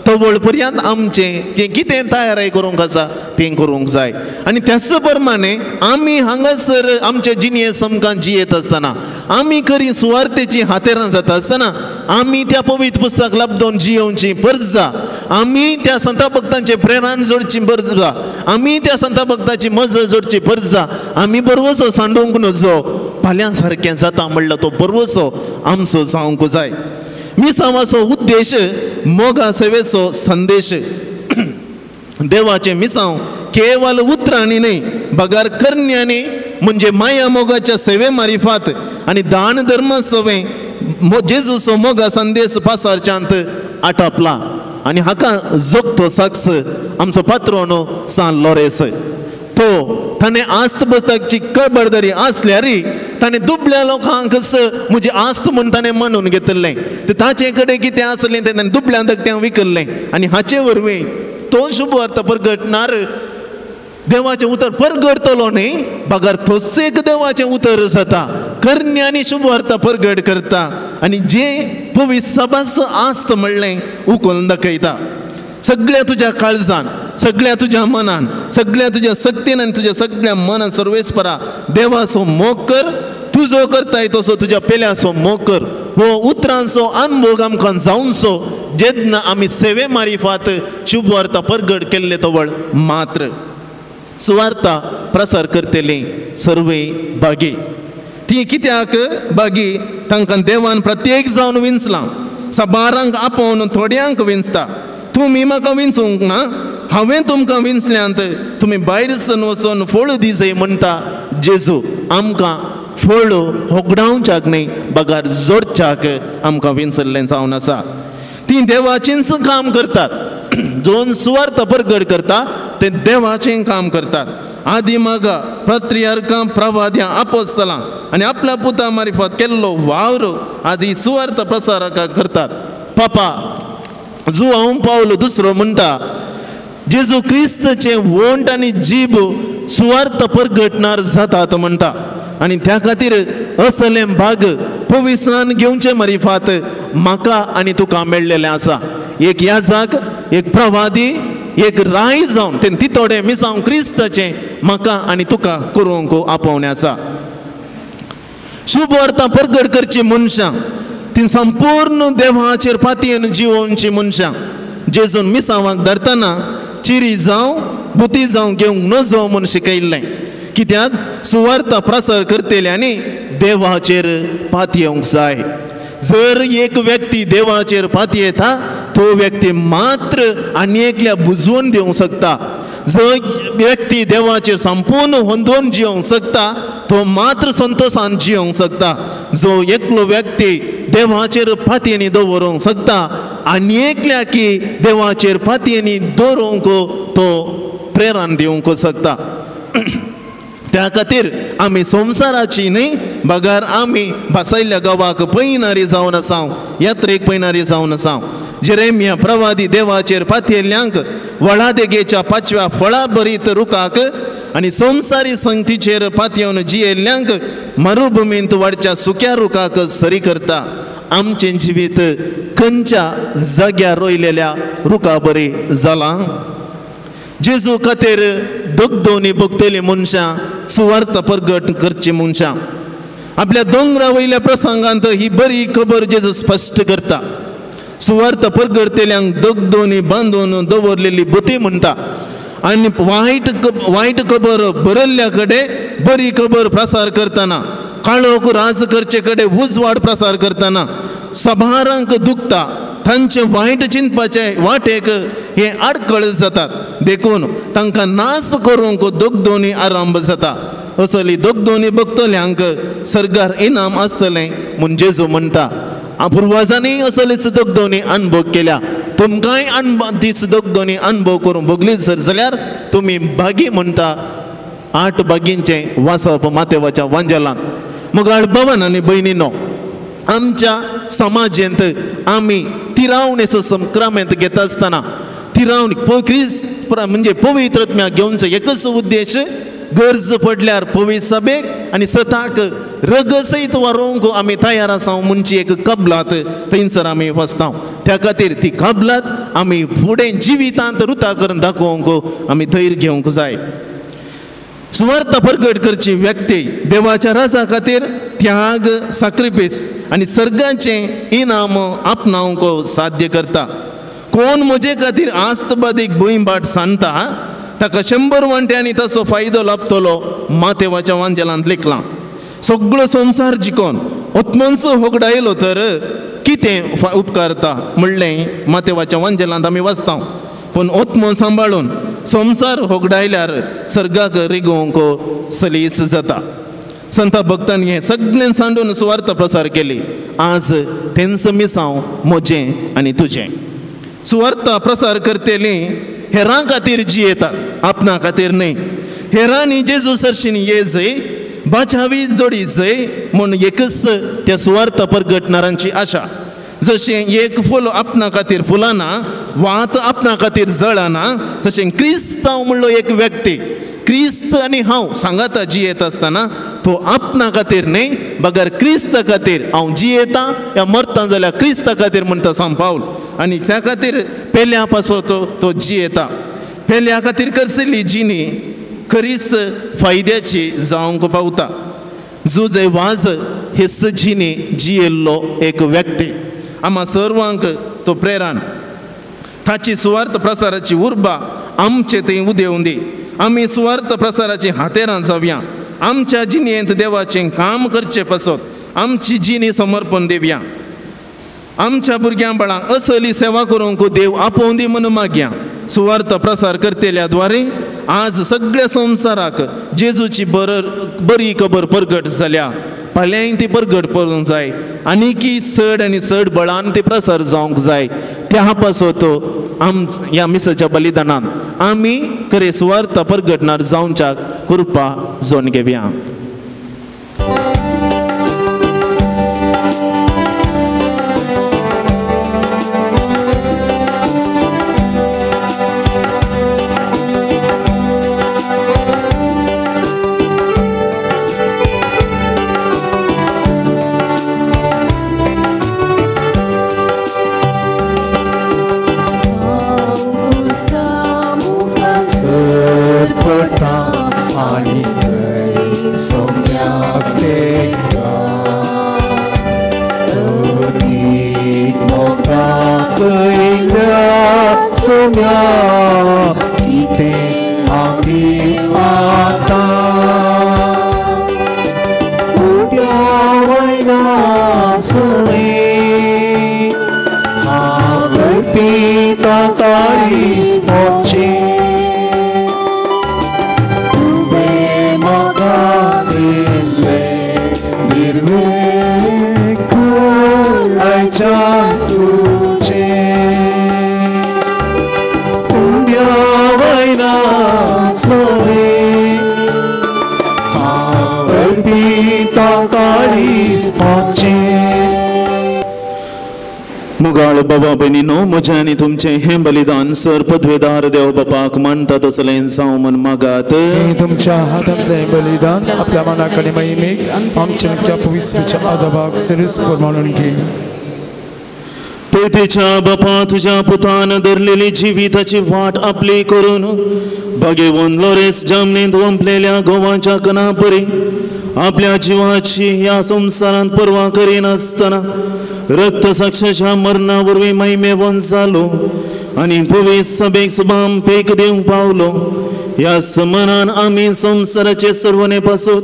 तवळ पर्यंत आमचें जें कितें तयारी करूंक आसा तें करूंक जाय. आनी त्याच प्रमाणे आमी हांगासर आमचे जिणये समकां जियेत आसतना आमी खरी सुवार्थेची हातेरां जाता आसतना आमी त्या पवित्र पुस्तक लाबदोन जियोवची गरज, आमी त्या संता भक्तांचे प्रेरण जोडची गरज, आमी त्या संता भक्ताची मज जोडची गरज. आमी बरवसो सांडोवंक नजो, फाल्यां सारकें जाता म्हणलो तो बरवसो आमचो जावंक जाय. मिसांवाचो उद्देश मोगा सेवेचो संदेश. देवाचें मिसांव केवल उतरांनी न्हय बगार करण्यांनी म्हणजे माया मोगाच्या सेवे मारिफात आनी दान धर्म सवे जेजूचो मोगा संदेश पासारच्यांत आटापला. आनी हाका जोगतो साक्स आमचो पात्रोनो सान लोरेस. तो ताणें आस्त पुस्तकाची खबरदारी आसल्यार ताणें दुबल्या लोकांक म्हजी आस्त म्हूण ताणें मानून घेतिल्लें. ते ताचे कडेन कितें आसलें तें ताणें दुबल्या धकट्यांक विकल्लें आनी हाचे वरवीं तो शुभ वार्ता परगटणार देवाचें उतर परगटतलो न्हय बगर तोच एक देवाचें उतर जाता. करणी आनी शुभ वार्ता परगट करता आनी जे पवित्र सभास आस्त म्हणलें उखलून दाखयता. सगळ्या तुज्या काळजान, सगळ्या तुज्या मनान, सगळ्या तुज्या सक्तीन आनी तुज्या सगळ्या मनान सर्वेस्परा देवाचो मोग कर, तुजो करताय तसो तुज्या पेल्याचो मोग कर. हो उतरांचो अनभोग आमकां जावचो जेन्ना आमी सेवे मारिफात शुभ वार्ता परगट केल्ले तवळ मात्र सुवार्ता प्रसार करतली सर्वे बागी. ती कित्याक बागी? तांकां देवान प्रत्येक जावन विंचलां, साबारांक आपोवन थोड्यांक विंचता. तुमी म्हाका विंचूंक ना, हांवें तुमकां विंचल्यांत, तुमी भायर सन वचून फळ दिजय म्हणटा जेजू. आमकां फळ होगडावच्याक न्हय बगार जोडच्याक आमकां विंचल्लें जावन आसा. तीं देवाचेंच काम करतात, जोन सुवार्थ परगट करता ते देवाचें काम करतात. आदी मागा पत्रियार्कां प्रवाद्यां आपोस्तलां आनी आपल्या पुता मारिफत केल्लो वावर आज ही सुवार्थ प्रसारकां करतात. पापा जुआंव पावलो दुसरो म्हणटा जेजू क्रिस्तचें वोंट आनी जीब सुवार्थ परगटणार जातात म्हणटा. आनी त्या खातीर असलें भाग पवित्रान घेवचें मारिफात म्हाका आनी तुका मेळ्ळेलें आसा. एक याजाक, एक प्रवादी, एक राय जावन तें तितोडें मिसांव क्रिस्ताचें म्हाका आनी तुका करूंक आपोवणें आसा. शुभ वार्ता परगट करची मनशां ती संपूर्ण देवाचेर पातयेन जिवोवची मनशां. जेजून मिसांवाक धरतना चिरी जावं बुती जावं घेवंक नजो म्हूण शिकयल्लें, कित्याक सुवार्ता प्रसार करतल्यांनी देवाचेर पातयेवंक जाय. जर एक व्यक्ती देवाचेर पातयेता तो व्यक्ती मात्र आनी एकल्या बुजवून दिवंक शकता. जर व्यक्ती देवाचेर संपूर्ण होंदोवन जिवंक शकता तो मात्र संतोशान जिवंक शकता. जो एकलो व्यक्ती देवाचेर पातयेनी दवरूंक शकता आनी एकल्या की देवाचेर पातयेनी दवरूंक तो प्रेरण दिवंक शकता. त्या खातीर आमी संवसाराची न्हय बगर आमी भासयल्ल्या गांवाक पयणारी जावन आसा, यात्रेक पयणारी जावन आसा. जेरेमिया प्रवादी देवाचेर पातयेल्ल्यांक वळादेगेच्या पाचव्या फळा भरीत रुखाक आनी संवसारी संगतीचेर पातयेवन जियेल्ल्यांक मरुभुमींत वाडच्या सुक्या रुखाक सरी करता. आमचें जिवीत खंयच्या जाग्यार रोयलेल्या रुखा बरी जालां? जेजू खातीर दगदोनी भोगतली मनशां, सुवार्थ परगट करची मनशां. आपल्या दोंगरा वयल्या प्रसंगांत ही बरी खबर जेजू स्पश्ट करता. सुवार्थ परगटतल्यांक दगदोनी बांदून दवरलेली बुती म्हणटा आनी वायट खबर बरयल्ल्या कडेन बरी खबर प्रसार करतना, काळोख राज करचे कडेन उजवाड प्रसार करतना सभारांक दुखता, तांचे वायट चिंतपाचे वाटेक हे आडखळ जातात, देखून तांकां नाश करूंक दगदोनी आरंभ जाता. असली दगदोनी भोगतल्यांक सरकार इनाम आसतलें म्हूण जेजू म्हणटा. पुर्वाजांनी असलीच दगदोनी अनुभव केल्या, तुमकांय तीच दगदोनी अनुभव करूंक भोगली जर जाल्यार तुमी भागी म्हणटा. 8 भागींचें वाचप मातेवाच्या वांजेलांत. मगाळ भवन आनी भयणीनो, आमच्या समाजेंत आमी तिरावणेचो संक्रामेंत घेता आसतना तिरावणी क्रिस्त म्हणजे पवित्र आत्म्या घेवचो एकच उद्देश, गरज पडल्यार पवित्र सभेक आनी सताक रगसयत वारोवंक आमी तयार आसा म्हणची एक कबलात थंयसर आमी वचता. त्या खातीर ती कबलात आमी फुडें जिवितांत रुता करून दाखोवंक आमी धैर्य घेवंक जाय. सुवार्थ परगट करची व्यक्ती देवाच्या राजा खातीर त्याग, साक्रिफीस आनी सर्गाचें इनाम आपणावंक साध्य करता. कोण म्हजे खातीर आस्तबादीक भूंय सांडटा ताका 100 वांट्यांनी ताचो फायदो लाभतलो मातेवाच्या वांजेलांत लेखलां. सगळो संवसार जिकोन आत्मन्स होगडायलो तर कितें उपकारता म्हणलें मातेवाच्या वांजेलांत आमी वाचता. पूण आत्मो सांबाळून संवसार होगडायल्यार सर्गाक रिगोवंक सलीस जाता. संता भक्तांनी हें सगळें सांडून सुवार्थ प्रसार केली. आज तेंच मिसांव म्हजें आनी तुजें. सुवार्थ प्रसार करतली हेरां खातीर जियेतात, आपणा खातीर न्हय. हेरांनी जेजू सरशीन ये जय बाचावी जोडी जय म्हूण एकच त्या सुवार्थ परगटणारांची आशा. जशें एक फूल आपणा खातीर फुलाना, वात आपणा खातीर जळना, तशें क्रिस्तांव म्हणलो एक व्यक्ती क्रिस्त आनी हांव सांगाता जियेता आसतना तो आपणा खातीर न्हय बगर क्रिस्ता खातीर हांव जियेता या मरता जाल्यार क्रिस्ता खातीर म्हणटा सांग पावल. आनी त्या खातीर पेल्या पासत तो जियेता. पेल्या खातीर करसली जिणी खरीच फायद्याची जावंक पावता. जुजे वाज हेच जिणी जियेल्लो एक व्यक्ती आमा सर्वांक तो प्रेरण, ताची सुवार्थ प्रसाराची उर्बा आमचे थंय उदेवंदी. आमी सुवार्थ प्रसाराची हातेरां जावया. आमच्या जिणेंत देवाचें काम करचें पासत आमची जिणी समर्पण दिवया. आमच्या भुरग्यां बाळांक असली सेवा करूंक देव आपोवंदी म्हूण मागया. सुवार्थ प्रसार करतेल्या द्वारे आज सगळ्या संवसाराक जेजूची बरी खबर परगट जाल्या. फाल्यांय ती परगट करूंक जाय आनीकी चड आनी चड बळान ती प्रसार जावंक जाय. त्या पासत आम ह्या मिसाच्या बलिदानान आमी खरें सुवार्थ परगटणार जावच्याक कृपा जोन घेवया. मुगाळ बाबा भयणीनो, म्हजें आनी तुमचें हें बलिदान सर पदवेदार देव बापाक मानता तसलें जावं म्हूण मागात. तुमच्या हातांतलें बलिदान आपल्या मनाक आनी महिमेक आमच्या तुमच्या पवित्रच्या आदाबाक सिरीस प्रमाणून घे. पयतेच्या बापा तुज्या पुतान धरलेली जिविताची वाट आपली करून बागेवन लोरेस जामनेंत वंपलेल्या गोवाच्या कना परी आपल्या जिवाची ह्या संवसारांत पर्वा करिनासतना रक्त साक्षाच्या मरणा वरवीं महिमेवन जालो आनी पवित्र सभेक सुबाम पेक दिवंक पावलो. ह्या समनान आमी संवसाराचे सर्वने पासून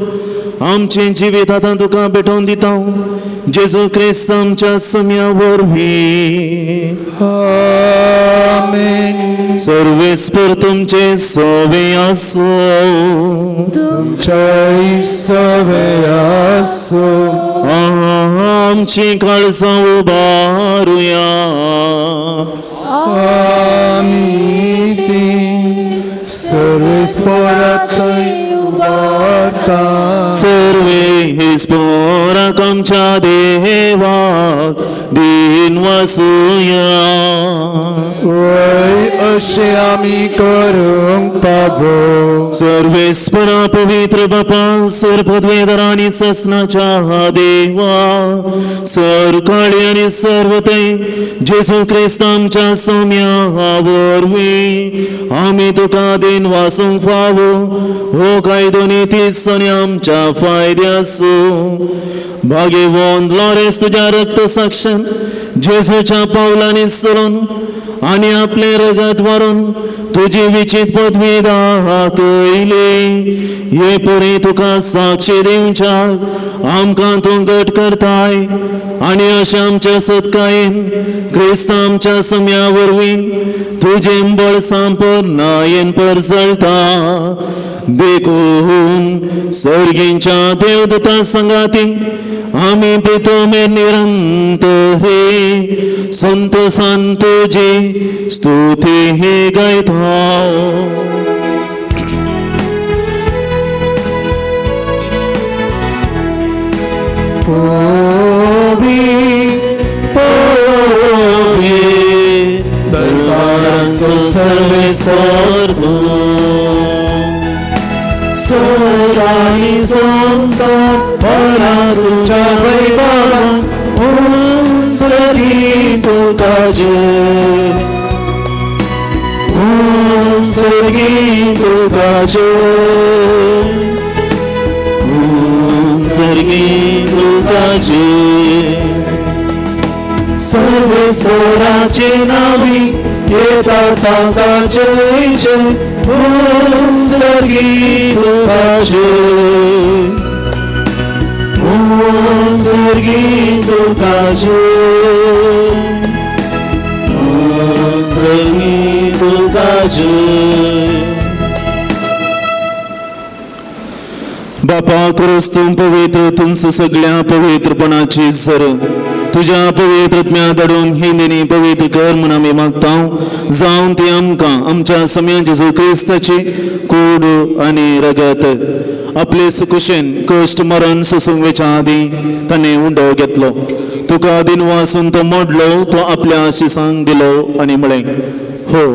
आमचें जिवीत आतां तुका भेटोवन दिता जेजू क्रिस्त आमच्या सम्या वरवीं. आमेन. सर्वेस्पर तुमचे सोवे आसूं. तुमच्याय सोवे आसूं. आमची काळजां उबारुया. आमी ती सर्वेस्पराक उबारता. सर्वेस्पराक आमच्या देवाक दिन वासुया. वय अशें आमी करूंक पावो. सर्वेस्परा पवित्र बापा सर पदवेदार आनी ससनाच्या देवा सर काळे आनी सर्वते जेजू क्रिस्त आमच्या सोम्या वरवीं आमी तुका then वासूंक फावो हो कायदो नीतीचो आनी आमच्या फायद्याचो. भागेवंत लॉरेस तुज्या रक्त साक्षान जेजूच्या पावलांनी चलून आनी आपलें रगत व्हरून तुजी विचीत पदवी दाखयली. हे परी तुका साक्षी दिवच्याक आमकां तूं घट करताय आनी अशें आमच्या सत्कायेन क्रिस्त आमच्या सम्या वरवीं तुजें बळ सांपरनायेन परजळटा. देखून सर्गींच्या देवदूता संगाती आमी प्रितोमेर निरंतर संतोसान तुजी स्तुती हे गायता. पोवी पोवी दरबारांचो सर्वेस्पर तूं सदांनी संवसार भरा तुज्या वैभवान उंसरी तुका जय उंसरी तुका जय उंसरी तुका जय. सर्वेस्पराचे नावी येता ताका जय जय उंसरी तुका जय उंसरी तुका जय उंसरी तुका गाजय. बापा क्रिस्त पवित्र तुमचं सगळ्या पवित्रपणाची सर तुझ्या पवित्रत्म्या धाडून ही देणी पवित्र कर म्हूण आमी मागता. जावन ती आमकां आमच्या समया जेजू क्रिस्ताची कूड आनी रगत आपले सुकुशेन कश्ट मरण सोसूंक वेच्या आदीं ताणें उंडो घेतलो. तुका दिनवासून तो मोडलो, तो आपल्या शिसांक दिलो आनी म्हळें, हो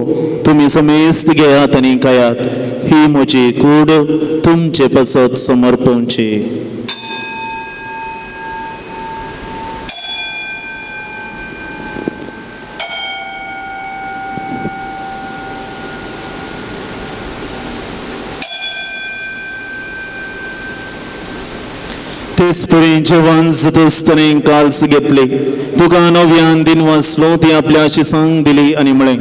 तुमी समेस्त घेयात आनी खायात, ही म्हजी कूड तुमचे पासत समर्पणची. तेच परी जेवण जाता काल्स घेतली, तुका नव्यान दिन वाचलो, ती आपल्या शिसांक दिली आनी म्हळें,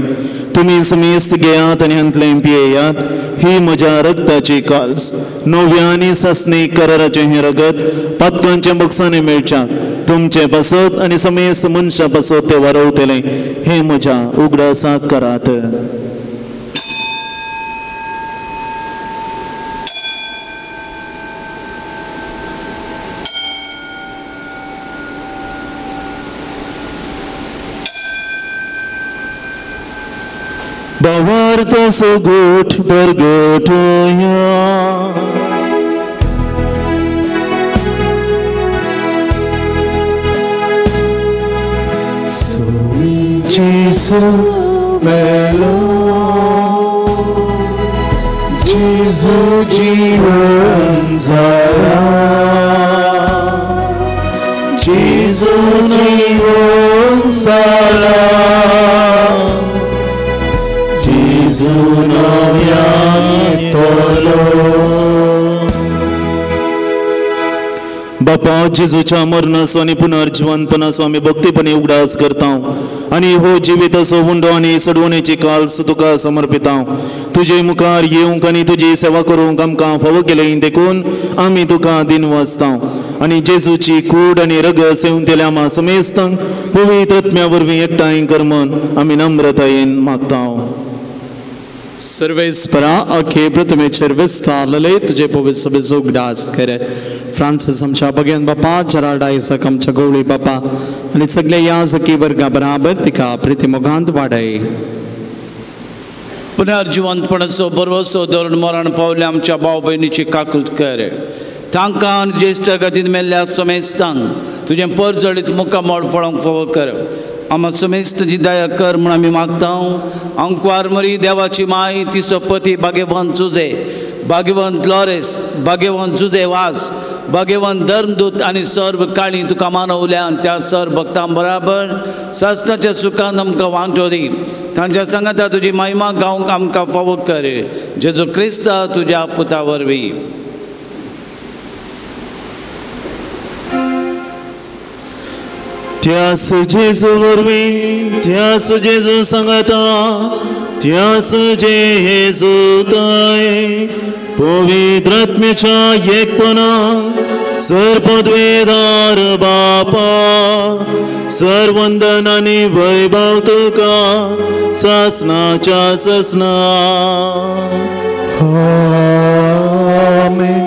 तुमी समेस्त घेयात आनी हांतलें पियेयात, ही म्हज्या रक्ताची काल्स, नव्या आनी सासणी कराराचें हें रगत पातकांच्या बक्षांनी मेळच्या तुमचे पासत आनी समेस्त मनशां पासत तें वारवतलें, हें म्हज्या उगडासाक करात. भावार्थाचो गोठ परगटोया. जेजू मेलो, जेजू जीवन जाला, जेजू जीवन जाला, जेजू नव्यान येतलो. बापा जेजूच्या मरणाचो आनी पुनर्जिवंतपणाचो आमी भक्तीपणे उगडास करता आनी हो जिविताचो उंडो आनी सडवणेची काल्स तुका समर्पिता. तुजे मुखार येवंक आनी तुजी सेवा करूंक आमकां फावो केलें देखून आमी तुका दिन वाचता आनी जेजूची कूड आनी रगत सेवंतल्या आमा समेस्तांक पवित्र आत्म्या वरवीं एकठांय कर म्हूण आमी नम्रतायेन मागता. सर्वेस्परा अखे प्रथमेचेर विस्तारलेले तुजे पवित्र सभेचो उगडास कर. फ्रांसीस आमच्या बगेन बापा, जेराल्ड आयजक आमच्या गवळी बापा आनी सगळे याजकी वर्गा बराबर तिका प्रितीमोगांत वाडय. पुनर्जिवंतपणाचो भरवसो धरून मरण पावले आमच्या भाव भयणीची काकूत कर. तांकां आनी ज्येश्ठ गतीन मेल्ल्या समेस्तांक तुजें परजळीत मुखामळ फळोवंक फावो कर. आमा समेस्तची दया कर म्हूण आमी मागता. अंकवार मरी देवाची माय, तिचो पती भाग्यवंत जुजे, भाग्यवंत लॉरेस, भाग्यवंत जुजे वास, भाग्यवंत धर्मदूत आनी सर्व काळी तुका मानवल्या त्या सर्व भक्तां बराबर शास्त्राच्या सुखान आमकां वांटो दी. तांच्या सांगाता तुजी महिमा गावंक आमकां फावो कर. जेजू क्रिस्ता तुज्या पुता वरवीं. त्यास जेजू वरवीं, त्यास जेजू सांगाता, त्यास जेजू ताय पवित्र आत्म्याच्या एकपणान सर्वपदवेदार बापा सर्वंदन आनी वैभव तुका सासनाच्या सासना. आमेन.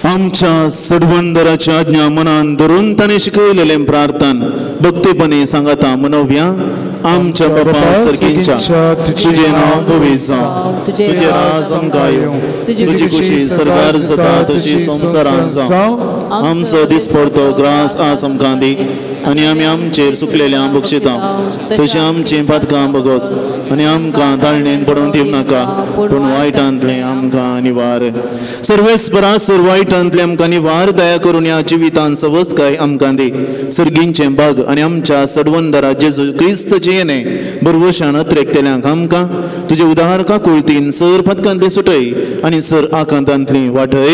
आमच्या सडवंदराची आज्ञा मनान धरून ताणें शिकयलेलें प्रार्थन भक्तीपणे सांगाता मनोव्या. आमच्या बापा सर्गींच्या, तुजें नांव पवित्र जावं, तुजें राज आमकां येवं, तुजी खुशी सरकार जाता तशी संवसारांत जावं. आमचो दिसपडतो ग्रास आज आमकां दी आनी आमी आमचेर सुकलेल्या बक्षिता तशें आमचीं पातकां बगोस आनी आमकां ताळणेन पडून दिवं नाका, पूण वायटांतलें आमकां निवार. सर्वेस्परा सर वायटांतलें आमकां निवार, दया करून ह्या जिवितान सवस्तकाय आमकां दी. सर्गींचें बाग आनी आमच्या सडवंदरा जेजू क्रिस्तचें येणें बरवशान अत्रेकतेल्यांक आमकां तुजे उदार काकुळतीन सर पातकांतलें सुटय आनी सर आकांतांतली वाटय.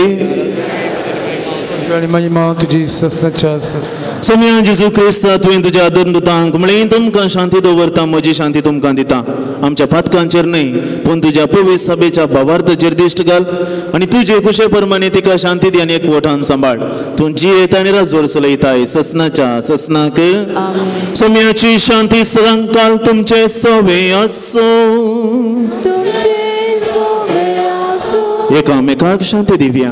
आणि महिमा तुझी ससनाच्या ससना. सोम्या जेजू क्रिस्त तुवें तुज्या दंडुतांक म्हळें तुमकां शांती दवरता, म्हजी शांती तुमकां दिता. आमच्या पातकांचेर न्हय पूण तुज्या पवित्र सभेच्या भावार्थाचेर दिश्ट घाल आनी तुजे खुशे प्रमाणे तिका शांती दी आनी एकवटान सांबाळ. तूं जियेता आनी राजवर चलयताय ससनाच्या ससनाक. सोम्याची शांती सदांकाल तुमचे सवे आसूं. एकामेकाक शांती दिवया.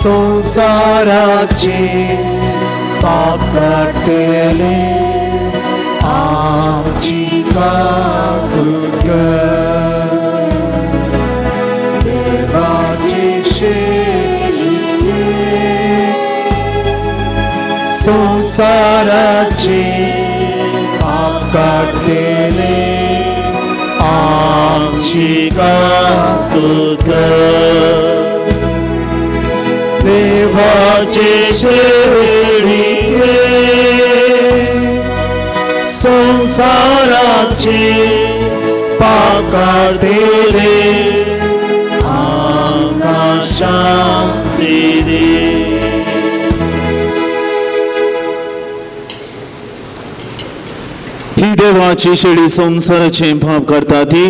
संसाराचे पाप काडटले आमची काकूट कर. देवाचे शेळये संसाराचे पाप काडटले आमची काकूट कर. देवाचे शेळये संसाराचे पाप काडटले आमकां शांती दी. ही देवाची शेळी संसाराचे पाप काडटा ती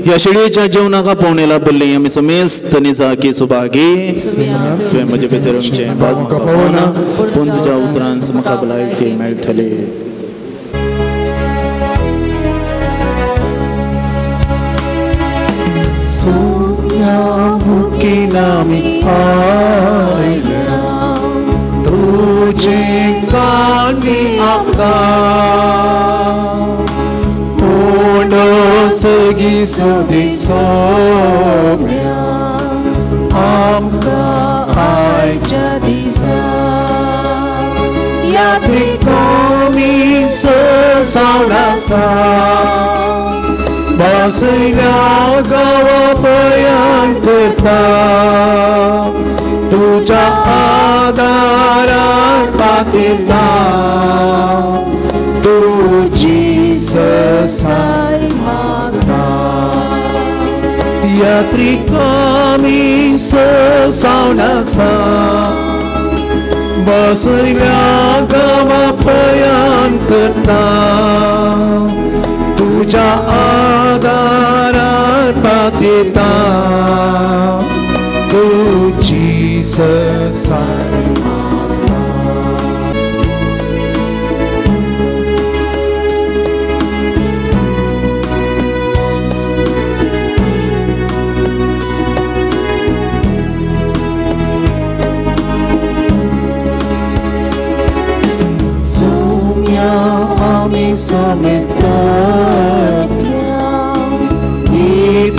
ह्या शेळयेच्या जेवणाक आपोवणेला बल्ली आमी समेस्त निजाकी सुभागी. तुवें म्हजे भितर आमचें पाप म्हाका पावना पूण तुज्या उतरान म्हाका भलायकी मेळटली. सुम्या भुकिनामी आयल्या तुजे कानी आमकां सगी सुदी सोम्या आमकां आयच्या दिसा. यात्रिकोमी ससावन आसा बसयल्या गांवा प्रयाण करता तुज्या आदारान पातिता तुजी ससाय मागता. यात्रिकामी ससावन आसा बसयल्या गांवा प्रयाण करता तुज्या आदारान पातिता तुजी ससाय मागता. आमी समेस्तल्या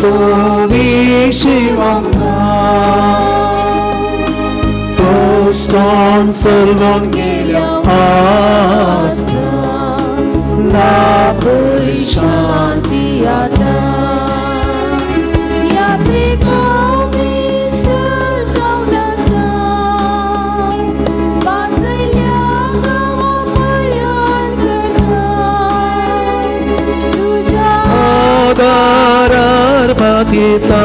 तुमी शिवांका पोस्टोन चलून गेल्या आसता लाभय शांती आतां. यात्रिकोमी सजावन आसा बसयल्या गांवा प्रयाण करता तुज्या आदारार पातिता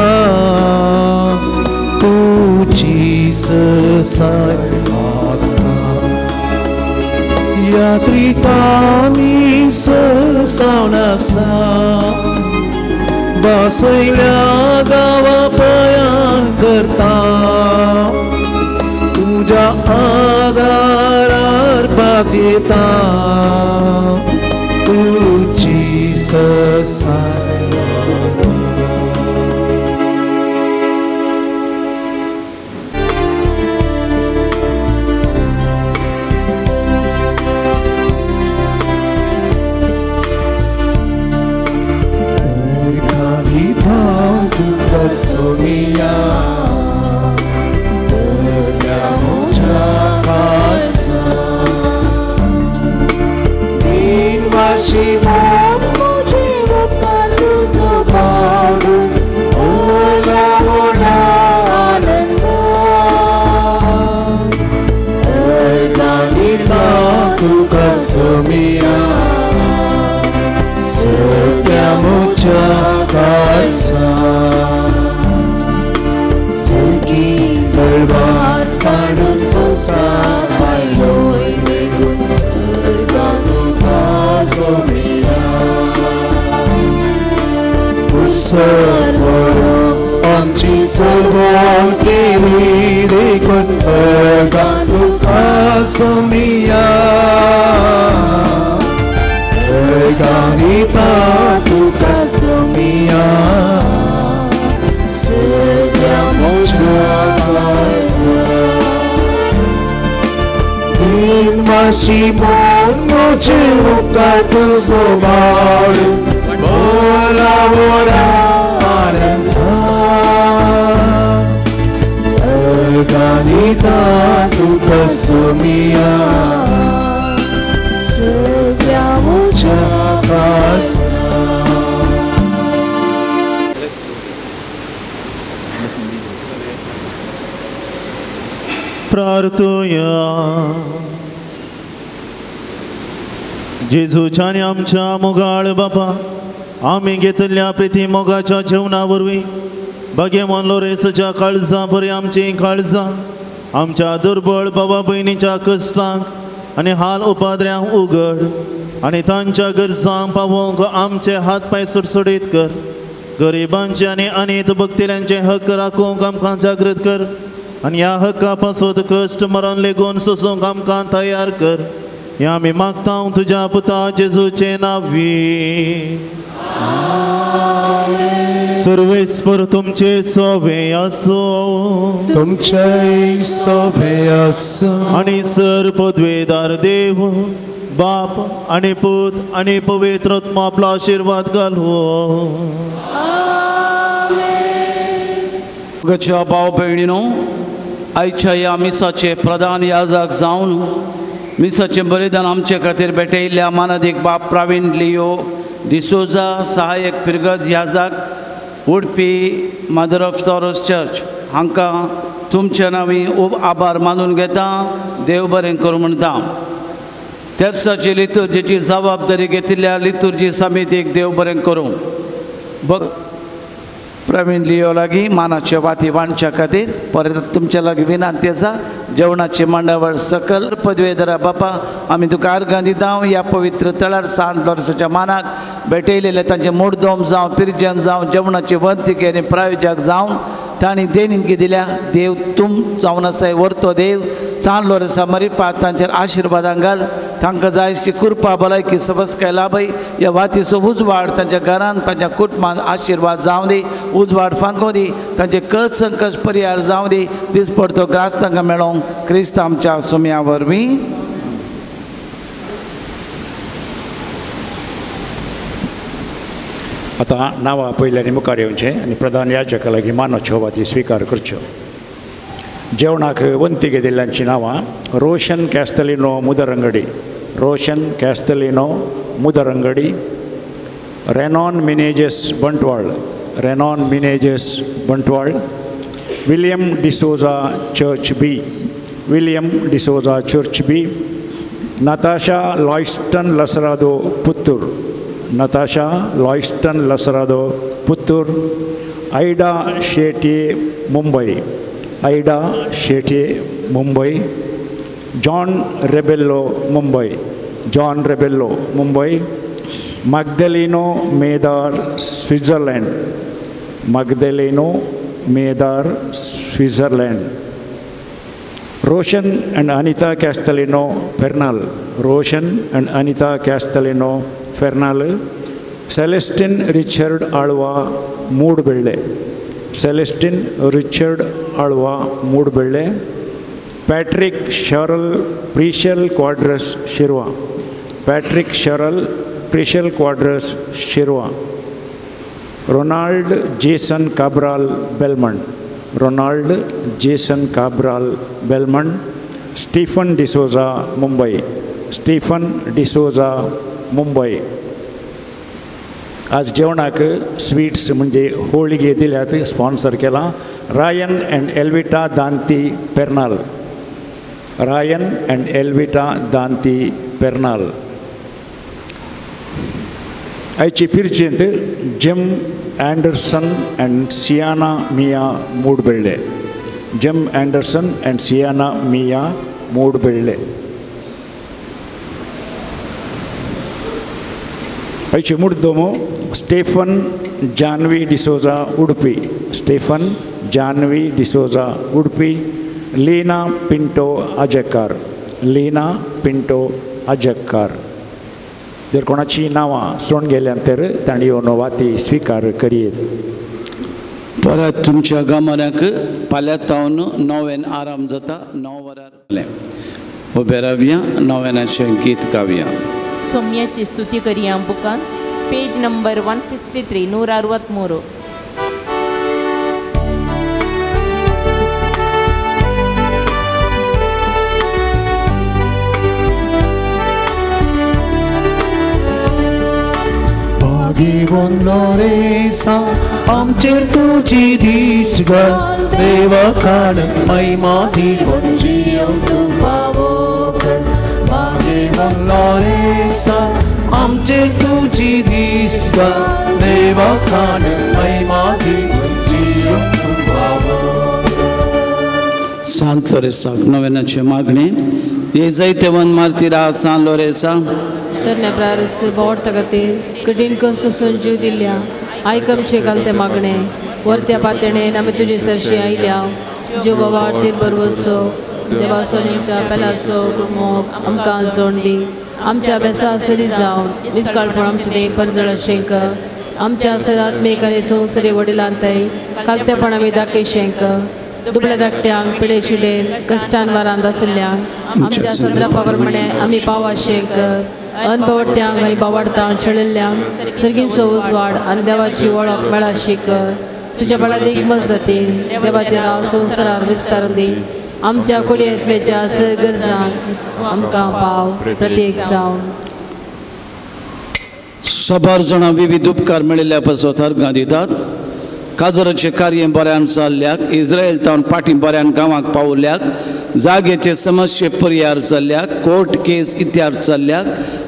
तुजी ससाय मागता. यात्रिकामी ससावन आसा बसयल्या गांवा प्रयाण करता तुज्या आदारार पातिता तुजी ससाय. सोमिया सगळ्या म्हज्या खासा तीन वाशी म्हजे उपकार तुजो म्हज्या काळजा सर्गी तळवार सांडून संवसार आयलोय देखून स्वर्गांत तुका सोमिया कुर्सर मरोन आमची सोडवण केली देखून स्वर्गांत तुका सोमिया स्वर्गांत तुका सोमिया सगळ्या म्हज्या काळजा माशी मोन म्हजे उपकार तुजो बाळ बोला व्हडा आनंदान स्वर्गांत तुका सोमिया सगळ्या म्हज्या काळजा. प्रार्थुया. जेजूच्या आनी आमच्या मोगाळ बापा, आमी घेतल्या प्रिती मोगाच्या जेवणा वरवीं भाग्यवान लोरेसाच्या काळजां बरी आमचीं काळजां आमच्या दुर्बळ बाबा भयणीच्या कश्टांक आनी हाल उपाद्र्यांक उगड आनी तांच्या गरजांक पावोवंक आमचे हात पांय सुटसुटीत कर. गरिबांचे आनी अनेत भक्तिल्यांचे हक्क राखूंक आमकां जागृत कर आनी ह्या हक्का पासत कश्ट मरण लेगून सोसूंक आमकां तयार कर. हें आमी मागता तुज्या पुता जेजूचे नांवी. सर्वेस्पर तुमचे सोवे आसो, तुमचे सोवे आसो. आनी सर पदवेदार देव बाप आनी पूत आनी पवित्र आत्मा आपलो आशिर्वाद घालू. गच्या भाव भयणीनो, आयच्या ह्या मिसाचे प्रधान याजक जावन मिसाचें बलिदान आमचे खातीर भेटयल्ल्या मानादीक बाप प्रवीण लियो डिसोजा, सहायक फिरगज याजक, Udupi mother of sorrows church हांकां तुमच्या नांवी खूब आभार मानून घेता. देव बरें करूं म्हणटा. तेर्साची लितुर्जीची जबाबदारी घेतिल्ल्या लितुर्जी समितीक देव बरें करूं. बग प्रवीण लियो लागीं मानाच्यो वाती वांटच्या खातीर परत तुमच्या लागीं विनंती आसा. जेवणाची मांडावळ सकल पदवेधरा बापा, आमी तुका आर्गां दिता. ह्या पवित्र तळार सांत लोरसाच्या मानाक भेटयलेले तांचे मुडदोम जावं पिरजन जावं जेवणाची वंतिके आनी प्रायोजक जावन तांणी देणगी दिल्या. देव तुम जावन आसाय व्हरतो देव सांत लोरसा मरिफात तांचेर आशिर्वादां घाल. तांकां जायशी कृपा भलायकी सवस्काय लाभय. ह्या वातीचो उजवाड तांच्या घरान तांच्या कुटुंबान आशिर्वाद जावं दी, उजवाड फांकोव दी, तांचे कस संकश परिहार जावं दी. दिसपडतो ग्रास तांकां मेळोंक क्रिस्त आमच्या सुम्या वरवीं. आतां नांवां पयल्यानी मुखार येवचें आनी प्रधान याजका लागीं मानाच्यो वाती स्विकार करच्यो. जेवणाक वंती घेतिल्ल्यांचीं नांवां: Roshan Castelino Mudarangadi, Roshan Castelino Mudarangadi, Renon Menezes Bantwal, Renon Menezes Bantwal, William D'Souza church B, William D'Souza church B, Natasha Loyston Lasrado Puttur, Natasha Loyston Lasrado Puttur, Ida Shetty Mumbai, Ida Shetty Mumbai, John Rebello Mumbai, John Rebello Mumbai, Magdaleno Medar Switzerland, Magdaleno Medar Switzerland, Roshan and Anita Castelino Fernal, Roshan and Anita Castelino Fernal, Celestine Richard Alva Moodbelle, Celestine Richard Alva Moodbelle, Patrick Cheryl Precial Quadras Shirva, Patrick Cheryl Precial Quadras Shirva, Ronald Jason Cabral Belmont, Ronald Jason Cabral Belmont, Stephen D'Souza Mumbai, Stephen D'Souza Mumbai. आज जेवणाक sweets म्हणजे होळगे दिल्यात sponsor केला Ryan and Elvita Danti Pernal, Ryan and Elvita Danti Pernal. आयचे पिर्जेंत Jem Anderson and Siana Mia Moodbelle, Jem Anderson and Siana Mia Moodbelle. आयचे मुडदोमो Stephen Janvi D'Souza Udupi, Stephen Janvi D'Souza Udupi, Leena Pinto Ajakkar, Leena Pinto Ajakkar. जर कोणाची नांवां सोडून गेल्यान तर तांणी येवन वाती स्विकार करयेत. परत तुमच्या गामऱ्याक फाल्यां तावन नोवेन आराम जाता 9 वरार उबे रावया, नोवेनाचें गीत गावया. सोम्याची स्तुती करया बुकान पेज नंबर 163 163. भाग्यवंत आमचेर तुजी दीश घाल, देवा काण महिमा दिवन जियोंक तूं फावो कर. भाग्यवंत आमचेर तुजी दीश घाल, देवा काण महिमा दिवन जियोंक तूं फावो कर. सांत लोरेसाक नव्यानाचे मागणे हे जैतेवन मार्तीरा सांत लोरेसा तरण्या प्रारस बोवडता खातीर कठीण सोसून जीव दिल्या आयक आमचे घालते मागणे वरत्या पातेणेन आमी तुजे सरशी आयल्या. जीव बाबा आरतीर बरवसो देवासो आमच्या पेलासो मोग आमकां जोड दी. आमच्या बेसा सरी जावन निस्काळपण आमचे देह परजळ शेंक आमच्या सरात्मीक आनी संवसरी वडिलांतय कालतेपण आमी दाखय शेंक दुबळ्या धाकट्यांक पिडे शिडेन कश्टान वारांत आशिल्ल्यांक आमच्या संद्रापा प्रमाणे आमी पावा शेंक अनबावडत्यांक आनी बावाडतांक शेळिल्ल्यांक सर्गींचो उजवाड आनी देवाची वळख मेळा शीक. तुज्या बळादीक मजतीन देवाचें नांव संवसारार विस्तारून दी. आमच्या कुडयेच्या गरजांक आमकां पाव प्रत्येक जावन. सबार जाणां विविध उपकार मेळिल्ल्या पासत अर्गां दितात. काजराचें कार्य बऱ्यान चल्ल्याक, इस्रायल तावन पाटी बऱ्यान गांवाक पावल्याक, जाग्याचे समस्ये परिहार जाल्ल्याक, कोर्ट केस इतिहार चल्ल्याक,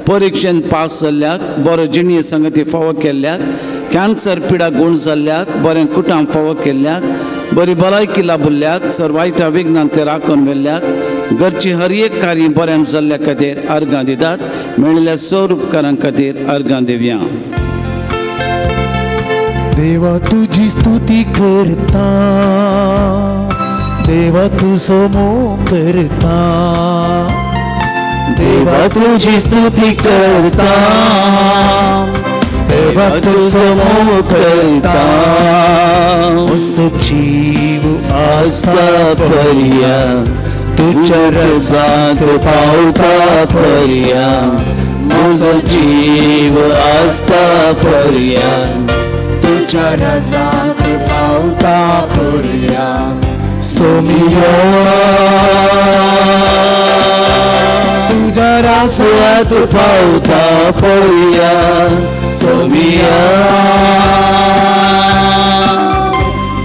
परिक्षेन पास जाल्ल्याक, बरो जिणये संगती फावो केल्ल्याक, कॅन्सर पिडा गूण जाल्ल्याक, बरें कुटाम फावो केल्ल्याक, बरी भलायकी लाभिल्ल्याक, सर्वायता विघ्नांतले राखून व्हेल्ल्याक, घरची हर एक कार्य बऱ्यान जाल्ल्या खातीर अर्गां दितात. मेळिल्ल्या सौर उपकारां खातीर अर्गां दिवया. देवा तुजी स्तुती करता, देवा तुजो मोग करता, देवा तुजी स्तुती करता, देवा तुजो मोग करता. असो जीव आसता पर्या तुज्या रजांत पावता पर्या, म्हजो जीव आसता पर्या तुज्या रजांत पावता पर्या. सोमिया तुज्या रजांत पावता पर्या, सोमिया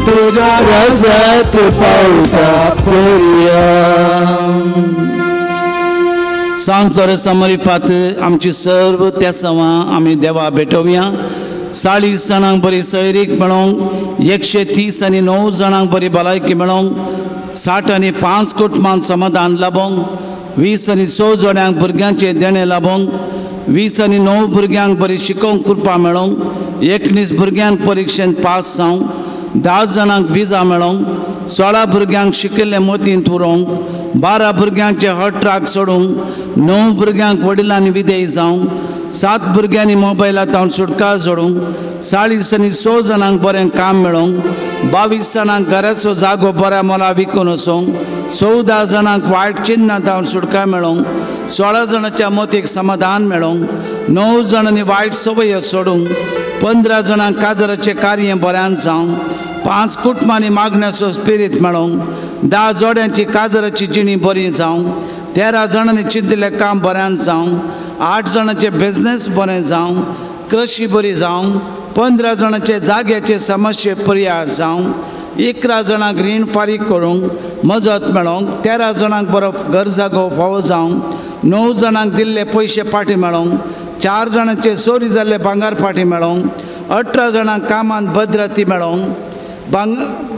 तुज्या रजांत पावता पर्या. सांत लोरेसा मरिफात आमची सर्व तेसांवां आमी देवा भेटोवया. 40 जाणांक बरी सैरीक मेळोंक, 130 आनी 9 जाणांक बरी भलायकी मेळोंक, 60 आनी 5 कुटुंबांक समाधान लाबोंक, 20 आनी 6 जोड्यांक भुरग्यांचें देणें लाबोंक, 20 आनी 9 भुरग्यांक बरी शिकोवंक कृपा मेळोंक, 19 भुरग्यांक परिक्षेंत पास जावंक, 10 जाणांक विजा मेळोंक, 16 भुरग्यांक शिकिल्लें मतींत उरोवंक, 12 भुरग्यांचे हट ट्राक सोडूंक, 9 भुरग्यांक वडिलांनी विदेय जावंक, 7 भुरग्यांनी मोबायला तावन सुटका जोडूंक, 40 आनी 6 जाणांक बरें काम मेळोंक, 22 जाणांक घराचो जागो बऱ्या मोला विकून वचोंक, 14 जाणांक वायट चिन्नां तावन सुटका मेळोंक, 16 जाणांच्या मतीक समाधान मेळोंक, 9 जाणांनी वायट संवय सोडूंक, 15 जाणांक काजराचें कार्य बऱ्यान जावंक, 5 कुटुंबांनी मागण्याचो स्पिरीत मेळोंक, 10 जोड्यांची काजराची जिणी बरी जावंक, 13 जाणांनी चिंतिल्लें काम बऱ्यान जावंक, 8 जाणांचे बिजनेस बरें जावंक, कृशी बरी जावंक, 15 जाणांचे जाग्याचे समस्ये पर्याय जावंक, 11 जाणांक रीण फारीक करूंक मजत मेळोंक, 13 जाणांक बरो घर जागो फावो जावंक, 9 जाणांक दिल्ले पयशे फाटीं मेळोंक, 4 जाणांचे चोरी जाल्ले भांगर फाटी मेळोंक, 18 जाणांक कामांत भद्रती मेळोंक,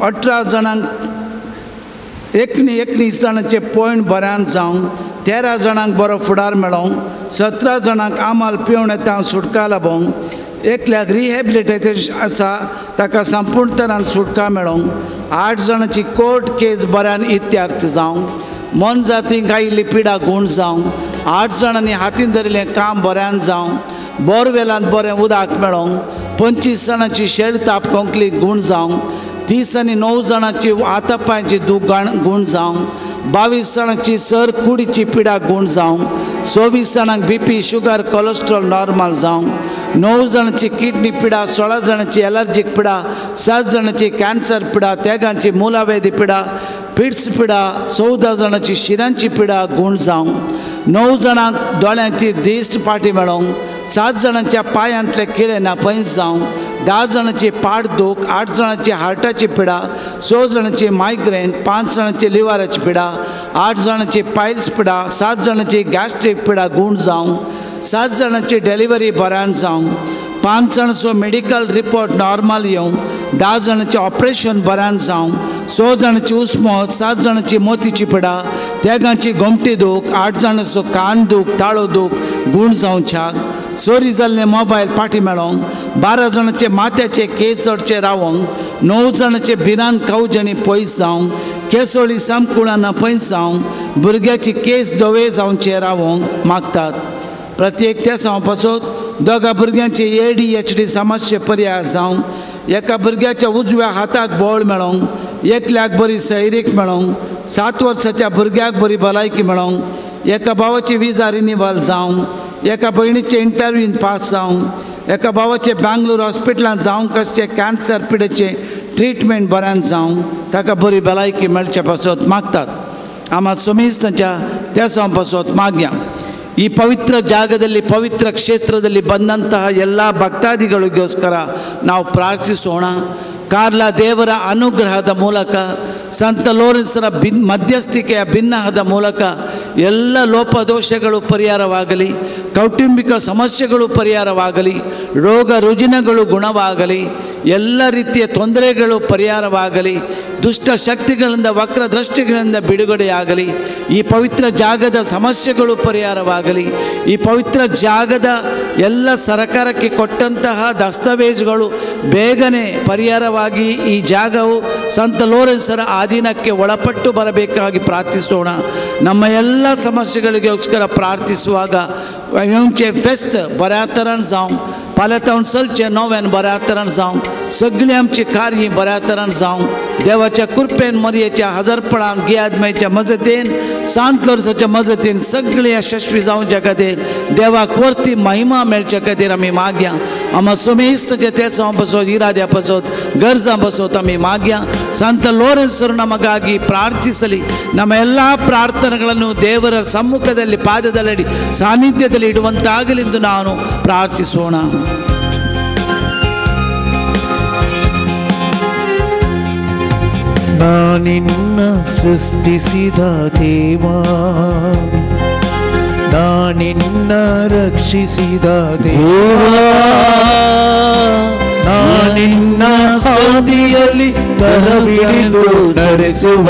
18 जाणांक 19 जाणांचे पॉयंट बऱ्यान जावंक, 13 जाणांक बरो फुडार मेळोंक, 17 जाणांक आमाल पिवण येता सुटका लाबोंक, एकल्याक रिहेबिलिटेशन आसा ताका संपूर्ण तरान सुटका मेळोंक, 8 जाणांची कोर्ट केस बऱ्यान इत्यार्थ जावंक, मोनजातींक आयिल्ली पिडा गूण जावंक, 8 जाणांनी हातीन धरिल्लें काम बऱ्यान जावंक, बोरवेलांत बरें उदक मेळोंक, 25 जाणांची शेळ ताप कोंकली गूण जावंक, 30 आनी 9 जाणांची हातापांयची दूख गूण जावंक, 22 जाणांची सर कुडीची पिडा गूण जावंक, 24 जाणांक बीपी शुगर कोलेस्ट्रॉल नॉर्मल जावंक, 9 जाणांची किडनी पिडा, 16 जाणांची एलर्जीक पिडा, 7 जाणांची कॅन्सर पिडा, तेगांची मुलावेदी पिडा, पिड्स पिडा, 14 जाणांची शिरांची पिडा गूण जावंक, 9 जाणांक दोळ्यांची दिश्ट फाटी मेळोंक, 7 जाणांच्या पांयांतले किळे नापयस जावंक, 10 जाणांची पाठ दूख, 8 जाणांची हार्टाची पिडा, 6 जाणांची मायग्रेन, 5 जाणांची लिव्हराची पिडा, 8 जाणांची पायल्स पिडा, 7 जाणांची गॅस्ट्रीक पिडा गूण जावंक, 7 जाणांची डिलिव्हरी बऱ्यान जावंक, 5 जाणांचो मेडिकल रिपोर्ट नॉर्मल येवंक, 10 जाणांचें ऑपरेशन बऱ्यान जावंक, 6 जाणांची उस्मत, 7 जाणांची मोतीची पिडा, तेगांची गोमटी दूख, 8 जाणांचो कान दूख, ताळो दूख गूण जावच्याक, चोरी जाल्ले मोबायल फाटी मेळोंक, 12 जाणांचे माथ्याचे केस चडचे रावोंक, 9 जाणांचे भिरांत कावजणी पयस जावंक, केसोळी सामकुळां पयस जावंक, भुरग्याची केस धवे जावचे रावोंक मागतात. प्रत्येक त्या पासत 2 भुरग्यांचे ADHD समस्ये पर्याय जावंक, एका भुरग्याच्या उजव्या हाताक बळ मेळोंक, एकल्याक बरी सैरीक मेळोंक, 7 वर्साच्या भुरग्याक बरी भलायकी मेळोंक, एका भावाची विजा रिनिवल जावंक, एका भयणीचे इंटरव्यून पास जावंक, एका भावाचे बेंगलोर हॉस्पिटलांत जावंक आसचे कॅन्सर पिडेचे ट्रिटमेंट बऱ्यान जावंक, ताका बरी भलायकी मेळचे पासत मागतात. आमा सोमीस तांच्या त्या पासत मागया. ಈ ಪವಿತ್ರ ಜಾಗದಲ್ಲಿ ಪವಿತ್ರ ಕ್ಷೇತ್ರದಲ್ಲಿ ಬಂದಂತಹ ಎಲ್ಲ ಭಕ್ತಾದಿಗಳಿಗೋಸ್ಕರ ನಾವು ಪ್ರಾರ್ಥಿಸೋಣ. ಕಾರ್ಲಾ ದೇವರ ಅನುಗ್ರಹದ ಮೂಲಕ, ಸಂತ ಲೋರೆನ್ಸರ ಮಧ್ಯಸ್ಥಿಕೆಯ ಭಿನ್ನಹದ ಮೂಲಕ ಎಲ್ಲ ಲೋಪದೋಷಗಳು ಪರಿಹಾರವಾಗಲಿ, ಕೌಟುಂಬಿಕ ಸಮಸ್ಯೆಗಳು ಪರಿಹಾರವಾಗಲಿ, ರೋಗ ರುಜಿನಗಳು ಗುಣವಾಗಲಿ, ಎಲ್ಲ ರೀತಿಯ ತೊಂದರೆಗಳು ಪರಿಹಾರವಾಗಲಿ, ದುಷ್ಟ ಶಕ್ತಿಗಳಿಂದ ವಕ್ರದೃಷ್ಟಿಗಳಿಂದ ಬಿಡುಗಡೆಯಾಗಲಿ, ಈ ಪವಿತ್ರ ಜಾಗದ ಸಮಸ್ಯೆಗಳು ಪರಿಹಾರವಾಗಲಿ, ಈ ಪವಿತ್ರ ಜಾಗದ ಎಲ್ಲ ಸರಕಾರಕ್ಕೆ ಕೊಟ್ಟಂತಹ ದಸ್ತಾವೇಜುಗಳು ಬೇಗನೆ ಪರಿಹಾರವಾಗಿ ಈ ಜಾಗವು ಸಂತ ಲೋರೆನ್ಸರ ಆಧೀನಕ್ಕೆ ಒಳಪಟ್ಟು ಬರಬೇಕಾಗಿ ಪ್ರಾರ್ಥಿಸೋಣ. ನಮ್ಮ ಎಲ್ಲ ಸಮಸ್ಯೆಗಳಿಗೋಸ್ಕರ ಪ್ರಾರ್ಥಿಸುವಾಗ फेस्त बऱ्या तरान जावं, फाल्यां तावन चलचें नव्यान बऱ्या तरान जावं, सगळीं आमची कार्य बऱ्या तरान जावं, देवाच्या कृपेन मरयेच्या हजारपणान गियादमेच्या मजतीन सांत लोरसाच्या मजतीन सगळीं यशस्वी जावच्या खातीर देवाक वरती महिमा मेळच्या खातीर आमी मागया. आमा समेस्तचे तेसांव पासत, इराद्या पासत, गरजां पासत आमी मागया. ಸಂತ ಲೋರೆನ್ಸರು ನಮಗಾಗಿ ಪ್ರಾರ್ಥಿಸಲಿ. ನಮ್ಮ ಎಲ್ಲ ಪ್ರಾರ್ಥನೆಗಳನ್ನು ದೇವರ ಸಮ್ಮುಖದಲ್ಲಿ ಪಾದದಲ್ಲಿ ಸಾನ್ನಿಧ್ಯದಲ್ಲಿ ಇಡುವಂತಾಗಲೆಂದು ನಾನು ಪ್ರಾರ್ಥಿಸೋಣ. ನಾನಿನ್ನ ಸೃಷ್ಟಿಸಿದ ದೇವ, ನಾನಿನ್ನ ರಕ್ಷಿಸಿದ ದೇವ, ನಾನಿನ್ನ ಹಾದಿಯಲ್ಲಿ ತರಬಿಡಿದು ನಡೆಸುವ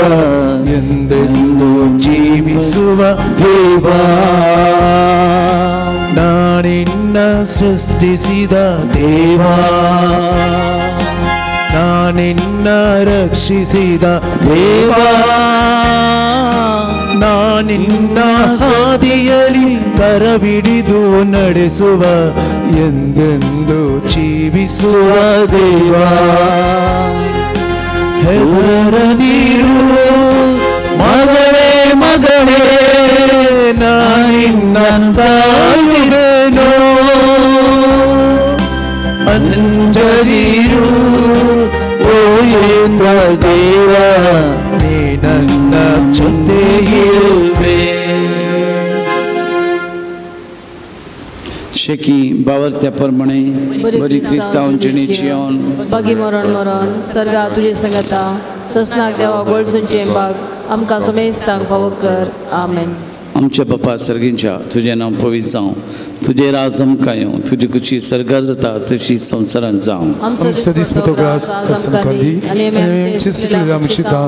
ಎಂದೆಂದು ಜೀವಿಸುವ ದೇವ, ನಾನಿನ್ನ ಸೃಷ್ಟಿಸಿದ ದೇವ, ನಾನಿನ್ನ ರಕ್ಷಿಸಿದ ದೇವ, ನಾನಿನ್ನ ಹಾದಿಯಲ್ಲಿ ಕರವಿಡಿದು ನಡೆಸುವ ಎಂದೆಂದು ಜೀವಿಸುವ ದೇವ. ಹೆದರದಿರು ಮಗಳೇ ಮಗಳೇ, ನಾನಿನ್ನ ತಾಯಿರೇನೋ, ಅಂಜದಿರು ಓ ಎಂದ ದೇವ, ನೀ ನನ್ನ ಜೊತೆ ಇರುವೆ. शेकी बावरत्या प्रमाणे बरी क्रिस्तांव जिणेची बागी मरण मरण सर्गा तुझे संगता ससनाक देवा गोळसूनचे बाग आमकां सुमेस्तांक फावो कर. आमेन. आमच्या बापा सर्गींच्या तुजें नांव पवित्र जावं, तुजें राज आमकां येवं, तुजी खुशी सर्गार जाता तशी संवसारांत जावं. आमचो दिसपटो ग्रास आमकां दी आनी आमची सुकलेली आमची ता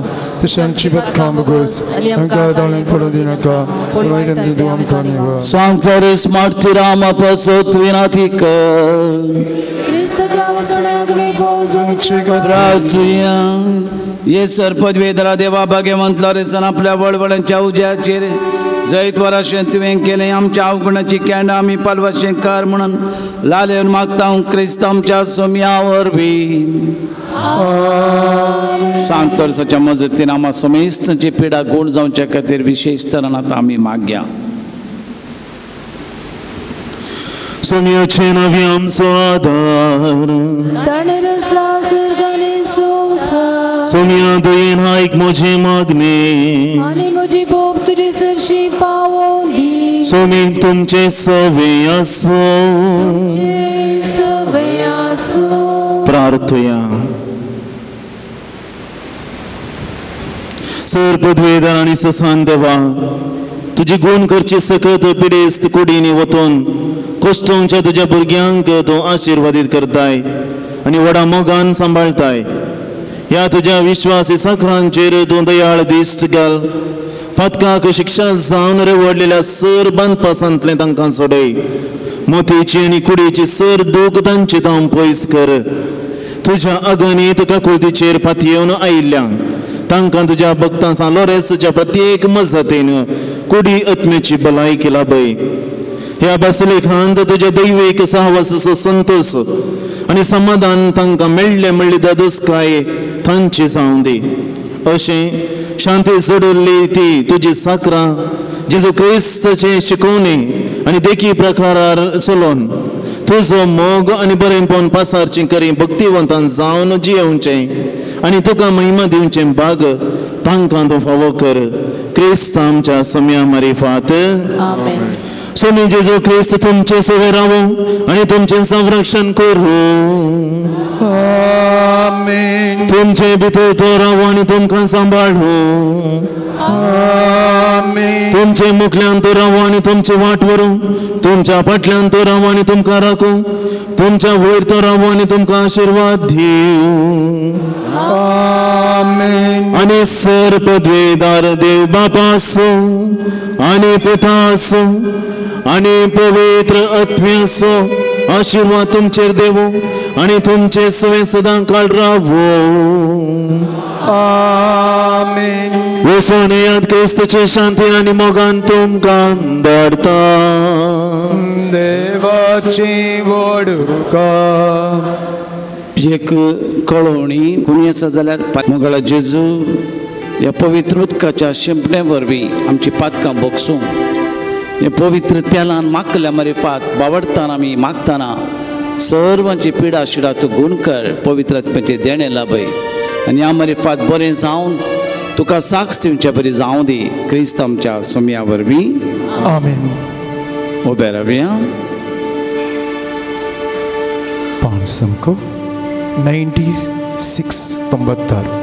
तशें आमची बदकां बोगोस आमकां दोळ्यांत पडूं दिनाका पूण वायटांतली तूं आमकां निवळ. सांतोरीस मार्तीराम पासत विनाती कर. क्रिस्ताच्या वसण्याक मी पोहोचूंचे प्रार्थुया. ये सरपदवेदरा देवा भाग्यवंत लॉरेन्सान आपल्या वळवळांच्या उज्याचेर जैतवराशें तुवें केलें आमच्या अवगुणाची कॅन्डां आमी पालवाशें कर म्हणून लालेवन मागता क्रिस्त आमच्या सोम्या वरवीं. सांत वर्साच्या मजतीन आम्हा समेस्तांची पिडा गूण जावच्या खातीर विशेश तरान आतां आमी मागया. सोम्याचे नांव आमचो आदार, ताणें रचला सर्ग आनी संवसार. सोम्या दयेन आयक म्हजें मागणें आनी म्हजी बोब तुजे सरशी पावोवं दी. सोमी तुमचें सवे आसूं, तुमचें सवे आसूं. प्रार्थया. सर पदवेदार आनी ससान देवा, तुजी गूण करची सकत पिडेस्त कुडींनी वतून कश्टोंच्या तुज्या भुरग्यांक तूं आशिर्वादीत करताय आनी व्हडा मोगान सांबाळताय. ह्या तुज्या विश्वासी साखरांचेर तूं दयाळ दिश्ट घाल. पातकाक शिक्षा जावन रेवडलेल्या सर बांदपासांतलें तांकां सोडय. मोतीची आनी कुडीची सर दूख तांची तांव पयस कर. तुज्या अगणीत काकुळतीचेर पातयेवन आयिल्ल्या तांकां तुज्या भक्तां सान लोरेसाच्या प्रत्येक मजतीन कुडी आत्म्याची भलायकी लाभय. ह्या बासलेखांत तुज्या दैवीक सहवासाचो संतोष आनी समाधान तांकां मेळ्ळें म्हणली दादोसकाय तांची जावं दी. अशें शांती जोडिल्ली ती तुजी साकरां जेजू क्रिस्ताचे शिकोवणी आनी देखी प्रकारार चलोवन तुजो मोग आनी बरेंपण पासारचें करी भक्तिवंतान जावन जियेवचें आनी तुका महिमा दिवचें भाग तांकां तूं फावो कर. क्रिस्त आमच्या सोम्या मारिफात. आमेन. स्वामी जेजू क्रिस्त तुमचे सवे रावो आनी तुमचें संरक्षण करूं. आमेन. तुमचे भितर तो रावो आनी तुमकां सांबाळूं. आमेन. तुमचे मुखल्यान तो रावो आनी तुमची वाट व्हरूं. तुमच्या फाटल्यान तो रावो आनी तुमकां राखूं. तुमच्या वयर तो रावो आनी तुमकां आशिर्वाद दिवं. आमेन. आनी सर पदवेदार देव बाप आसूं आनी पुता आसूं आनी पवित्र आत्म्याचो आशिर्वाद तुमचेर देवो आनी तुमचे सवें सदां काळ रावो. आमेन. वचून येयात क्रिस्ताचे शांतीन आनी मोगान तुमकां धाडटा. देवाची वडुका. एक कळोवणी कोणी आसा जाल्यार मंगळा जेजू ह्या पवित्र उदकाच्या शिंपणे वरवीं आमची पातकां भोगसूं. हे पवित्र तेलान मागल्या मारिफात बावडताना आमी मागताना सर्वांची पिडा शिडा तूं गूण कर. पवित्र आत्म्याचें देणें लाभय आनी ह्या मारिफात बरें जावन तुका साक्ष दिवचे बरी जावं दी. क्रिस्त आमच्या सोम्या वरवीं. आमेन. उबे रावया. 5 96 96.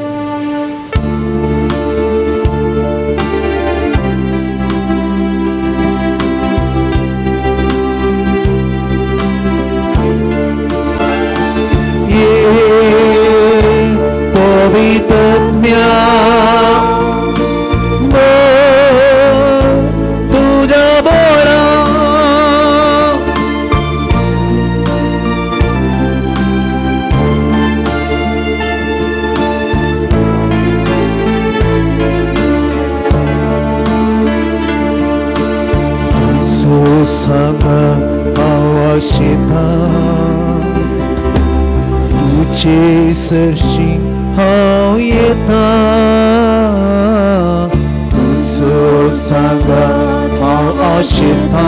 सरशी हांव येता तुजो सांगात हांव आशेता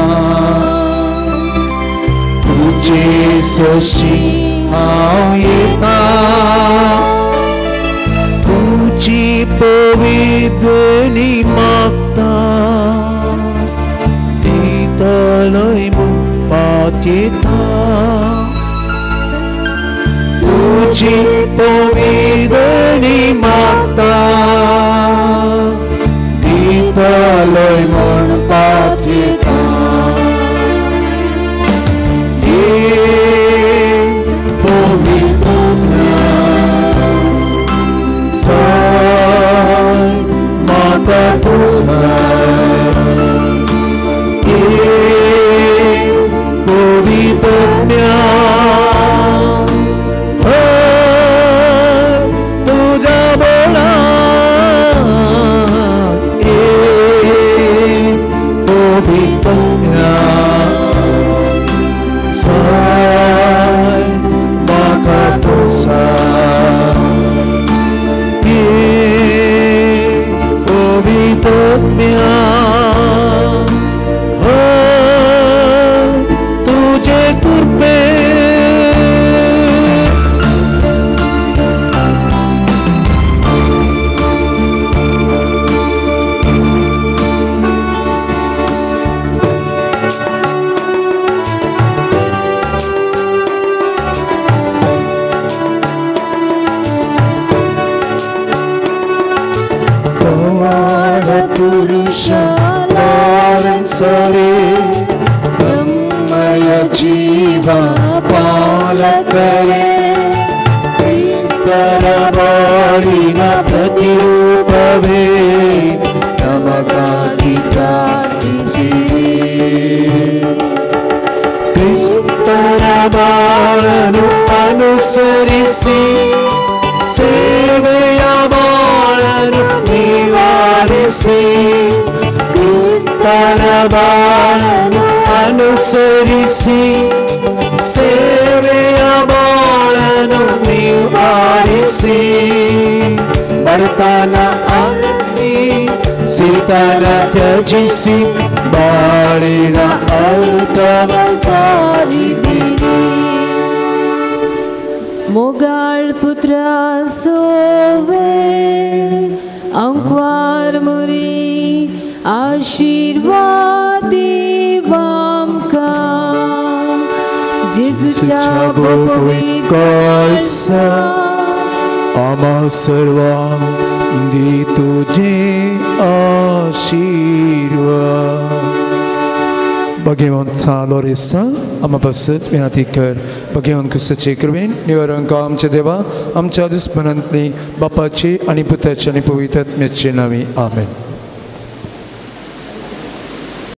तुजे सरशी हांव येता तुजी पवित्रणी मागता दितलय म्हूण पाचयता तुजी पवित्रणी मागता दितलय म्हूण पुरुष लॉरेन्सरे ब्रह्मय जीवा पालकरे क्रिस्तर बाಳಿನ ಪ್ರತಿರೂಪವೇ ನಮಗಾಗಿ ಪ್ರಾರ್ಥಿಸಿರಿ. ಕ್ರಿಸ್ತರ ಬಾಳನು ಅನುಸರಿಸಿ ಸೇವೆಯ ಬಾಳನು ನಿವಾರಿಸಿ ಕ್ರಿಸ್ತರ ಬಾಳನು ಅನುಸರಿಸಿ ಸೇವೆಯ ಬಾಳನು ನಿವಾರಿಸಿ ಬಡತನ ಅರಸಿ ಸಿರಿತನ ತ್ಯಜಿಸಿ ಬಾಳಿನ ಅರ್ಥವ ಸಾರಿದಿರಿ. मोगाळ पुत्रा सोवे अंकवार मुरी आशीर्वाद आमकां जेजूच्या कळसा आम्हा सर्वांक दी तुझे आशीर्वाद. भगवंत लोरेसा आम्हा पासत विनंती कर. भगवंत क्रिस्ताचे कृपेन निवारण आमच्या देवा आमच्या दुस्मनांतली बापाची आनी पुताची आनी पवित्र आत्म्याचे नांवी आमेन.